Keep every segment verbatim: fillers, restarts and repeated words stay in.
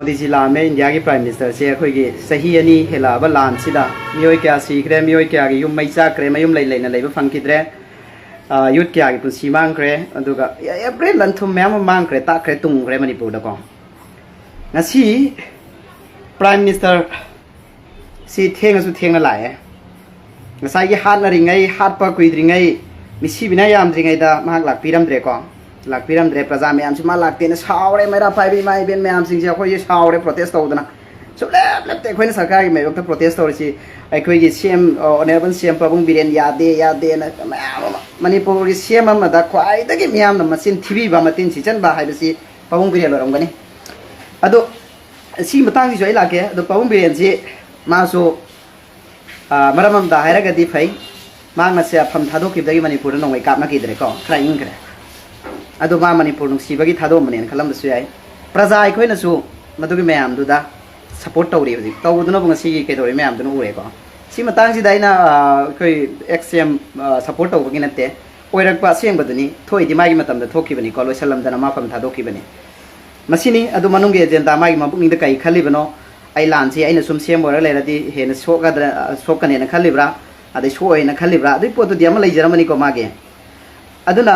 ꯃꯣꯗꯤꯖꯤ ꯂꯥꯛꯑꯝꯃꯦ, ꯏꯟꯗꯤꯌꯥꯒꯤ Prime Ministerꯁꯦ꯫ ꯑꯩꯈꯣꯏꯒꯤ ꯆꯍꯤ ꯑꯅꯤ ꯍꯦꯜꯂꯛꯑꯕ ꯂꯥꯟꯁꯤꯗ ꯃꯤꯑꯣꯏ ꯀꯌꯥ ꯁꯤꯈ꯭ꯔꯦ, ꯃꯤꯑꯣꯏ ꯀꯌꯥꯒꯤ ꯌꯨꯝ ꯃꯩ ꯆꯥꯛꯈ꯭ꯔꯦ, ꯃꯌꯨꯝ ꯂꯩ ꯂꯩꯅ ꯂꯩꯕ ꯐꯪꯈꯤꯗ꯭ꯔꯦ꯫ ꯑ, youth ꯀꯌꯥꯒꯤ ꯄꯨꯟꯁꯤ ꯃꯥꯡꯈ꯭ꯔꯦ, ꯑꯗꯨꯒ every ꯂꯟ ꯊꯨꯝ ꯃꯌꯥꯝ ꯑꯃ ꯃꯥꯡꯈ꯭ꯔꯦ, ꯇꯥꯛꯈ꯭ꯔꯦ, ꯇꯨꯡꯈ꯭ꯔꯦ ꯃꯅꯤꯄꯨꯔꯗꯀꯣ꯫ ꯉꯁꯤ Prime Minister ꯁꯤ ꯊꯦꯡꯉꯁꯨ ꯊꯦꯡꯅ ꯂꯥꯛꯑꯦ꯫ ꯉꯁꯥꯏꯒꯤ ꯍꯥꯠꯅꯔꯤꯉꯩ, ꯍꯥꯠꯄ ꯀꯨꯏꯗ꯭ꯔꯤꯉꯩ, ꯃꯤꯁꯤꯕꯤꯅ ꯌꯥꯝꯗ꯭ꯔꯤꯉꯩꯗ ꯃꯍꯥꯛ ꯂꯥꯛꯄꯤꯔꯝꯗ꯭ꯔꯦꯀꯣ꯫ ꯂꯥꯛꯄꯤꯔꯝꯗ꯭ꯔꯦ꯫ ꯄ꯭ꯔꯖꯥ ꯃꯌꯥꯝꯁꯤ ꯃꯥ ꯂꯥꯛꯇꯦꯅ ꯁꯥꯎꯔꯦ꯫ ꯃꯩꯔꯥ ꯄꯥꯏꯕ ꯏꯃꯥ ꯏꯕꯦꯟ ꯃꯌꯥꯝꯁꯤꯡꯁꯦ ꯑꯩꯈꯣꯏꯁꯦ ꯁꯥꯎꯔꯦ protest ꯇꯧꯗꯅ꯫ ꯁꯨꯡꯂꯦꯞ ꯂꯦꯞꯇꯦ ꯑꯩꯈꯣꯏꯅ ꯁꯔꯀꯥꯔꯒꯤ ꯃꯥꯌꯣꯛꯇ protest ꯇꯧꯔꯤꯁꯤ꯫ ꯑꯩꯈꯣꯏꯒꯤ C M, ꯑ, Honourable C M ꯄꯥꯕꯨꯡ ꯕꯤꯔꯦꯟ ꯌꯥꯗꯦ, ꯌꯥꯗꯦꯅ ꯃꯌꯥꯝ ꯑꯃ꯫ ꯃꯅꯤꯄꯨꯔꯒꯤ C M ꯑꯃꯗ ꯈ꯭ꯋꯥꯏꯗꯒꯤ ꯃꯤꯌꯥꯝꯅ ꯃꯆꯤꯟ ꯊꯤꯕꯤꯕ, ꯃꯇꯤꯟ ꯁꯤꯠꯆꯟꯕ ꯍꯥꯏꯕꯁꯤ ꯄꯥꯕꯨꯡ ꯕꯤꯔꯦꯟ ꯑꯣꯏꯔꯝꯒꯅꯤ꯫ ꯑꯗꯣ ꯁꯤ ꯃꯇꯥꯡꯁꯤꯁꯨ ꯑꯩ ꯂꯥꯛꯀꯦ꯫ ꯑꯗꯣ ꯄꯥꯕꯨꯡ ꯕꯤꯔꯦꯟꯁꯤ ꯃꯥꯁꯨ, ꯑ, ꯃꯔꯝ ꯑꯃꯗ ꯍꯥꯏꯔꯒꯗꯤ ꯐꯩ, ꯃꯍꯥꯛꯅ ꯁꯦ ꯐꯝ ꯊꯥꯗꯣꯛꯈꯤꯕꯗꯒꯤ ꯃꯅꯤꯄꯨꯔꯗ ꯅꯣꯡꯃꯩ ꯀꯥꯞꯅꯈꯤꯗ꯭ꯔꯦꯀꯣ, ꯈꯔ ꯏꯪꯈ꯭ꯔꯦ꯫ ꯑꯗꯣ ꯃꯥ ꯃꯅꯤꯄꯨꯔ ꯅꯨꯡꯁꯤꯕꯒꯤ ꯊꯥꯗꯣꯛꯑꯝꯕꯅꯦꯅ ꯈꯜꯂꯝꯕꯁꯨ ꯌꯥꯏ꯫ ꯄ꯭ꯔꯖꯥ ꯑꯩꯈꯣꯏꯅꯁꯨ ꯃꯗꯨꯒꯤ ꯃꯌꯥꯝꯗꯨꯗ support ꯇꯧꯔꯤ ꯍꯧꯖꯤꯛ꯫ ꯇꯧꯕꯗꯨꯅꯕꯨ ꯉꯁꯤꯒꯤ ꯀꯩꯗꯧꯔꯤ ꯃꯌꯥꯝꯗꯨꯅ ꯎꯔꯦꯀꯣ꯫ ꯁꯤ ꯃꯇꯥꯡꯁꯤꯗ ꯑꯩꯅ, ꯑ, ꯑꯩꯈꯣꯏ ex C M, ꯑ, support ꯇꯧꯕꯒꯤ ꯅꯠꯇꯦ, ꯑꯣꯏꯔꯛꯄ ꯑꯁꯦꯡꯕꯗꯨꯅꯤ꯫ ꯊꯣꯛꯏꯗꯤ ꯃꯥꯒꯤ ꯃꯇꯝꯗ ꯊꯣꯛꯈꯤꯕꯅꯤꯀꯣ, ꯂꯣꯏꯁꯜꯂꯝꯗꯅ ꯃꯥ ꯐꯝ ꯊꯥꯗꯣꯛꯈꯤꯕꯅꯤ꯫ ꯃꯁꯤꯅꯤ꯫ ꯑꯗꯨ ꯃꯅꯨꯡꯒꯤ agenda ꯃꯥꯒꯤ ꯃꯄꯨꯛꯅꯤꯡꯗ ꯀꯔꯤ ꯈꯜꯂꯤꯕꯅꯣ? ꯑꯩ ꯂꯥꯟꯁꯤ ꯑꯩꯅ ꯁꯨꯝ C M ꯑꯣꯏꯔ ꯂꯩꯔꯗꯤ ꯍꯦꯟꯅ ꯁꯣꯛꯀꯗ꯭ꯔꯥ, ꯁꯣꯛꯀꯅꯦꯅ ꯈꯜꯂꯤꯕ꯭ꯔꯥ? ꯑꯗꯩ ꯁꯣꯛꯑꯣꯏꯅ ꯈꯜꯂꯤꯕ꯭ꯔꯥ? ꯑꯗꯨꯒꯤ ꯄꯣꯠꯇꯨꯗꯤ ꯑꯃ ꯂꯩꯖꯔꯝꯃꯅꯤꯀꯣ ꯃꯥꯒꯤ꯫ ꯑꯗꯨꯅ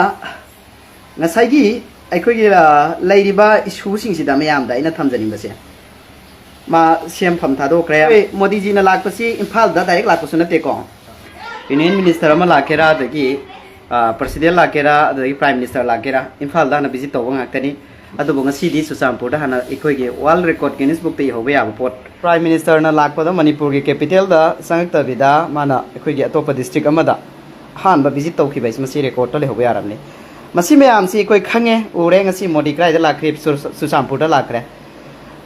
ꯉꯁꯥꯏꯒꯤ ꯑꯩꯈꯣꯏꯒꯤ, ꯑ, ꯂꯩꯔꯤꯕ issue ꯁꯤꯡꯁꯤꯗ ꯃꯌꯥꯝꯗ ꯑꯩꯅ ꯊꯝꯖꯅꯤꯡꯕꯁꯦ, ꯃꯥ C M ꯐꯝ ꯊꯥꯗꯣꯛꯈ꯭ꯔꯦ꯫ ꯑꯩꯈꯣꯏ ꯃꯣꯗꯤꯖꯤꯅ ꯂꯥꯛꯄꯁꯤ ꯏꯝꯐꯥꯜꯗ direct ꯂꯥꯛꯄꯁꯨ ꯅꯠꯇꯦꯀꯣ꯫ Union Minister ꯑꯃ ꯂꯥꯛꯀꯦꯔꯥ, ꯑꯗꯒꯤ, ꯑ, President ꯂꯥꯛꯀꯦꯔꯥ, ꯑꯗꯒꯤ Prime Minister ꯂꯥꯛꯀꯦꯔꯥ, ꯏꯝꯐꯥꯜꯗ ꯍꯥꯟꯅ visit ꯇꯧꯕ ꯉꯥꯛꯇꯅꯤ꯫ ꯑꯗꯨꯕꯨ ꯉꯁꯤꯗꯤ ꯆꯨꯔꯆꯥꯟꯄꯨꯔꯗ ꯍꯥꯟꯅ ꯑꯩꯈꯣꯏꯒꯤ World Record Guinness Bookꯇ ꯏꯍꯧꯕ ꯌꯥꯕ ꯄꯣꯠ꯫ Prime Ministerꯅ ꯂꯥꯛꯄꯗ ꯃꯅꯤꯄꯨꯔꯒꯤ capitalꯗ ꯆꯪꯉꯛꯇꯕꯤꯗ ꯃꯥꯅ ꯑꯩꯈꯣꯏꯒꯤ ꯑꯇꯣꯞꯄ district ꯑꯃꯗ ꯑꯍꯥꯟꯕ visit ꯇꯧꯈꯤꯕ ꯍꯥꯏꯁꯤ ꯃꯁꯤ recordꯇ ꯂꯩꯍꯧꯕ ꯌꯥꯔꯕꯅꯤ꯫ ꯃꯁꯤ ꯃꯌꯥꯝꯁꯤ ꯑꯩꯈꯣꯏ ꯈꯪꯉꯦ, ꯎꯔꯦ꯫ ꯉꯁꯤ ꯃꯣꯗꯤ ꯀꯗꯥꯏꯗ ꯂꯥꯛꯈ꯭ꯔꯦ? ꯆꯨꯔ-, ꯆꯨꯔꯆꯥꯟꯄꯨꯔꯗ ꯂꯥꯛꯈ꯭ꯔꯦ꯫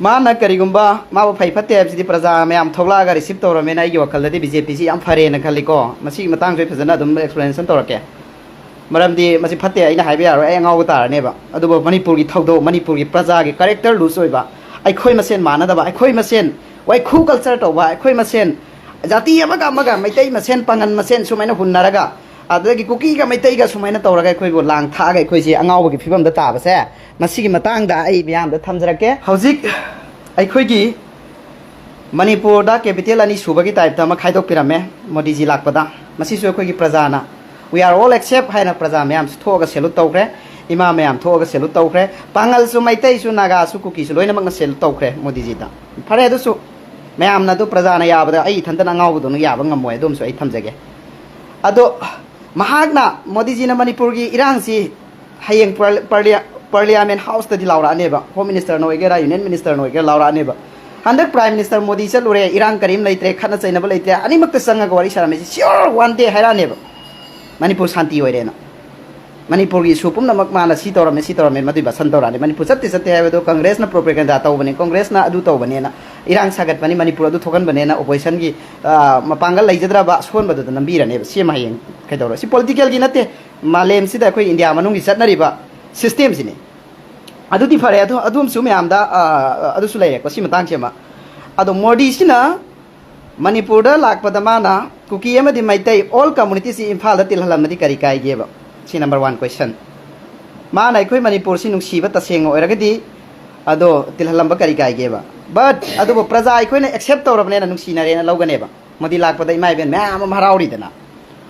ꯃꯥꯅ ꯀꯔꯤꯒꯨꯝꯕ ꯃꯥꯕꯨ ꯐꯩ ꯐꯠꯇꯦ ꯍꯥꯏꯕꯁꯤꯗꯤ ꯄ꯭ꯔꯖꯥ ꯃꯌꯥꯝ ꯊꯣꯛꯂꯛꯑꯒ receive ꯇꯧꯔꯝꯃꯦꯅ ꯑꯩꯒꯤ ꯋꯥꯈꯜꯗꯗꯤ BJPꯁꯤ ꯌꯥꯝ ꯐꯔꯦꯅ ꯈꯜꯂꯤꯀꯣ꯫ ꯃꯁꯤꯒꯤ ꯃꯇꯥꯡꯁꯨ ꯑꯩ ꯐꯖꯅ ꯑꯗꯨꯝ explanation ꯇꯧꯔꯛꯀꯦ꯫ ꯃꯔꯝꯗꯤ ꯃꯁꯤ ꯐꯠꯇꯦ ꯑꯩꯅ ꯍꯥꯏꯕ ꯌꯥꯔꯣꯏ, ꯑꯩ ꯑꯉꯥꯎꯕ ꯇꯥꯔꯅꯦꯕ꯫ ꯑꯗꯨꯕꯨ ꯃꯅꯤꯄꯨꯔꯒꯤ ꯊꯧꯗꯣꯛ, ꯃꯅꯤꯄꯨꯔꯒꯤ ꯄ꯭ꯔꯖꯥꯒꯤ character loose ꯑꯣꯏꯕ, ꯑꯩꯈꯣꯏ ꯃꯁꯦꯟ ꯃꯥꯟꯅꯗꯕ, ꯑꯩꯈꯣꯏ ꯃꯁꯦꯟ ꯋꯥꯏꯈꯨ culture ꯇꯧꯕ, ꯑꯩꯈꯣꯏ ꯃꯁꯦꯟ ꯖꯥꯇꯤ ꯑꯃꯒ ꯑꯃꯒ, ꯃꯩꯇꯩ ꯃꯁꯦꯟ, ꯄꯥꯉꯟ ꯃꯁꯦꯟ ꯁꯨꯃꯥꯏꯅ ꯍꯨꯟꯅꯔꯒ, ꯑꯗꯨꯗꯒꯤ ꯀꯨꯀꯤꯒ ꯃꯩꯇꯩꯒ ꯁꯨꯃꯥꯏꯅ ꯇꯧꯔꯒ ꯑꯩꯈꯣꯏꯕꯨ ꯂꯥꯡ ꯊꯥꯛꯑꯒ ꯑꯩꯈꯣꯏꯁꯤ ꯑꯉꯥꯎꯕꯒꯤ ꯐꯤꯕꯝꯗ ꯇꯥꯕꯁꯦ, ꯃꯁꯤꯒꯤ ꯃꯇꯥꯡꯗ ꯑꯩ ꯃꯤꯌꯥꯝꯗ ꯊꯝꯖꯔꯛꯀꯦ꯫ ꯍꯧꯖꯤꯛ ꯑꯩꯈꯣꯏꯒꯤ ꯃꯅꯤꯄꯨꯔꯗ ꯀꯦꯄꯤꯇꯦꯜ ꯑꯅꯤ ꯁꯨꯕꯒꯤ ꯇꯥꯏꯞꯇ ꯑꯃ ꯈꯥꯏꯗꯣꯛꯄꯤꯔꯝꯃꯦ ꯃꯣꯗꯤꯖꯤ ꯂꯥꯛꯄꯗ꯫ ꯃꯁꯤꯁꯨ ꯑꯩꯈꯣꯏꯒꯤ ꯄ꯭ꯔꯖꯥꯅ "We are all except" ꯍꯥꯏꯅ ꯄ꯭ꯔꯖꯥ ꯃꯌꯥꯝꯁꯨ ꯊꯣꯛꯑꯒ ꯁꯦꯂꯨꯠ ꯇꯧꯈ꯭ꯔꯦ, ꯏꯃꯥ ꯃꯌꯥꯝ ꯊꯣꯛꯑꯒ ꯁꯦꯂꯨꯠ ꯇꯧꯈ꯭ꯔꯦ, ꯄꯥꯉꯜꯁꯨ, ꯃꯩꯇꯩꯁꯨ, ꯅꯥꯒꯥꯁꯨ, ꯀꯨꯀꯤꯁꯨ ꯂꯣꯏꯅꯃꯛꯅ ꯁꯦꯂꯨꯠ ꯇꯧꯈ꯭ꯔꯦ ꯃꯣꯗꯤꯖꯤꯗ꯫ ꯐꯔꯦ, ꯑꯗꯨꯁꯨ ꯃꯌꯥꯝꯅ ꯑꯗꯨ ꯄ꯭ꯔꯖꯥꯅ ꯌꯥꯕꯗ ꯑꯩ ꯏꯊꯟꯇꯅ ꯑꯉꯥꯎꯕꯗꯧꯅ ꯌꯥꯕ ꯉꯝꯃꯣꯏ, ꯑꯗꯨꯝꯁꯨ ꯑꯩ ꯊꯝꯖꯒꯦ꯫ ꯑꯗꯣ ꯃꯍꯥꯛꯅ, ꯃꯣꯗꯤꯖꯤꯅ ꯃꯅꯤꯄꯨꯔꯒꯤ ꯏꯔꯥꯡꯁꯤ ꯍꯌꯦꯡ ꯄꯥꯔꯂꯤꯌꯥꯃꯦꯟ ꯍꯥꯎꯁꯇꯗꯤ ꯂꯥꯎꯔꯛꯑꯅꯦꯕ, ꯍꯣꯝ ꯃꯤꯅꯤꯁꯇꯔꯅ ꯑꯣꯏꯒꯦꯔꯥ, ꯌꯨꯅꯤꯌꯟ ꯃꯤꯅꯤꯁꯇꯔꯅ ꯑꯣꯏꯒꯦꯔꯥ ꯂꯥꯎꯔꯛꯑꯅꯦꯕ꯫ "ꯍꯟꯗꯛ ꯄ꯭ꯔꯥꯏꯝ ꯃꯤꯅꯤꯁꯇꯔ ꯃꯣꯗꯤ ꯆꯠꯂꯨꯔꯦ, ꯏꯔꯥꯡ ꯀꯔꯤꯝ ꯂꯩꯇ꯭ꯔꯦ, ꯈꯠꯅ ꯆꯩꯅꯕ ꯂꯩꯇ꯭ꯔꯦ, ꯑꯅꯤꯃꯛꯇ ꯆꯪꯉꯒ ꯋꯥꯔꯤ ꯁꯥꯔꯝꯃꯤꯁꯦ ꯁꯤꯌꯣꯔ ꯋꯥꯟ ꯗꯦ ꯍꯥꯏꯔꯛꯑꯅꯦꯕ, ꯃꯅꯤꯄꯨꯔ ꯁꯥꯟꯇꯤ ꯑꯣꯏꯔꯦꯅ, ꯃꯅꯤꯄꯨꯔꯒꯤ ꯏꯁꯨ ꯄꯨꯝꯅꯃꯛ ꯃꯥꯅ ꯁꯤ ꯇꯧꯔꯝꯃꯦ, ꯁꯤ ꯇꯧꯔꯝꯃꯦ", ꯃꯗꯨꯏ ꯕꯥꯁꯟ ꯇꯧꯔꯛꯑꯅꯤ꯫ ꯃꯅꯤꯄꯨꯔ ꯆꯠꯇꯦ ꯆꯠꯇꯦ ꯍꯥꯏꯕꯗꯣ ꯀꯪꯒ꯭ꯔꯦꯁꯅ ꯄ꯭ꯔꯣꯄꯦꯒꯦꯟꯗꯥ ꯇꯧꯕꯅꯦ, ꯀꯪꯒ꯭ꯔꯦꯁꯅ ꯑꯗꯨ ꯇꯧꯕꯅꯦꯅ, ꯏꯔꯥꯡ ꯁꯥꯒꯠꯄꯅꯤ, ꯃꯅꯤꯄꯨꯔ ꯑꯗꯨ ꯊꯣꯛꯍꯟꯕꯅꯦꯅ, ꯑꯣꯄꯣꯖꯤꯁꯟꯒꯤ ꯃꯄꯥꯡꯒꯜ ꯂꯩꯖꯗ꯭ꯔꯕ ꯑꯁꯣꯟꯕꯗꯨꯗ ꯅꯝꯕꯤꯔꯅꯦꯕ꯫ ꯁꯤ ꯑꯃ ꯍꯌꯦꯡ ꯀꯩꯗꯧꯔꯣ? ꯁꯤ ꯄꯣꯂꯤꯇꯤꯀꯦꯜꯒꯤ ꯅꯠꯇꯦ, ꯃꯥꯂꯦꯝꯁꯤꯗ ꯑꯩꯈꯣꯏ ꯏꯟꯗꯤꯌꯥ ꯃꯅꯨꯡꯒꯤ ꯆꯠꯅꯔꯤꯕ ꯁꯤꯁꯇꯦꯝꯁꯤꯅꯤ꯫ ꯑꯗꯨꯗꯤ ꯐꯔꯦ, ꯑꯗꯨ ꯑꯗꯨꯝꯁꯨ ꯃꯌꯥꯝꯗ, ꯑ, ꯑꯗꯨꯁꯨ ꯂꯩꯔꯦꯀꯣ, ꯁꯤ ꯃꯇꯥꯡꯁꯤ ꯑꯃ꯫ ꯑꯗꯣ ꯃꯣꯗꯤꯁꯤꯅ ꯃꯅꯤꯄꯨꯔꯗ ꯂꯥꯛꯄꯗ ꯃꯥꯅ ꯀꯨꯀꯤ ꯑꯃꯗꯤ ꯃꯩꯇꯩ ꯑꯣꯜ ꯀꯝꯃꯨꯅꯤꯇꯤꯁꯤ ꯏꯝꯐꯥꯜꯗ ꯇꯤꯜꯍꯜꯂꯝꯃꯗꯤ ꯀꯔꯤ ꯀꯥꯏꯒꯦꯕ? ꯁꯤ ꯅꯝꯕꯔ ꯋꯥꯟ ꯀꯣꯏꯁꯟ꯫ ꯃꯥꯅ ꯑꯩꯈꯣꯏ ꯃꯅꯤꯄꯨꯔꯁꯤ ꯅꯨꯡꯁꯤꯕ ꯇꯁꯦꯡꯅ ꯑꯣꯏꯔꯒꯗꯤ ꯑꯗꯣ ꯇꯤꯜꯍꯜꯂꯝꯕ ꯀꯔꯤ ꯀꯥꯏꯒꯦꯕ? ꯕꯠ ꯑꯗꯨꯕꯨ ꯄ꯭ꯔꯖꯥ ꯑꯩꯈꯣꯏꯅ ꯑꯦꯛꯁꯦꯞ ꯇꯧꯔꯕꯅꯦꯅ ꯅꯨꯡꯁꯤꯅꯔꯦꯅ ꯂꯧꯒꯅꯦꯕ꯫ ꯃꯣꯗꯤ ꯂꯥꯛꯄꯗ ꯏꯃꯥ ꯏꯕꯦꯟ ꯃꯌꯥꯝ ꯑꯃ ꯍꯔꯥꯎꯔꯤꯗꯅ,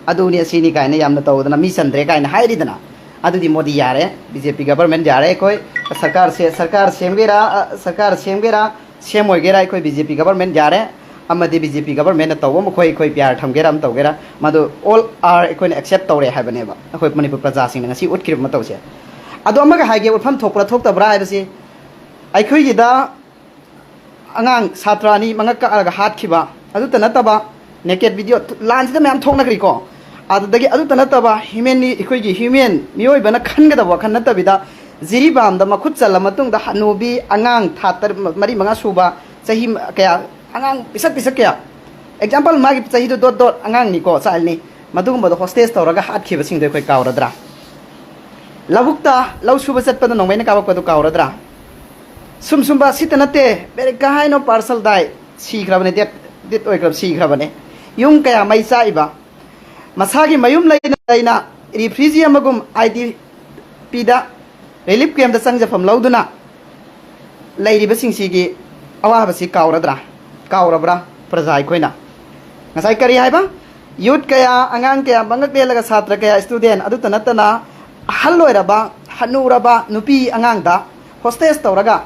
"ꯑꯗꯨꯅꯤ ꯑꯁꯤꯅꯤ" ꯀꯥꯏꯅ ꯌꯥꯝꯅ ꯇꯧꯗꯅ, "ꯃꯤ ꯆꯟꯗ꯭ꯔꯦ" ꯀꯥꯏꯅ ꯍꯥꯏꯔꯤꯗꯅ꯫ ꯑꯗꯨꯗꯤ ꯃꯣꯗꯤ ꯌꯥꯔꯦ, ꯕꯤ ꯖꯦ ꯄꯤ ꯒꯕꯔꯃꯦꯟ ꯌꯥꯔꯦ꯫ ꯑꯩꯈꯣꯏ ꯁꯔꯀꯥꯔꯁꯦ, ꯁꯔꯀꯥꯔ ꯁꯦꯝꯒꯦꯔꯥ, ꯑ, ꯁꯔꯀꯥꯔ ꯁꯦꯝꯒꯦꯔꯥ, ꯁꯦꯝ ꯑꯣꯏꯒꯦꯔꯥ, ꯑꯩꯈꯣꯏ ꯕꯤ ꯖꯦ ꯄꯤ ꯒꯕꯔꯃꯦꯟ ꯌꯥꯔꯦ꯫ ꯑꯃꯗꯤ ꯕꯤ ꯖꯦ ꯄꯤ ꯒꯕꯔꯃꯦꯟꯅ ꯇꯧꯕ ꯃꯈꯣꯏ, ꯑꯩꯈꯣꯏ ꯄꯤ ꯑꯥꯔ ꯊꯝꯒꯦꯔꯥ ꯑꯃ ꯇꯧꯒꯦꯔꯥ, ꯃꯗꯨ ꯑꯣꯜ ꯑꯥꯔ ꯑꯩꯈꯣꯏꯅ ꯑꯦꯛꯁꯦꯞ ꯇꯧꯔꯦ ꯍꯥꯏꯕꯅꯦꯕ꯫ ꯑꯩꯈꯣꯏ ꯃꯅꯤꯄꯨꯔ ꯄ꯭ꯔꯖꯥꯁꯤꯡꯅ ꯉꯁꯤ ꯎꯠꯈ꯭ꯔꯤꯕ ꯃꯇꯧꯁꯦ꯫ ꯑꯗꯣ ꯑꯃꯒ ꯍꯥꯏꯒꯦ, ꯎꯠꯐꯝ ꯊꯣꯛꯄ꯭ꯔꯥ ꯊꯣꯛꯇꯕ꯭ꯔꯥ ꯍꯥꯏꯕꯁꯤ, ꯑꯩꯈꯣꯏꯒꯤꯗ ꯑꯉꯥꯡ ꯁꯥꯇ꯭ꯔ ꯑꯅꯤ ꯃꯉꯛ ꯀꯛꯑꯒ ꯍꯥꯠꯈꯤꯕ, ꯑꯗꯨꯇ ꯅꯠꯇꯕ ꯅꯦꯀꯦꯠ ꯚꯤꯗꯤꯑꯣ ꯂꯥꯟꯁꯤꯗ ꯃꯌꯥꯝ ꯊꯣꯛꯅꯈ꯭ꯔꯤꯀꯣ꯫ ꯑꯗꯨꯗꯒꯤ ꯑꯗꯨꯇ ꯅꯠꯇꯕ ꯍ꯭ꯌꯨꯃꯦꯟꯂꯤ, ꯑꯩꯈꯣꯏꯒꯤ ꯍ꯭ꯌꯨꯃꯦꯟ ꯃꯤꯑꯣꯏꯕꯅ ꯈꯟꯒꯗꯕ ꯋꯥꯈꯜ ꯅꯠꯇꯕꯤꯗ, ꯖꯤꯔꯤꯕꯥꯝꯗ ꯃꯈꯨꯠ ꯆꯜꯂ ꯃꯇꯨꯡꯗ ꯍꯅꯨꯕꯤ, ꯑꯉꯥꯡ ꯊꯥ ꯇꯔꯨꯛ, ꯃꯔꯤ ꯃꯉꯥ ꯁꯨꯕ, ꯆꯍꯤ ꯀꯌꯥ, ꯑꯉꯥꯡ ꯄꯤꯁꯛ ꯄꯤꯁꯛ ꯀꯌꯥ, ꯑꯦꯛꯖꯥꯝꯄꯜ, ꯃꯥꯒꯤ ꯆꯍꯤꯗꯨ ꯗꯣꯠ ꯗꯣꯠ ꯑꯉꯥꯡꯅꯤꯀꯣ, ꯆꯥꯏꯜꯅꯤ, ꯃꯗꯨꯒꯨꯝꯕꯗꯣ ꯍꯣꯁꯇꯦꯖ ꯇꯧꯔꯒ ꯍꯥꯠꯈꯤꯕꯁꯤꯡꯗꯣ ꯑꯩꯈꯣꯏ ꯀꯥꯎꯔꯗ꯭ꯔꯥ? ꯂꯧꯕꯨꯛꯇ ꯂꯧ ꯁꯨꯕ ꯆꯠꯄꯗ ꯅꯣꯡꯃꯩꯅ ꯀꯥꯞꯄꯛꯄꯗꯨ ꯀꯥꯎꯔꯗ꯭ꯔꯥ? ꯁꯨꯝ ꯁꯨꯝꯕ ꯁꯤꯇ ꯅꯠꯇꯦ, ꯕꯦꯔꯤꯀꯥ ꯍꯥꯏꯅꯣ ꯄꯥꯔꯁꯜ ꯗꯥꯏ, ꯁꯤꯈ꯭ꯔꯕꯅꯦ, ꯗꯦꯠ, ꯗꯦꯠ ꯑꯣꯏꯈ꯭ꯔꯕ, ꯁꯤꯈ꯭ꯔꯕꯅꯦ꯫ ꯌꯨꯝ ꯀꯌꯥ ꯃꯩ ꯆꯥꯛꯏꯕ, ꯃꯁꯥꯒꯤ ꯃꯌꯨꯝ ꯂꯩꯅ ꯂꯩꯅ ꯔꯤꯐ꯭ꯌꯨꯖꯤ ꯑꯃꯒꯨꯝ ꯑꯥꯏ ꯗꯤ ꯄꯤꯗ ꯔꯤꯂꯤꯐ ꯀꯦꯝꯗ ꯆꯪꯖꯐꯝ ꯂꯧꯗꯨꯅ ꯂꯩꯔꯤꯕꯁꯤꯡꯁꯤꯒꯤ ꯑꯋꯥꯕꯁꯤ ꯀꯥꯎꯔꯗ꯭ꯔꯥ? ꯀꯥꯎꯔꯕ꯭ꯔꯥ? ꯄ꯭ꯔꯖꯥ ꯑꯩꯈꯣꯏꯅ ꯉꯁꯥꯏ ꯀꯔꯤ ꯍꯥꯏꯕ? ꯌꯨꯠ ꯀꯌꯥ, ꯑꯉꯥꯡ ꯀꯌꯥ ꯃꯉꯛ ꯂꯦꯜꯂꯒ, ꯁꯥꯇ꯭ꯔ ꯀꯌꯥ, ꯁ꯭ꯇꯨꯗꯦꯟ, ꯑꯗꯨꯇ ꯅꯠꯇꯅ ꯑꯍꯜ ꯑꯣꯏꯔꯕ, ꯍꯅꯨꯔꯕ ꯅꯨꯄꯤ ꯑꯉꯥꯡꯗ ꯍꯣꯁꯇꯦꯖ ꯇꯧꯔꯒ,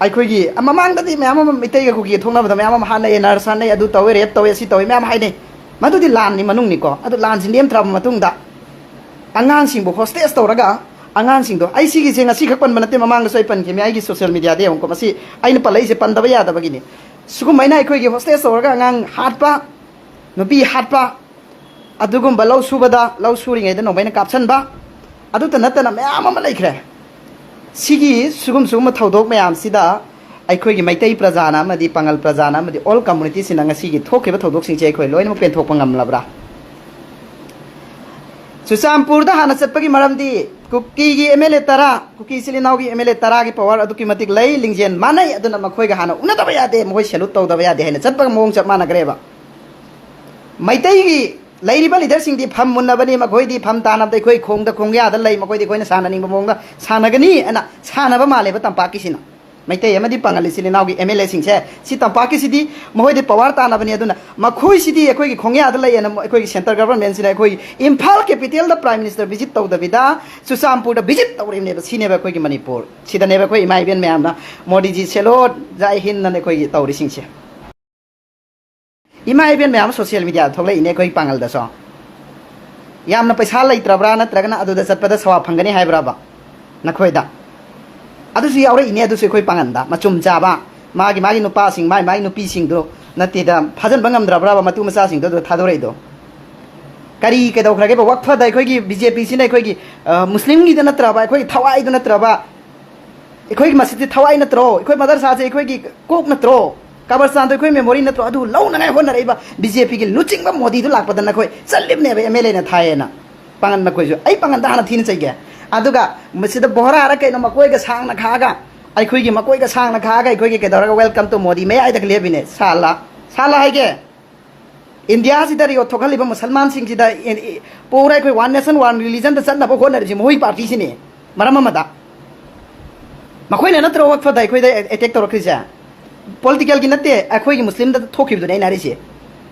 ꯑꯩꯈꯣꯏꯒꯤ ꯃꯃꯥꯡꯗꯗꯤ ꯃꯌꯥꯝ ꯑꯃ ꯃꯩꯇꯩꯒ ꯀꯨꯀꯤꯒ ꯊꯣꯛꯅꯕꯗ ꯃꯌꯥꯝ ꯑꯃ ꯍꯥꯠꯅꯩ, ꯅꯔꯁ ꯍꯥꯠꯅꯩ, ꯑꯗꯨ ꯇꯧꯋꯦ, ꯔꯦꯞ ꯇꯧꯋꯦ, ꯑꯁꯤ ꯇꯧꯋꯦ ꯃꯌꯥꯝ ꯍꯥꯏꯅꯩ꯫ ꯃꯗꯨꯗꯤ ꯂꯥꯟꯅꯤ ꯃꯅꯨꯡꯅꯤꯀꯣ꯫ ꯑꯗꯨ ꯂꯥꯟꯁꯤ ꯅꯦꯝꯊꯔꯕ ꯃꯇꯨꯡꯗ ꯑꯉꯥꯡꯁꯤꯡꯕꯨ ꯍꯣꯁꯇꯦꯖ ꯇꯧꯔꯒ, ꯑꯉꯥꯡꯁꯤꯡꯗꯣ, ꯑꯩ ꯁꯤꯒꯤꯁꯦ ꯉꯁꯤ ꯈꯛ ꯄꯟꯕ ꯅꯠꯇꯦ, ꯃꯃꯥꯡꯗꯁꯨ ꯑꯩ ꯄꯟꯈꯤꯕꯅꯤ ꯑꯩꯒꯤ ꯁꯣꯁꯤꯌꯦꯜ ꯃꯦꯗꯤꯌꯥꯗ ꯌꯦꯡꯉꯨꯀꯣ꯫ ꯃꯁꯤ ꯑꯩꯅ ꯄꯜꯂꯛꯏꯁꯦ ꯄꯟꯗꯕ ꯌꯥꯗꯕꯒꯤꯅꯤ꯫ ꯁꯤꯒꯨꯝꯕ ꯑꯩꯅ ꯑꯩꯈꯣꯏꯒꯤ ꯍꯣꯁꯇꯦꯖ ꯇꯧꯔꯒ ꯑꯉꯥꯡ ꯍꯥꯠꯄ, ꯅꯨꯄꯤ ꯍꯥꯠꯄ, ꯑꯗꯨꯒꯨꯝꯕ ꯂꯧ ꯁꯨꯕꯗ, ꯂꯧ ꯁꯨꯔꯤꯉꯩꯗ ꯅꯣꯡꯃꯩꯅ ꯀꯥꯞꯁꯟꯕ, ꯑꯗꯨꯇ ꯅꯠꯇꯅ ꯃꯌꯥꯝ ꯑꯃ ꯂꯩꯈ꯭ꯔꯦ꯫ ꯁꯤꯒꯤ ꯁꯤꯒꯨꯝ ꯁꯤꯒꯨꯝꯕ ꯊꯧꯗꯣꯛ ꯃꯌꯥꯝꯁꯤꯗ ꯑꯩꯈꯣꯏꯒꯤ ꯃꯩꯇꯩ ꯄ꯭ꯔꯖꯥꯅ ꯑꯃꯗꯤ ꯄꯥꯉꯜ ꯄ꯭ꯔꯖꯥꯅ ꯑꯃꯗꯤ ꯑꯣꯜ ꯀꯝꯃꯨꯅꯤꯇꯤꯁꯤꯡꯅ ꯉꯁꯤꯒꯤ ꯊꯣꯛꯈꯤꯕ ꯊꯧꯗꯣꯛꯁꯤꯡꯁꯦ ꯑꯩꯈꯣꯏ ꯂꯣꯏꯅꯃꯛ ꯄꯦꯟꯊꯣꯛꯄ ꯉꯝꯂꯕ꯭ꯔꯥ? ꯆꯨꯔꯆꯥꯟꯄꯨꯔꯗ ꯍꯥꯟꯅ ꯆꯠꯄꯒꯤ ꯃꯔꯝꯗꯤ ꯀꯨꯀꯤꯒꯤ ꯑꯦꯝ ꯑꯦꯜ ꯑꯦ ꯇꯔꯥ, ꯀꯨꯀꯤ ꯏꯆꯤꯜ ꯏꯅꯥꯎꯒꯤ ꯑꯦꯝ ꯑꯦꯜ ꯑꯦ ꯇꯔꯥꯒꯤ ꯄꯋꯥꯔ ꯑꯗꯨꯛꯀꯤ ꯃꯇꯤꯛ ꯂꯩ, ꯂꯤꯡꯖꯦꯜ ꯃꯥꯟꯅꯩ, ꯑꯗꯨꯅ ꯃꯈꯣꯏꯒ ꯍꯥꯟꯅ ꯎꯅꯗꯕ ꯌꯥꯗꯦ, ꯃꯈꯣꯏ ꯁꯦꯂꯨꯠ ꯇꯧꯗꯕ ꯌꯥꯗꯦ ꯍꯥꯏꯅ ꯆꯠꯄꯒ ꯃꯑꯣꯡ ꯆꯞ ꯃꯥꯟꯅꯈ꯭ꯔꯦꯕ꯫ ꯃꯩꯇꯩꯒꯤ ꯂꯩꯔꯤꯕ ꯂꯤꯗꯔꯁꯤꯡꯗꯤ ꯐꯝ ꯃꯨꯟꯅꯕꯅꯤ, ꯃꯈꯣꯏꯗꯤ ꯐꯝ ꯇꯥꯅꯕꯗ ꯑꯩꯈꯣꯏ ꯈꯣꯡꯗ ꯈꯣꯡꯌꯥꯗ ꯂꯩ, ꯃꯈꯣꯏꯗꯤ ꯑꯩꯈꯣꯏꯅ ꯁꯥꯟꯅꯅꯤꯡꯕ ꯃꯑꯣꯡꯗ ꯁꯥꯟꯅꯒꯅꯤ ꯑꯅ ꯁꯥꯟꯅꯕ ꯃꯥꯜꯂꯦꯕ ꯇꯝꯄꯥꯛꯀꯤꯁꯤꯅ꯫ ꯃꯩꯇꯩ ꯑꯃꯗꯤ ꯄꯥꯉꯜ ꯏꯆꯤꯜ ꯏꯅꯥꯎꯒꯤ ꯑꯦꯝ ꯑꯦꯜ ꯑꯦꯁꯤꯡꯁꯦ ꯁꯤ ꯇꯝꯄꯥꯛꯀꯤꯁꯤꯗꯤ ꯃꯈꯣꯏꯗꯤ ꯄꯋꯥꯔ ꯇꯥꯅꯕꯅꯤ, ꯑꯗꯨꯅ ꯃꯈꯣꯏꯁꯤꯗꯤ ꯑꯩꯈꯣꯏꯒꯤ ꯈꯣꯡꯌꯥꯗ ꯂꯩꯌꯦꯅ ꯑꯩꯈꯣꯏꯒꯤ ꯁꯦꯟꯇꯔ ꯒꯚꯔꯟꯃꯦꯟꯁꯤꯅ ꯑꯩꯈꯣꯏ ꯏꯝꯐꯥꯜ ꯀꯦꯄꯤꯇꯦꯜꯗ ꯄ꯭ꯔꯥꯏꯝ ꯃꯤꯅꯤꯁꯇꯔ ꯚꯤꯖꯤꯠ ꯇꯧꯗꯕꯤꯗ ꯆꯨꯔꯆꯥꯟꯄꯨꯔꯗ ꯚꯤꯖꯤꯠ ꯇꯧꯔꯤꯕꯅꯦꯕ꯫ ꯁꯤꯅꯦꯕ ꯑꯩꯈꯣꯏꯒꯤ ꯃꯅꯤꯄꯨꯔ꯫ ꯁꯤꯗꯅꯦꯕ ꯑꯩꯈꯣꯏ ꯏꯃꯥ ꯏꯕꯦꯟ ꯃꯌꯥꯝꯅ ꯃꯣꯗꯤꯖꯤ ꯁꯦꯂꯣꯠ, ꯖꯥꯏ ꯍꯤꯟꯗꯅ ꯑꯩꯈꯣꯏꯒꯤ ꯇꯧꯔꯤꯁꯤꯡꯁꯦ꯫ ꯏꯃꯥ ꯏꯕꯦꯟ ꯃꯌꯥꯝ ꯁꯣꯁꯤꯌꯦꯜ ꯃꯦꯗꯤꯌꯥꯗ ꯊꯣꯛꯂꯛꯏꯅꯦ ꯑꯩꯈꯣꯏ ꯄꯥꯉꯜꯗꯁꯨ꯫ ꯌꯥꯝꯅ ꯄꯩꯁꯥ ꯂꯩꯇ꯭ꯔꯕ꯭ꯔꯥ, ꯅꯠꯇ꯭ꯔꯒꯅ ꯑꯗꯨꯗ ꯆꯠꯄꯗ ꯁꯋꯥ ꯐꯪꯒꯅꯤ ꯍꯥꯏꯕ꯭ꯔꯕ ꯅꯈꯣꯏꯗ? ꯑꯗꯨꯁꯨ ꯌꯥꯎꯔꯛꯏꯅꯦ, ꯑꯗꯨꯁꯨ ꯑꯩꯈꯣꯏ ꯄꯥꯉꯜꯗ꯫ ꯃꯆꯨꯝ ꯆꯥꯕ, ꯃꯥꯒꯤ ꯃꯥꯒꯤ ꯅꯨꯄꯥꯁꯤꯡ, ꯃꯥꯒꯤ ꯃꯥꯒꯤ ꯅꯨꯄꯤꯁꯤꯡꯗꯨ ꯅꯠꯇꯦꯗ, ꯐꯥꯖꯤꯟꯕ ꯉꯝꯗ꯭ꯔꯕ꯭ꯔꯕ ꯃꯇꯨ ꯃꯆꯥꯁꯤꯡꯗꯨ ꯑꯗꯨꯗ ꯊꯥꯗꯣꯔꯛꯏꯗꯣ? ꯀꯔꯤ ꯀꯩꯗꯧꯈ꯭ꯔꯒꯦꯕ? ꯋꯛꯐꯗ ꯑꯩꯈꯣꯏꯒꯤ ꯕꯤ ꯖꯦ ꯄꯤꯁꯤꯅ ꯑꯩꯈꯣꯏꯒꯤ, ꯑ, ꯃꯨꯁꯂꯤꯝꯒꯤꯗ ꯅꯠꯇ꯭ꯔꯕ, ꯑꯩꯈꯣꯏꯒꯤ ꯊꯋꯥꯏꯗꯨ ꯅꯠꯇ꯭ꯔꯕ? ꯑꯩꯈꯣꯏꯒꯤ ꯃꯁꯤꯗꯤ ꯊꯋꯥꯏ ꯅꯠꯇ꯭ꯔꯣ? ꯑꯩꯈꯣꯏ ꯃꯗꯔꯁꯥꯁꯦ ꯑꯩꯈꯣꯏꯒꯤ ꯀꯣꯛ ꯅꯠꯇ꯭ꯔꯣ? ꯀꯕꯔꯁꯇꯥꯟꯗꯣ ꯑꯩꯈꯣꯏ ꯃꯦꯃꯣꯔꯤ ꯅꯠꯇ꯭ꯔꯣ? ꯑꯗꯨ ꯂꯧꯅꯉꯥꯏ ꯍꯣꯠꯅꯔꯛꯏꯕ ꯕꯤ ꯖꯦ ꯄꯤꯒꯤ ꯂꯨꯆꯤꯡꯕ ꯃꯣꯗꯤꯗꯨ ꯂꯥꯛꯄꯗ ꯅꯈꯣꯏ ꯆꯠꯂꯤꯕꯅꯦꯕ ꯑꯦꯝ ꯑꯦꯜ ꯑꯦꯅ ꯊꯥꯏꯌꯦꯅ꯫ ꯄꯥꯉꯟ ꯃꯈꯣꯏꯁꯨ ꯑꯩ ꯄꯥꯉꯟꯗ ꯍꯥꯟꯅ ꯊꯤꯅ ꯆꯩꯒꯦ꯫ ꯑꯗꯨꯒ ꯃꯁꯤꯗ ꯕꯣꯍꯔꯥꯔ ꯀꯩꯅꯣ ꯃꯀꯣꯏꯒ ꯁꯥꯡꯅ ꯈꯥꯛꯑꯒ, ꯑꯩꯈꯣꯏꯒꯤ ꯃꯀꯣꯏꯒ ꯁꯥꯡꯅ ꯈꯥꯛꯑꯒ ꯑꯩꯈꯣꯏꯒꯤ ꯀꯩꯗꯧꯔꯒ "Welcome to Modi" ꯃꯌꯥꯏꯗꯒ ꯂꯦꯞꯄꯤꯅꯦ꯫ ꯁꯥꯂꯥ, ꯁꯥꯂꯥ ꯍꯥꯏꯒꯦ꯫ ꯏꯟꯗꯤꯌꯥꯁꯤꯗ ꯔꯤꯑꯣ ꯊꯣꯛꯍꯜꯂꯤꯕ ꯃꯨꯁꯜꯃꯥꯟꯁꯤꯡꯁꯤꯗ ꯏ-, ꯏ-, ꯄꯨꯔꯥ ꯑꯩꯈꯣꯏ ꯋꯥꯟ ꯅꯦꯁꯟ ꯋꯥꯟ ꯔꯤꯂꯤꯖꯟꯗ ꯆꯠꯅꯕ ꯍꯣꯠꯅꯔꯤꯁꯤ ꯃꯈꯣꯏ ꯄꯥꯔꯇꯤꯁꯤꯅꯤ꯫ ꯃꯔꯝ ꯑꯃꯗ ꯃꯈꯣꯏꯅ ꯅꯠꯇ꯭ꯔꯣ ꯋꯛꯐꯗ ꯑꯩꯈꯣꯏꯗ ꯑꯦꯇꯦꯛ ꯇꯧꯔꯛꯈ꯭ꯔꯤꯁꯦ? ꯄꯣꯂꯤꯇꯤꯀꯦꯜꯒꯤ ꯅꯠꯇꯦ, ꯑꯩꯈꯣꯏꯒꯤ ꯃꯨꯁꯂꯤꯝꯗ ꯊꯣꯛꯈꯤꯕꯗꯨꯅꯦ ꯑꯩꯅ ꯍꯥꯏꯔꯤꯁꯦ꯫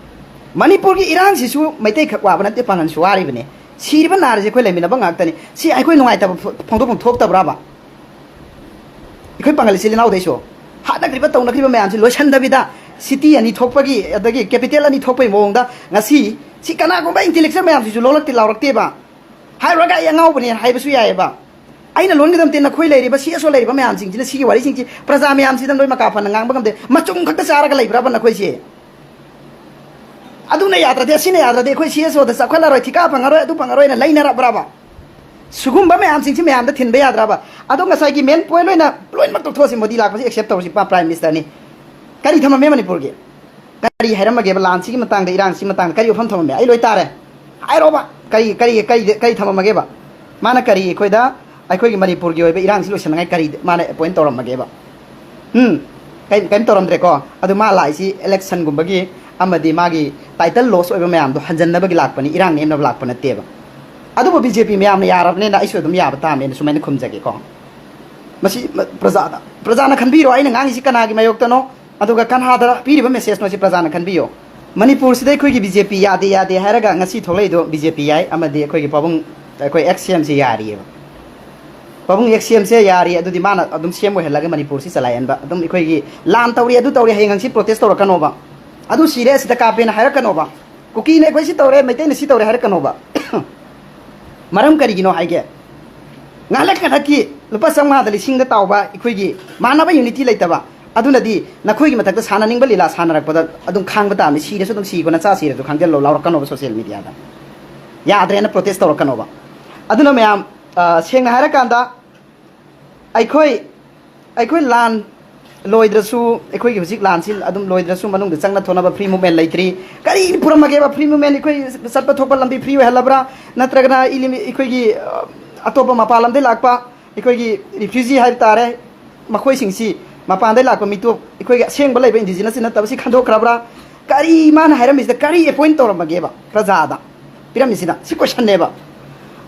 ꯃꯅꯤꯄꯨꯔꯒꯤ ꯏꯔꯥꯡꯁꯤꯁꯨ ꯃꯩꯇꯩ ꯈꯛ ꯋꯥꯕ ꯅꯠꯇꯦ, ꯄꯥꯡꯒꯜꯁꯨ ꯋꯥꯔꯤꯕꯅꯦ꯫ ꯁꯤꯔꯤꯕ ꯅꯥꯔꯤꯁꯦ ꯑꯩꯈꯣꯏ ꯂꯩꯃꯤꯟꯅꯕ ꯉꯥꯛꯇꯅꯤ꯫ ꯁꯤ ꯑꯩꯈꯣꯏ ꯅꯨꯡꯉꯥꯏꯇꯕ ꯐꯣ-, ꯐꯣꯡꯗꯣꯛꯐꯝ ꯊꯣꯛꯇꯕ꯭ꯔꯕ? ꯑꯩꯈꯣꯏ ꯄꯥꯡꯒꯜ ꯏꯆꯤꯜ ꯏꯅꯥꯎꯗꯩꯁꯨ ꯍꯥꯠꯅꯈ꯭ꯔꯤꯕ ꯇꯧꯅꯈ꯭ꯔꯤꯕ ꯃꯌꯥꯝꯁꯤ ꯂꯣꯏꯁꯟꯗꯕꯤꯗ, ꯁꯤꯇꯤ ꯑꯅꯤ ꯊꯣꯛꯄꯒꯤ, ꯑꯗꯒꯤ ꯀꯦꯄꯤꯇꯦꯜ ꯑꯅꯤ ꯊꯣꯛꯄꯒꯤ ꯃꯑꯣꯡꯗ ꯉꯁꯤ ꯁꯤ ꯀꯅꯥꯒꯨꯝꯕ ꯏꯟꯇꯦꯂꯦꯛꯆꯨꯋꯦꯜ ꯃꯌꯥꯝꯁꯤꯁꯨ ꯂꯣꯜꯂꯛꯇꯦ, ꯂꯥꯎꯔꯛꯇꯦꯕ꯫ ꯍꯥꯏꯔꯨꯔꯒ ꯑꯩ ꯑꯉꯥꯎꯕꯅꯦ ꯍꯥꯏꯕꯁꯨ ꯌꯥꯏꯑꯕ꯫ ꯑꯩꯅ ꯂꯣꯟꯒꯗꯕ ꯅꯠꯇꯦ, ꯅꯈꯣꯏ ꯂꯩꯔꯤꯕ ꯁꯤ ꯑꯦꯁ ꯑꯣ ꯂꯩꯔꯤꯕ ꯃꯌꯥꯝꯁꯤꯡꯁꯤꯅ ꯁꯤꯒꯤ ꯋꯥꯔꯤꯁꯤꯡꯁꯤ ꯄ꯭ꯔꯖꯥ ꯃꯌꯥꯝꯁꯤꯗ ꯂꯣꯏ ꯃꯀꯥ ꯐꯅ ꯉꯥꯡꯕ ꯉꯝꯗꯦ꯫ ꯃꯆꯨꯝ ꯈꯛꯇ ꯆꯥꯔꯒ ꯂꯩꯕ꯭ꯔꯕ ꯅꯈꯣꯏꯁꯦ? ꯑꯗꯨꯅ ꯌꯥꯗ꯭ꯔꯗꯤ, ꯑꯁꯤꯅ ꯌꯥꯗ꯭ꯔꯗꯤ ꯑꯩꯈꯣꯏ ꯁꯤ ꯑꯦꯁ ꯑꯣꯗ ꯆꯥꯎꯈꯠꯂꯔꯣꯏ, ꯊꯤꯀꯥ ꯐꯪꯉꯔꯣꯏ, ꯑꯗꯨ ꯐꯪꯉꯔꯣꯏꯅ ꯂꯩꯅꯔꯕ꯭ꯔꯕ? ꯁꯤꯒꯨꯝꯕ ꯃꯌꯥꯝꯁꯤꯡꯁꯤ ꯃꯌꯥꯝꯗ ꯊꯤꯟꯕ ꯌꯥꯗ꯭ꯔꯕ? ꯑꯗꯣ ꯉꯁꯥꯏꯒꯤ ꯃꯦꯟ ꯄꯣꯏꯟ ꯂꯣꯏꯅ, ꯂꯣꯏꯅꯃꯛ ꯇꯣꯛꯊꯣꯛꯑꯁꯤ, ꯃꯣꯗꯤ ꯂꯥꯛꯄꯁꯤ ꯑꯦꯛꯁꯦꯞ ꯇꯧꯔꯁꯤ, ꯄ꯭ꯔꯥꯏꯝ ꯃꯤꯅꯤꯁꯇꯔꯅꯤ꯫ ꯀꯔꯤ ꯊꯝꯃꯝꯃꯦ ꯃꯅꯤꯄꯨꯔꯒꯤ? ꯀꯔꯤ ꯍꯥꯏꯔꯝꯃꯒꯦꯕ? ꯂꯥꯟꯁꯤꯒꯤ ꯃꯇꯥꯡꯗ, ꯏꯔꯥꯡꯁꯤꯒꯤ ꯃꯇꯥꯡꯗ ꯀꯔꯤ ꯋꯥꯐꯝ ꯊꯝꯃꯝꯃꯦ? ꯑꯩ ꯂꯣꯏ ꯇꯥꯔꯦ꯫ ꯍꯥꯏꯔꯣꯕ꯫ ꯀꯔꯤ, ꯀꯔꯤ, ꯀꯔꯤ, ꯀꯔꯤ ꯊꯝꯃꯝꯃꯒꯦꯕ? ꯃꯥꯅ ꯀꯔꯤ ꯑꯩꯈꯣꯏꯗ, ꯑꯩꯈꯣꯏꯒꯤ ꯃꯅꯤꯄꯨꯔꯒꯤ ꯑꯣꯏꯕ ꯏꯔꯥꯡꯁꯤ ꯂꯣꯏꯁꯤꯟꯅꯉꯥꯏ ꯀꯔꯤ ꯃꯥꯅ ꯑꯦꯄꯣꯏꯟ ꯇꯧꯔꯝꯃꯒꯦꯕ? ꯎꯝ? ꯀꯔꯤ, ꯀꯔꯤꯝ ꯇꯧꯔꯝꯗ꯭ꯔꯦꯀꯣ? ꯑꯗꯨ ꯃꯥ ꯂꯥꯛꯏꯁꯤ ꯏꯂꯦꯛꯁꯟꯒꯨꯝꯕꯒꯤ ꯑꯃꯗꯤ ꯃꯥꯒꯤ ꯇꯥꯏꯇꯜ ꯂꯣꯁ ꯑꯣꯏꯕ ꯃꯌꯥꯝꯗꯣ ꯍꯟꯖꯟꯅꯕꯒꯤ ꯂꯥꯛꯄꯅꯤ, ꯏꯔꯥꯡ ꯅꯦꯝꯅꯕ ꯂꯥꯛꯄ ꯅꯠꯇꯦꯕ꯫ ꯑꯗꯨꯕꯨ ꯕꯤ ꯖꯦ ꯄꯤ ꯃꯌꯥꯝꯅ ꯌꯥꯔꯕꯅꯤꯅ ꯑꯩꯁꯨ ꯑꯗꯨꯝ ꯌꯥꯕ ꯇꯥꯕꯅꯦꯅ ꯁꯨꯃꯥꯏꯅ ꯈꯨꯝꯖꯒꯦꯀꯣ꯫ ꯃꯁꯤ ꯃ-, ꯄ꯭ꯔꯖꯥꯗ, ꯄ꯭ꯔꯖꯥꯅ ꯈꯟꯕꯤꯔꯣ, ꯑꯩꯅ ꯉꯥꯡꯉꯤꯁꯤ ꯀꯅꯥꯒꯤ ꯃꯥꯌꯣꯛꯇꯅꯣ, ꯑꯗꯨꯒ ꯀꯅꯥꯗ ꯄꯤꯔꯤꯕ ꯃꯦꯁꯦꯖꯅꯣ, ꯁꯤ ꯄ꯭ꯔꯖꯥꯅ ꯈꯟꯕꯤꯌꯣ꯫ ꯃꯅꯤꯄꯨꯔꯁꯤꯗ ꯑꯩꯈꯣꯏꯒꯤ ꯕꯤ ꯖꯦ ꯄꯤ ꯌꯥꯗꯦ, ꯌꯥꯗꯦ ꯍꯥꯏꯔꯒ ꯉꯁꯤ ꯊꯣꯛꯂꯛꯏꯗꯣ ꯕꯤ ꯖꯦ ꯄꯤ ꯌꯥꯏ, ꯑꯃꯗꯤ ꯑꯩꯈꯣꯏꯒꯤ ꯄꯥꯕꯨꯡ, ꯑꯩꯈꯣꯏ ꯑꯦꯛꯁ ꯁꯤ ꯑꯦꯝꯁꯤ ꯌꯥꯔꯤꯑꯕ꯫ ꯄꯥꯕꯨꯡ ꯑꯦꯛꯁ ꯁꯤ ꯑꯦꯝꯁꯦ ꯌꯥꯔꯤ, ꯑꯗꯨꯗꯤ ꯃꯥꯅ ꯑꯗꯨꯝ ꯁꯤ ꯑꯦꯝ ꯑꯣꯏꯍꯜꯂꯒ ꯃꯅꯤꯄꯨꯔꯁꯤ ꯆꯂꯥꯏꯍꯟꯕ, ꯑꯗꯨꯝ ꯑꯩꯈꯣꯏꯒꯤ ꯂꯥꯟ ꯇꯧꯔꯤ, ꯑꯗꯨ ꯇꯧꯔꯤ, ꯍꯌꯦꯡ ꯍꯪꯆꯤꯠ ꯄ꯭ꯔꯣꯇꯦꯁ ꯇꯧꯔꯛꯀꯅꯣꯕ꯫ ꯑꯗꯨ ꯁꯤꯔꯦ, ꯑꯁꯤꯗ ꯀꯥꯞꯄꯦꯅ ꯍꯥꯏꯔꯛꯀꯅꯣꯕ꯫ ꯀꯨꯀꯤꯅ ꯑꯩꯈꯣꯏ ꯁꯤ ꯇꯧꯔꯦ, ꯃꯩꯇꯩꯅ ꯁꯤ ꯇꯧꯔꯦ ꯍꯥꯏꯔꯛꯀꯅꯣꯕ꯫ ꯃꯔꯝ ꯀꯔꯤꯒꯤꯅꯣ ꯍꯥꯏꯒꯦ? ꯉꯥꯏꯍꯥꯛ ꯉꯥꯏꯍꯥꯛꯀꯤ ꯂꯨꯄꯥ ꯆꯥꯝꯃꯉꯥꯗ ꯂꯤꯁꯤꯡꯗ ꯇꯥꯎꯕ ꯑꯩꯈꯣꯏꯒꯤ ꯃꯥꯟꯅꯕ ꯌꯨꯅꯤꯇꯤ ꯂꯩꯇꯕ, ꯑꯗꯨꯅꯗꯤ ꯅꯈꯣꯏꯒꯤ ꯃꯊꯛꯇ ꯁꯥꯟꯅꯅꯤꯡꯕ ꯂꯤꯂꯥ ꯁꯥꯟꯅꯔꯛꯄꯗ ꯑꯗꯨꯝ ꯈꯥꯡꯕ ꯇꯥꯕꯅꯤ꯫ ꯁꯤꯔꯁꯨ ꯑꯗꯨꯝ ꯁꯤꯀꯣ, ꯅꯆꯥ ꯁꯤꯔꯁꯨ ꯈꯥꯡꯖꯜꯂꯣ, ꯂꯥꯎꯔꯛꯀꯅꯣꯕ ꯁꯣꯁꯤꯌꯦꯜ ꯃꯤꯗꯤꯌꯥꯗ꯫ ꯌꯥꯗ꯭ꯔꯦꯅ ꯄ꯭ꯔꯣꯇꯦꯁ ꯇꯧꯔꯛꯀꯅꯣꯕ꯫ ꯑꯗꯨꯅ ꯃꯌꯥꯝ, ꯑ, ꯁꯦꯡꯅ ꯍꯥꯏꯔꯀꯥꯟꯗ, ꯑꯩꯈꯣꯏ, ꯑꯩꯈꯣꯏ ꯂꯥꯟ ꯂꯣꯏꯗ꯭ꯔꯁꯨ, ꯑꯩꯈꯣꯏꯒꯤ ꯍꯧꯖꯤꯛ ꯂꯥꯟꯁꯤ ꯑꯗꯨꯝ ꯂꯣꯏꯗ꯭ꯔꯁꯨ ꯃꯅꯨꯡꯗ ꯆꯪꯅ ꯊꯣꯛꯅꯕ ꯐ꯭ꯔꯤ ꯃꯨꯞꯃꯦꯟ ꯂꯩꯇ꯭ꯔꯤ꯫ ꯀꯔꯤ ꯄꯨꯔꯝꯃꯒꯦꯕ ꯐ꯭ꯔꯤ ꯃꯨꯞꯃꯦꯟ? ꯑꯩꯈꯣꯏ ꯆꯠꯄ ꯊꯣꯛꯄ ꯂꯝꯕꯤ ꯐ꯭ꯔꯤ ꯑꯣꯏꯍꯜꯂꯕ꯭ꯔꯥ? ꯅꯠꯇ꯭ꯔꯒꯅ ꯏꯂꯤꯃꯤ-, ꯑꯩꯈꯣꯏꯒꯤ, ꯑ, ꯑꯇꯣꯞꯄ ꯃꯄꯥꯟ ꯂꯝꯗꯒꯤ ꯂꯥꯛꯄ ꯑꯩꯈꯣꯏꯒꯤ ꯔꯤꯐ꯭ꯌꯨꯖꯤ ꯍꯥꯏꯕ ꯇꯥꯔꯦ, ꯃꯈꯣꯏꯁꯤꯡꯁꯤ, ꯃꯄꯥꯟꯗꯒꯤ ꯂꯥꯛꯄ ꯃꯤꯇꯣꯞ, ꯑꯩꯈꯣꯏꯒꯤ ꯑꯁꯦꯡꯕ ꯂꯩꯕ ꯏꯟꯗꯤꯖꯤꯅꯁꯁꯤ ꯅꯠꯇꯕꯁꯤ ꯈꯟꯗꯣꯛꯈ꯭ꯔꯕ꯭ꯔꯥ? ꯀꯔꯤ ꯃꯥꯅ ꯍꯥꯏꯔꯝꯃꯤꯁꯤꯗ ꯀꯔꯤ ꯑꯦꯄꯣꯏꯟ ꯇꯧꯔꯝꯃꯒꯦꯕ ꯄ꯭ꯔꯖꯥꯗ ꯄꯤꯔꯝꯃꯤꯁꯤꯅ? ꯁꯤ ꯀꯣꯏꯁꯟꯅꯦꯕ꯫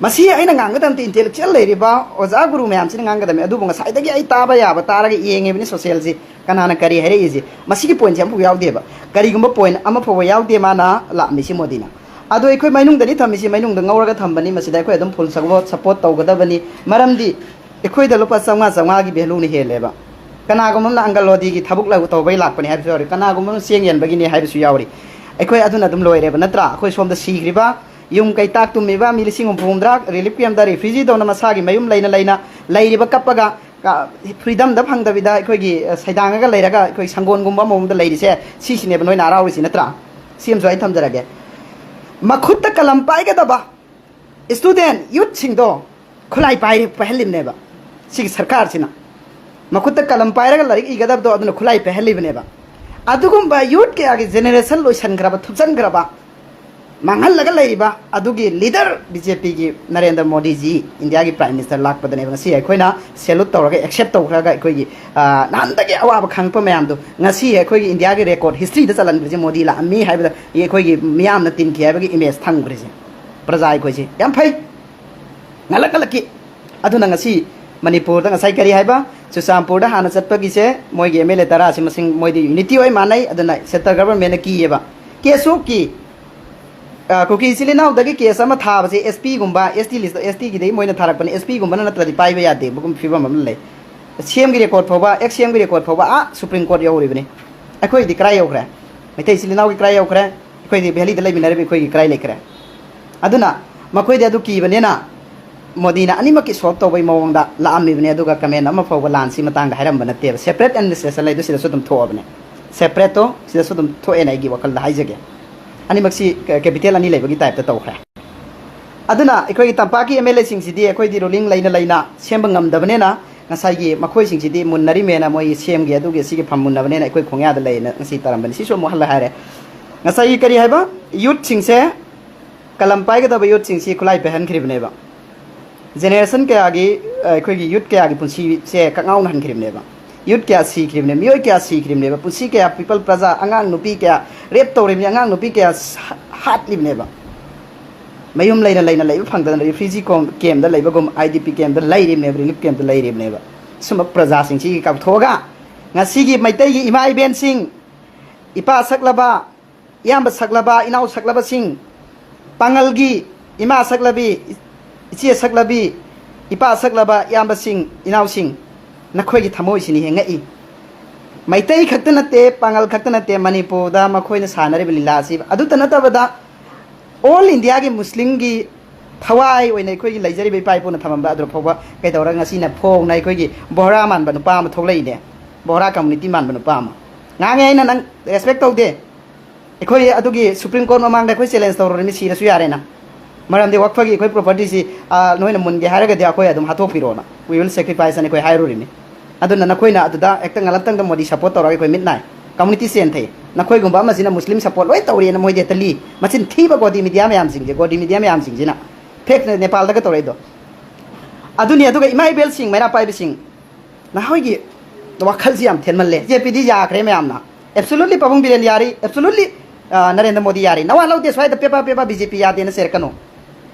ꯃꯁꯤ ꯑꯩꯅ ꯉꯥꯡꯒꯗꯕ ꯅꯠꯇꯦ, intellectual ꯂꯩꯔꯤꯕ ꯑꯣꯖꯥ ꯒꯨꯔꯨ ꯃꯌꯥꯝꯁꯤꯅ ꯉꯥꯡꯒꯗꯕꯅꯤ꯫ ꯑꯗꯨꯕꯨ ꯉꯁꯥꯏꯗꯒꯤ ꯑꯩ ꯇꯥꯕ ꯌꯥꯕ ꯇꯥꯔꯒ ꯌꯦꯡꯉꯤꯕꯅꯤ socialꯁꯤ, ꯀꯅꯥꯅ ꯀꯔꯤ ꯍꯥꯏꯔꯛꯏꯁꯦ, ꯃꯁꯤꯒꯤ pointꯁꯦ ꯑꯃꯐꯥꯎ ꯌꯥꯎꯗꯦꯕ꯫ ꯀꯔꯤꯒꯨꯝꯕ point ꯑꯃ ꯐꯥꯎꯕ ꯌꯥꯎꯗꯦ ꯃꯥꯅ ꯂꯥꯛꯑꯝꯃꯤꯁꯤ ꯃꯣꯗꯤꯅ꯫ ꯑꯗꯣ ꯑꯩꯈꯣꯏ ꯃꯩꯅꯨꯡꯗꯅꯤ ꯊꯝꯃꯤꯁꯤ, ꯃꯩꯅꯨꯡꯗ ꯉꯧꯔꯒ ꯊꯝꯕꯅꯤ, ꯃꯁꯤꯗ ꯑꯩꯈꯣꯏ ꯑꯗꯨꯝ full support, support ꯇꯧꯒꯗꯕꯅꯤ꯫ ꯃꯔꯝꯗꯤ ꯑꯩꯈꯣꯏꯗ ꯂꯨꯄꯥ ꯆꯥꯝꯃꯉꯥ, ꯆꯥꯝꯃꯉꯥꯒꯤ valueꯅ ꯍꯦꯜꯂꯦꯕ꯫ ꯀꯅꯥꯒꯨꯝꯕ ꯑꯃꯅ ꯑꯪꯒꯜꯋꯥꯗꯤꯒꯤ ꯊꯕꯛ ꯂꯧ-, ꯇꯧꯕꯩ ꯂꯥꯛꯄꯅꯤ ꯍꯥꯏꯕꯁꯨ ꯌꯥꯎꯔꯤ, ꯀꯅꯥꯒꯨꯝꯕ ꯑꯃꯅ ꯆꯦꯡ ꯌꯦꯟꯕꯒꯤꯅꯤ ꯍꯥꯏꯕꯁꯨ ꯌꯥꯎꯔꯤ꯫ ꯑꯩꯈꯣꯏ ꯑꯗꯨꯅ ꯑꯗꯨꯝ ꯂꯣꯏꯔꯦꯕ, ꯅꯠꯇ꯭ꯔꯥ? ꯑꯩꯈꯣꯏ ꯁꯣꯝꯗ ꯁꯤꯈ꯭ꯔꯤꯕ, ꯌꯨꯝ ꯀꯩ ꯇꯥꯛ ꯇꯨꯝꯃꯤꯕ ꯃꯤ ꯂꯤꯁꯤꯡ ꯍꯨꯝꯐꯨ ꯍꯨꯝꯗ꯭ꯔꯥ relief campꯇ refugee ꯗꯧꯅ ꯃꯁꯥꯒꯤ ꯃꯌꯨꯝ ꯂꯩꯅ ꯂꯩꯅ ꯂꯩꯔꯤꯕ, ꯀꯞꯄꯒ, ꯀ-, freedomꯗ ꯐꯪꯗꯕꯤꯗ ꯑꯩꯈꯣꯏꯒꯤ, ꯑ, ꯁꯩꯗꯥꯡꯉꯒ ꯂꯩꯔꯒ ꯑꯩꯈꯣꯏ ꯁꯪꯒꯣꯟꯒꯨꯝꯕ ꯑꯃꯃꯝꯗ ꯂꯩꯔꯤꯁꯦ, ꯁꯤꯁꯤꯅꯦꯕ ꯅꯣꯏꯅ ꯍꯔꯥꯎꯔꯤꯁꯤ, ꯅꯠꯇ꯭ꯔꯥ? ꯁꯤ ꯑꯃꯁꯨ ꯑꯩ ꯊꯝꯖꯔꯒꯦ꯫ ꯃꯈꯨꯠꯇ ꯀꯂꯝ ꯄꯥꯏꯒꯗꯕ student youthꯁꯤꯡꯗꯣ ꯈꯨꯠꯂꯥꯏ ꯄꯥꯏꯔꯦ, ꯄꯥꯏꯍꯜꯂꯤꯕꯅꯦꯕ ꯁꯤꯒꯤ ꯁꯔꯀꯥꯔꯁꯤꯅ꯫ ꯃꯈꯨꯠꯇ ꯀꯂꯝ ꯄꯥꯏꯔꯒ ꯂꯥꯏꯔꯤꯛ ꯏꯒꯗꯕꯗꯣ ꯑꯗꯨꯅ ꯈꯨꯠꯂꯥꯏ ꯄꯥꯏꯍꯜꯂꯤꯕꯅꯦꯕ꯫ ꯑꯗꯨꯒꯨꯝꯕ youth ꯀꯌꯥꯒꯤ generation ꯂꯣꯏꯁꯟꯈ꯭ꯔꯕ, ꯊꯨꯞꯆꯟꯈ꯭ꯔꯕ, ꯃꯥꯡꯍꯜꯂꯒ ꯂꯩꯔꯤꯕ ꯑꯗꯨꯒꯤ leader BJPꯒꯤ ꯅꯔꯦꯟꯗ꯭ꯔ ꯃꯣꯗꯤꯖꯤ Indiaꯒꯤ Prime Minister ꯂꯥꯛꯄꯗꯅꯦꯕ ꯉꯁꯤ ꯑꯩꯈꯣꯏꯅ salute ꯇꯧꯔꯒ accept ꯇꯧꯈ꯭ꯔꯒ ꯑꯩꯈꯣꯏꯒꯤ, ꯑ, ꯅꯍꯥꯟꯗꯒꯤ ꯑꯋꯥꯕ ꯈꯪꯉꯛꯄ ꯃꯌꯥꯝꯗꯣ ꯉꯁꯤ ꯑꯩꯈꯣꯏꯒꯤ Indiaꯒꯤ record historyꯗ ꯆꯜꯍꯟꯈ꯭ꯔꯤꯁꯦ ꯃꯣꯗꯤ ꯂꯥꯛꯑꯝꯃꯤ ꯍꯥꯏꯕꯗ ꯑꯩꯈꯣꯏꯒꯤ ꯃꯤꯌꯥꯝꯅ ꯇꯤꯟꯈꯤ ꯍꯥꯏꯕꯒꯤ image ꯊꯝꯈ꯭ꯔꯤꯁꯦ꯫ ꯄ꯭ꯔꯖꯥ ꯑꯩꯈꯣꯏꯁꯦ ꯌꯥꯝ ꯐꯩ, ꯉꯜꯂꯛ ꯉꯜꯂꯛꯀꯤ꯫ ꯑꯗꯨꯅ ꯉꯁꯤ ꯃꯅꯤꯄꯨꯔꯗ ꯉꯁꯥꯏ ꯀꯔꯤ ꯍꯥꯏꯕ, ꯆꯨꯔꯆꯥꯟꯄꯨꯔꯗ ꯍꯥꯟꯅ ꯆꯠꯄꯒꯤꯁꯦ ꯃꯣꯏꯒꯤ MLA ꯇꯔꯥꯁꯤ ꯃꯁꯤꯡ ꯃꯣꯏꯗꯤ unity ꯑꯣꯏ ꯃꯥꯟꯅꯩ, ꯑꯗꯨꯅ central governmentꯅ ꯀꯤꯌꯦꯕ꯫ ꯀꯦꯁꯣꯛꯀꯤ, ꯑ, ꯀꯨꯀꯤ ꯏꯆꯤꯜ ꯏꯅꯥꯎꯗꯒꯤ case ꯑꯃ ꯊꯥꯕꯁꯦ SPꯒꯨꯝꯕ, ST list, STꯒꯤꯗꯒꯤ ꯃꯣꯏꯅ ꯊꯥꯔꯛꯄꯅꯦ, SPꯒꯨꯝꯕꯅ ꯅꯠꯇ꯭ꯔꯗꯤ ꯄꯥꯏꯕ ꯌꯥꯗꯦꯕꯒꯨꯝꯕ ꯐꯤꯕꯝ ꯑꯃ ꯂꯩ꯫ CMꯒꯤ record ꯐꯥꯎꯕ, ex CMꯒꯤ record ꯐꯥꯎꯕ ꯑꯥ Supreme Court ꯌꯧꯔꯤꯕꯅꯤ꯫ ꯑꯩꯈꯣꯏꯗꯤ ꯀꯔꯥꯏ ꯌꯧꯈ꯭ꯔꯦ? ꯃꯩꯇꯩ ꯏꯆꯤꯜ ꯏꯅꯥꯎꯒꯤ ꯀꯔꯥꯏ ꯌꯧꯈ꯭ꯔꯦ? ꯑꯩꯈꯣꯏꯗꯤ Valleyꯗ ꯂꯩꯃꯤꯟꯅꯔꯤꯕ ꯑꯩꯈꯣꯏꯒꯤ ꯀꯔꯥꯏ ꯂꯩꯈ꯭ꯔꯦ? ꯑꯗꯨꯅ ꯃꯈꯣꯏꯗꯤ ꯑꯗꯨ ꯀꯤꯕꯅꯤꯅ ꯃꯣꯗꯤꯅ ꯑꯅꯤꯃꯛꯀꯤ solve ꯇꯧꯕꯒꯤ ꯃꯑꯣꯡꯗ ꯂꯥꯛꯑꯝꯃꯤꯕꯅꯤ, ꯑꯗꯨꯒ comment ꯑꯃ ꯐꯥꯎꯕ ꯂꯥꯟꯁꯤ ꯃꯇꯥꯡꯗ ꯍꯥꯏꯔꯝꯕ ꯅꯠꯇꯦꯕ꯫ Separate administration ꯂꯩꯗꯣ ꯁꯤꯗꯁꯨ ꯑꯗꯨꯝ ꯊꯣꯛꯑꯕꯅꯦ, separateꯇꯣ ꯁꯤꯗꯁꯨ ꯑꯗꯨꯝ ꯊꯣꯛꯑꯦꯅ ꯑꯩꯒꯤ ꯋꯥꯈꯜꯗ ꯍꯥꯏꯖꯒꯦ꯫ ꯑꯅꯤꯃꯛꯁꯤ ꯀ-, capital ꯑꯅꯤ ꯂꯩꯕꯒꯤ typeꯇ ꯇꯧꯈ꯭ꯔꯦ꯫ ꯑꯗꯨꯅ ꯑꯩꯈꯣꯏꯒꯤ ꯇꯝꯄꯥꯛꯀꯤ MLAꯁꯤꯡꯁꯤꯗꯤ ꯑꯩꯈꯣꯏꯗꯤ ruling ꯂꯩꯅ ꯂꯩꯅ ꯁꯦꯝꯕ ꯉꯝꯗꯕꯅꯤꯅ ꯉꯁꯥꯏꯒꯤ ꯃꯈꯣꯏꯁꯤꯡꯁꯤꯗꯤ ꯃꯨꯟꯅꯔꯤꯃꯦꯅ ꯃꯣꯏ CMꯒꯤ ꯑꯗꯨꯒꯤ ꯁꯤꯒꯤ ꯐꯝ ꯃꯨꯟꯅꯕꯅꯤꯅ ꯑꯩꯈꯣꯏ ꯈꯣꯡꯌꯥꯗ ꯂꯩꯌꯦꯅ ꯉꯁꯤ ꯇꯧꯔꯝꯕꯅꯤ꯫ ꯁꯤꯁꯨ ꯑꯃꯨꯛ ꯍꯜꯂ ꯍꯥꯏꯔꯦ꯫ ꯉꯁꯥꯏꯒꯤ ꯀꯔꯤ ꯍꯥꯏꯕ, youthꯁꯤꯡꯁꯦ, ꯀꯂꯝ ꯄꯥꯏꯒꯗꯕ youthꯁꯤꯡꯁꯤ ꯈꯨꯠꯂꯥꯏ ꯄꯥꯏꯍꯟꯈ꯭ꯔꯤꯕꯅꯦꯕ꯫ Generation ꯀꯌꯥꯒꯤ, ꯑ, ꯑꯩꯈꯣꯏꯒꯤ youth ꯀꯌꯥꯒꯤ ꯄꯨꯟꯁꯤꯁꯦ ꯀꯛꯉꯥꯎꯅ ꯍꯟꯈ꯭ꯔꯤꯕꯅꯦꯕ꯫ Youth ꯀꯌꯥ ꯁꯤꯈ꯭ꯔꯤꯕꯅꯦ, ꯃꯤꯑꯣꯏ ꯀꯌꯥ ꯁꯤꯈ꯭ꯔꯤꯕꯅꯦꯕ, ꯄꯨꯟꯁꯤ ꯀꯌꯥ, people, ꯄ꯭ꯔꯖꯥ, ꯑꯉꯥꯡ ꯅꯨꯄꯤ ꯀꯌꯥ rape ꯇꯧꯔꯤꯕꯅꯤ, ꯑꯉꯥꯡ ꯅꯨꯄꯤ ꯀꯌꯥ ꯁ-, ꯍꯥꯠꯂꯤꯕꯅꯦꯕ꯫ ꯃꯌꯨꯝ ꯂꯩꯅ ꯂꯩꯅ ꯂꯩꯕ ꯐꯪꯗꯗꯅ refugee Kom-, ꯀꯦꯝꯗ ꯂꯩꯕꯒꯨꯝ, I D P ꯀꯦꯝꯗ ꯂꯩꯔꯤꯕꯅꯦꯕ, relief ꯀꯦꯝꯗ ꯂꯩꯔꯤꯕꯅꯦꯕ꯫ ꯁꯨꯝꯕ ꯄ꯭ꯔꯖꯥꯁꯤꯡꯁꯤꯒꯤ ꯀꯥꯎꯊꯣꯛꯑꯒ ꯉꯁꯤꯒꯤ ꯃꯩꯇꯩꯒꯤ ꯏꯃꯥ ꯏꯕꯦꯟꯁꯤꯡ, ꯏꯄꯥ ꯁꯛꯂꯕ, ꯏꯌꯥꯝꯕ ꯁꯛꯂꯕ, ꯏꯅꯥꯎ ꯁꯛꯂꯕꯁꯤꯡ, ꯄꯥꯉꯜꯒꯤ ꯏꯃꯥ ꯁꯛꯂꯕꯤ, ꯏꯆꯦ ꯁꯛꯂꯕꯤ, ꯏꯄꯥ ꯁꯛꯂꯕ ꯏꯌꯥꯝꯕꯁꯤꯡ, ꯏꯅꯥꯎꯁꯤꯡ, ꯅꯈꯣꯏꯒꯤ ꯊꯃꯣꯏꯁꯤꯅꯤ ꯍꯦꯡꯉꯛꯏ꯫ ꯃꯩꯇꯩ ꯈꯛꯇ ꯅꯠꯇꯦ, ꯄꯥꯉꯜ ꯈꯛꯇ ꯅꯠꯇꯦ, ꯃꯅꯤꯄꯨꯔꯗ ꯃꯈꯣꯏꯅ ꯁꯥꯟꯅꯔꯤꯕ ꯂꯤꯂꯥ ꯑꯁꯤ ꯑꯗꯨꯇ ꯅꯠꯇꯕꯗ all Indiaꯒꯤ ꯃꯨꯁꯂꯤꯝꯒꯤ ꯊꯋꯥꯏ ꯑꯣꯏꯅ ꯑꯩꯈꯣꯏꯒꯤ ꯂꯩꯖꯔꯤꯕ ꯏꯄꯥ ꯏꯄꯨꯅ ꯊꯝꯃꯝꯕ ꯑꯗꯨ ꯐꯥꯎꯕ ꯀꯩꯗꯧꯔꯒ ꯉꯁꯤꯅ ꯐꯣꯡꯅ ꯑꯩꯈꯣꯏꯒꯤ ꯕꯣꯍꯔꯥ ꯃꯥꯟꯕ ꯅꯨꯄꯥ ꯑꯃ ꯊꯣꯛꯂꯛꯏꯅꯦ꯫ ꯕꯣꯍꯔꯥ community ꯃꯥꯟꯕ ꯅꯨꯄꯥ ꯑꯃ ꯉꯥꯡꯉꯦ꯫ ꯑꯩꯅ ꯅꯪ respect ꯇꯧꯗꯦ꯫ ꯑꯩꯈꯣꯏ ꯑꯗꯨꯒꯤ Supreme Court ꯃꯃꯥꯡꯗ ꯑꯩꯈꯣꯏ challenge ꯇꯧꯔꯨꯔꯤꯅꯤ, ꯁꯤꯔꯁꯨ ꯌꯥꯔꯦꯅ꯫ ꯃꯔꯝꯗꯤ ꯋꯛꯐꯒꯤ ꯑꯩꯈꯣꯏ propertyꯁꯤ, ꯑ, ꯅꯣꯏꯅ ꯃꯨꯟꯒꯦ ꯍꯥꯏꯔꯒꯗꯤ ꯑꯩꯈꯣꯏ ꯑꯗꯨꯝ ꯍꯥꯠꯇꯣꯛꯄꯤꯔꯣꯅ, we will sacrifice ꯍꯥꯏꯅ ꯑꯩꯈꯣꯏ ꯍꯥꯏꯔꯨꯔꯤꯅꯤ꯫ ꯑꯗꯨꯅ ꯅꯈꯣꯏꯅ ꯑꯗꯨꯗ ꯍꯦꯛꯇ ꯉꯂꯛꯇꯪꯗ ꯃꯣꯗꯤ support ꯇꯧꯔꯒ ꯑꯩꯈꯣꯏ ꯃꯤꯠ ꯅꯥꯏ꯫ Community ꯆꯦꯟꯊꯩ꯫ ꯅꯈꯣꯏꯒꯨꯝꯕ ꯑꯃꯁꯤꯅ ꯃꯨꯁꯂꯤꯝ support ꯂꯣꯏ ꯇꯧꯔꯤꯅ ꯃꯣꯏꯗꯤ ꯍꯦꯛꯇ ꯂꯤ꯫ ꯃꯆꯤꯟ ꯊꯤꯕ ꯒꯣꯗꯤ media ꯃꯌꯥꯝꯁꯤꯡꯁꯦ, ꯒꯣꯗꯤ media ꯃꯌꯥꯝꯁꯤꯡꯁꯤꯅ fake ꯅꯦꯄꯥꯜꯗꯒ ꯇꯧꯔꯛꯏꯗꯣ꯫ ꯑꯗꯨꯅꯤ꯫ ꯑꯗꯨꯒ ꯏꯃꯥ ꯏꯕꯦꯜꯁꯤꯡ, ꯃꯩꯔꯥ ꯄꯥꯏꯕꯁꯤꯡ, ꯅꯍꯣꯏꯒꯤ ꯋꯥꯈꯜꯁꯤ ꯌꯥꯝ ꯊꯦꯟꯃꯜꯂꯦ꯫ ꯕꯤ ꯖꯦ ꯄꯤꯗꯤ ꯌꯥꯈ꯭ꯔꯦ ꯃꯌꯥꯝꯅ꯫ Absolutely ꯄꯥꯕꯨꯡ ꯕꯤꯔꯦꯟ ꯌꯥꯔꯤ, absolutely, ꯑ, ꯅꯔꯦꯟꯗ꯭ꯔ ꯃꯣꯗꯤ ꯌꯥꯔꯤ꯫ ꯅꯋꯥ ꯂꯧꯗꯦ, ꯁ꯭ꯋꯥꯏꯗ ꯄꯦꯄꯥ ꯄꯦꯄꯥ ꯕꯤ ꯖꯦ ꯄꯤ ꯌꯥꯗꯦꯅ ꯆꯩꯔꯛꯀꯅꯨ꯫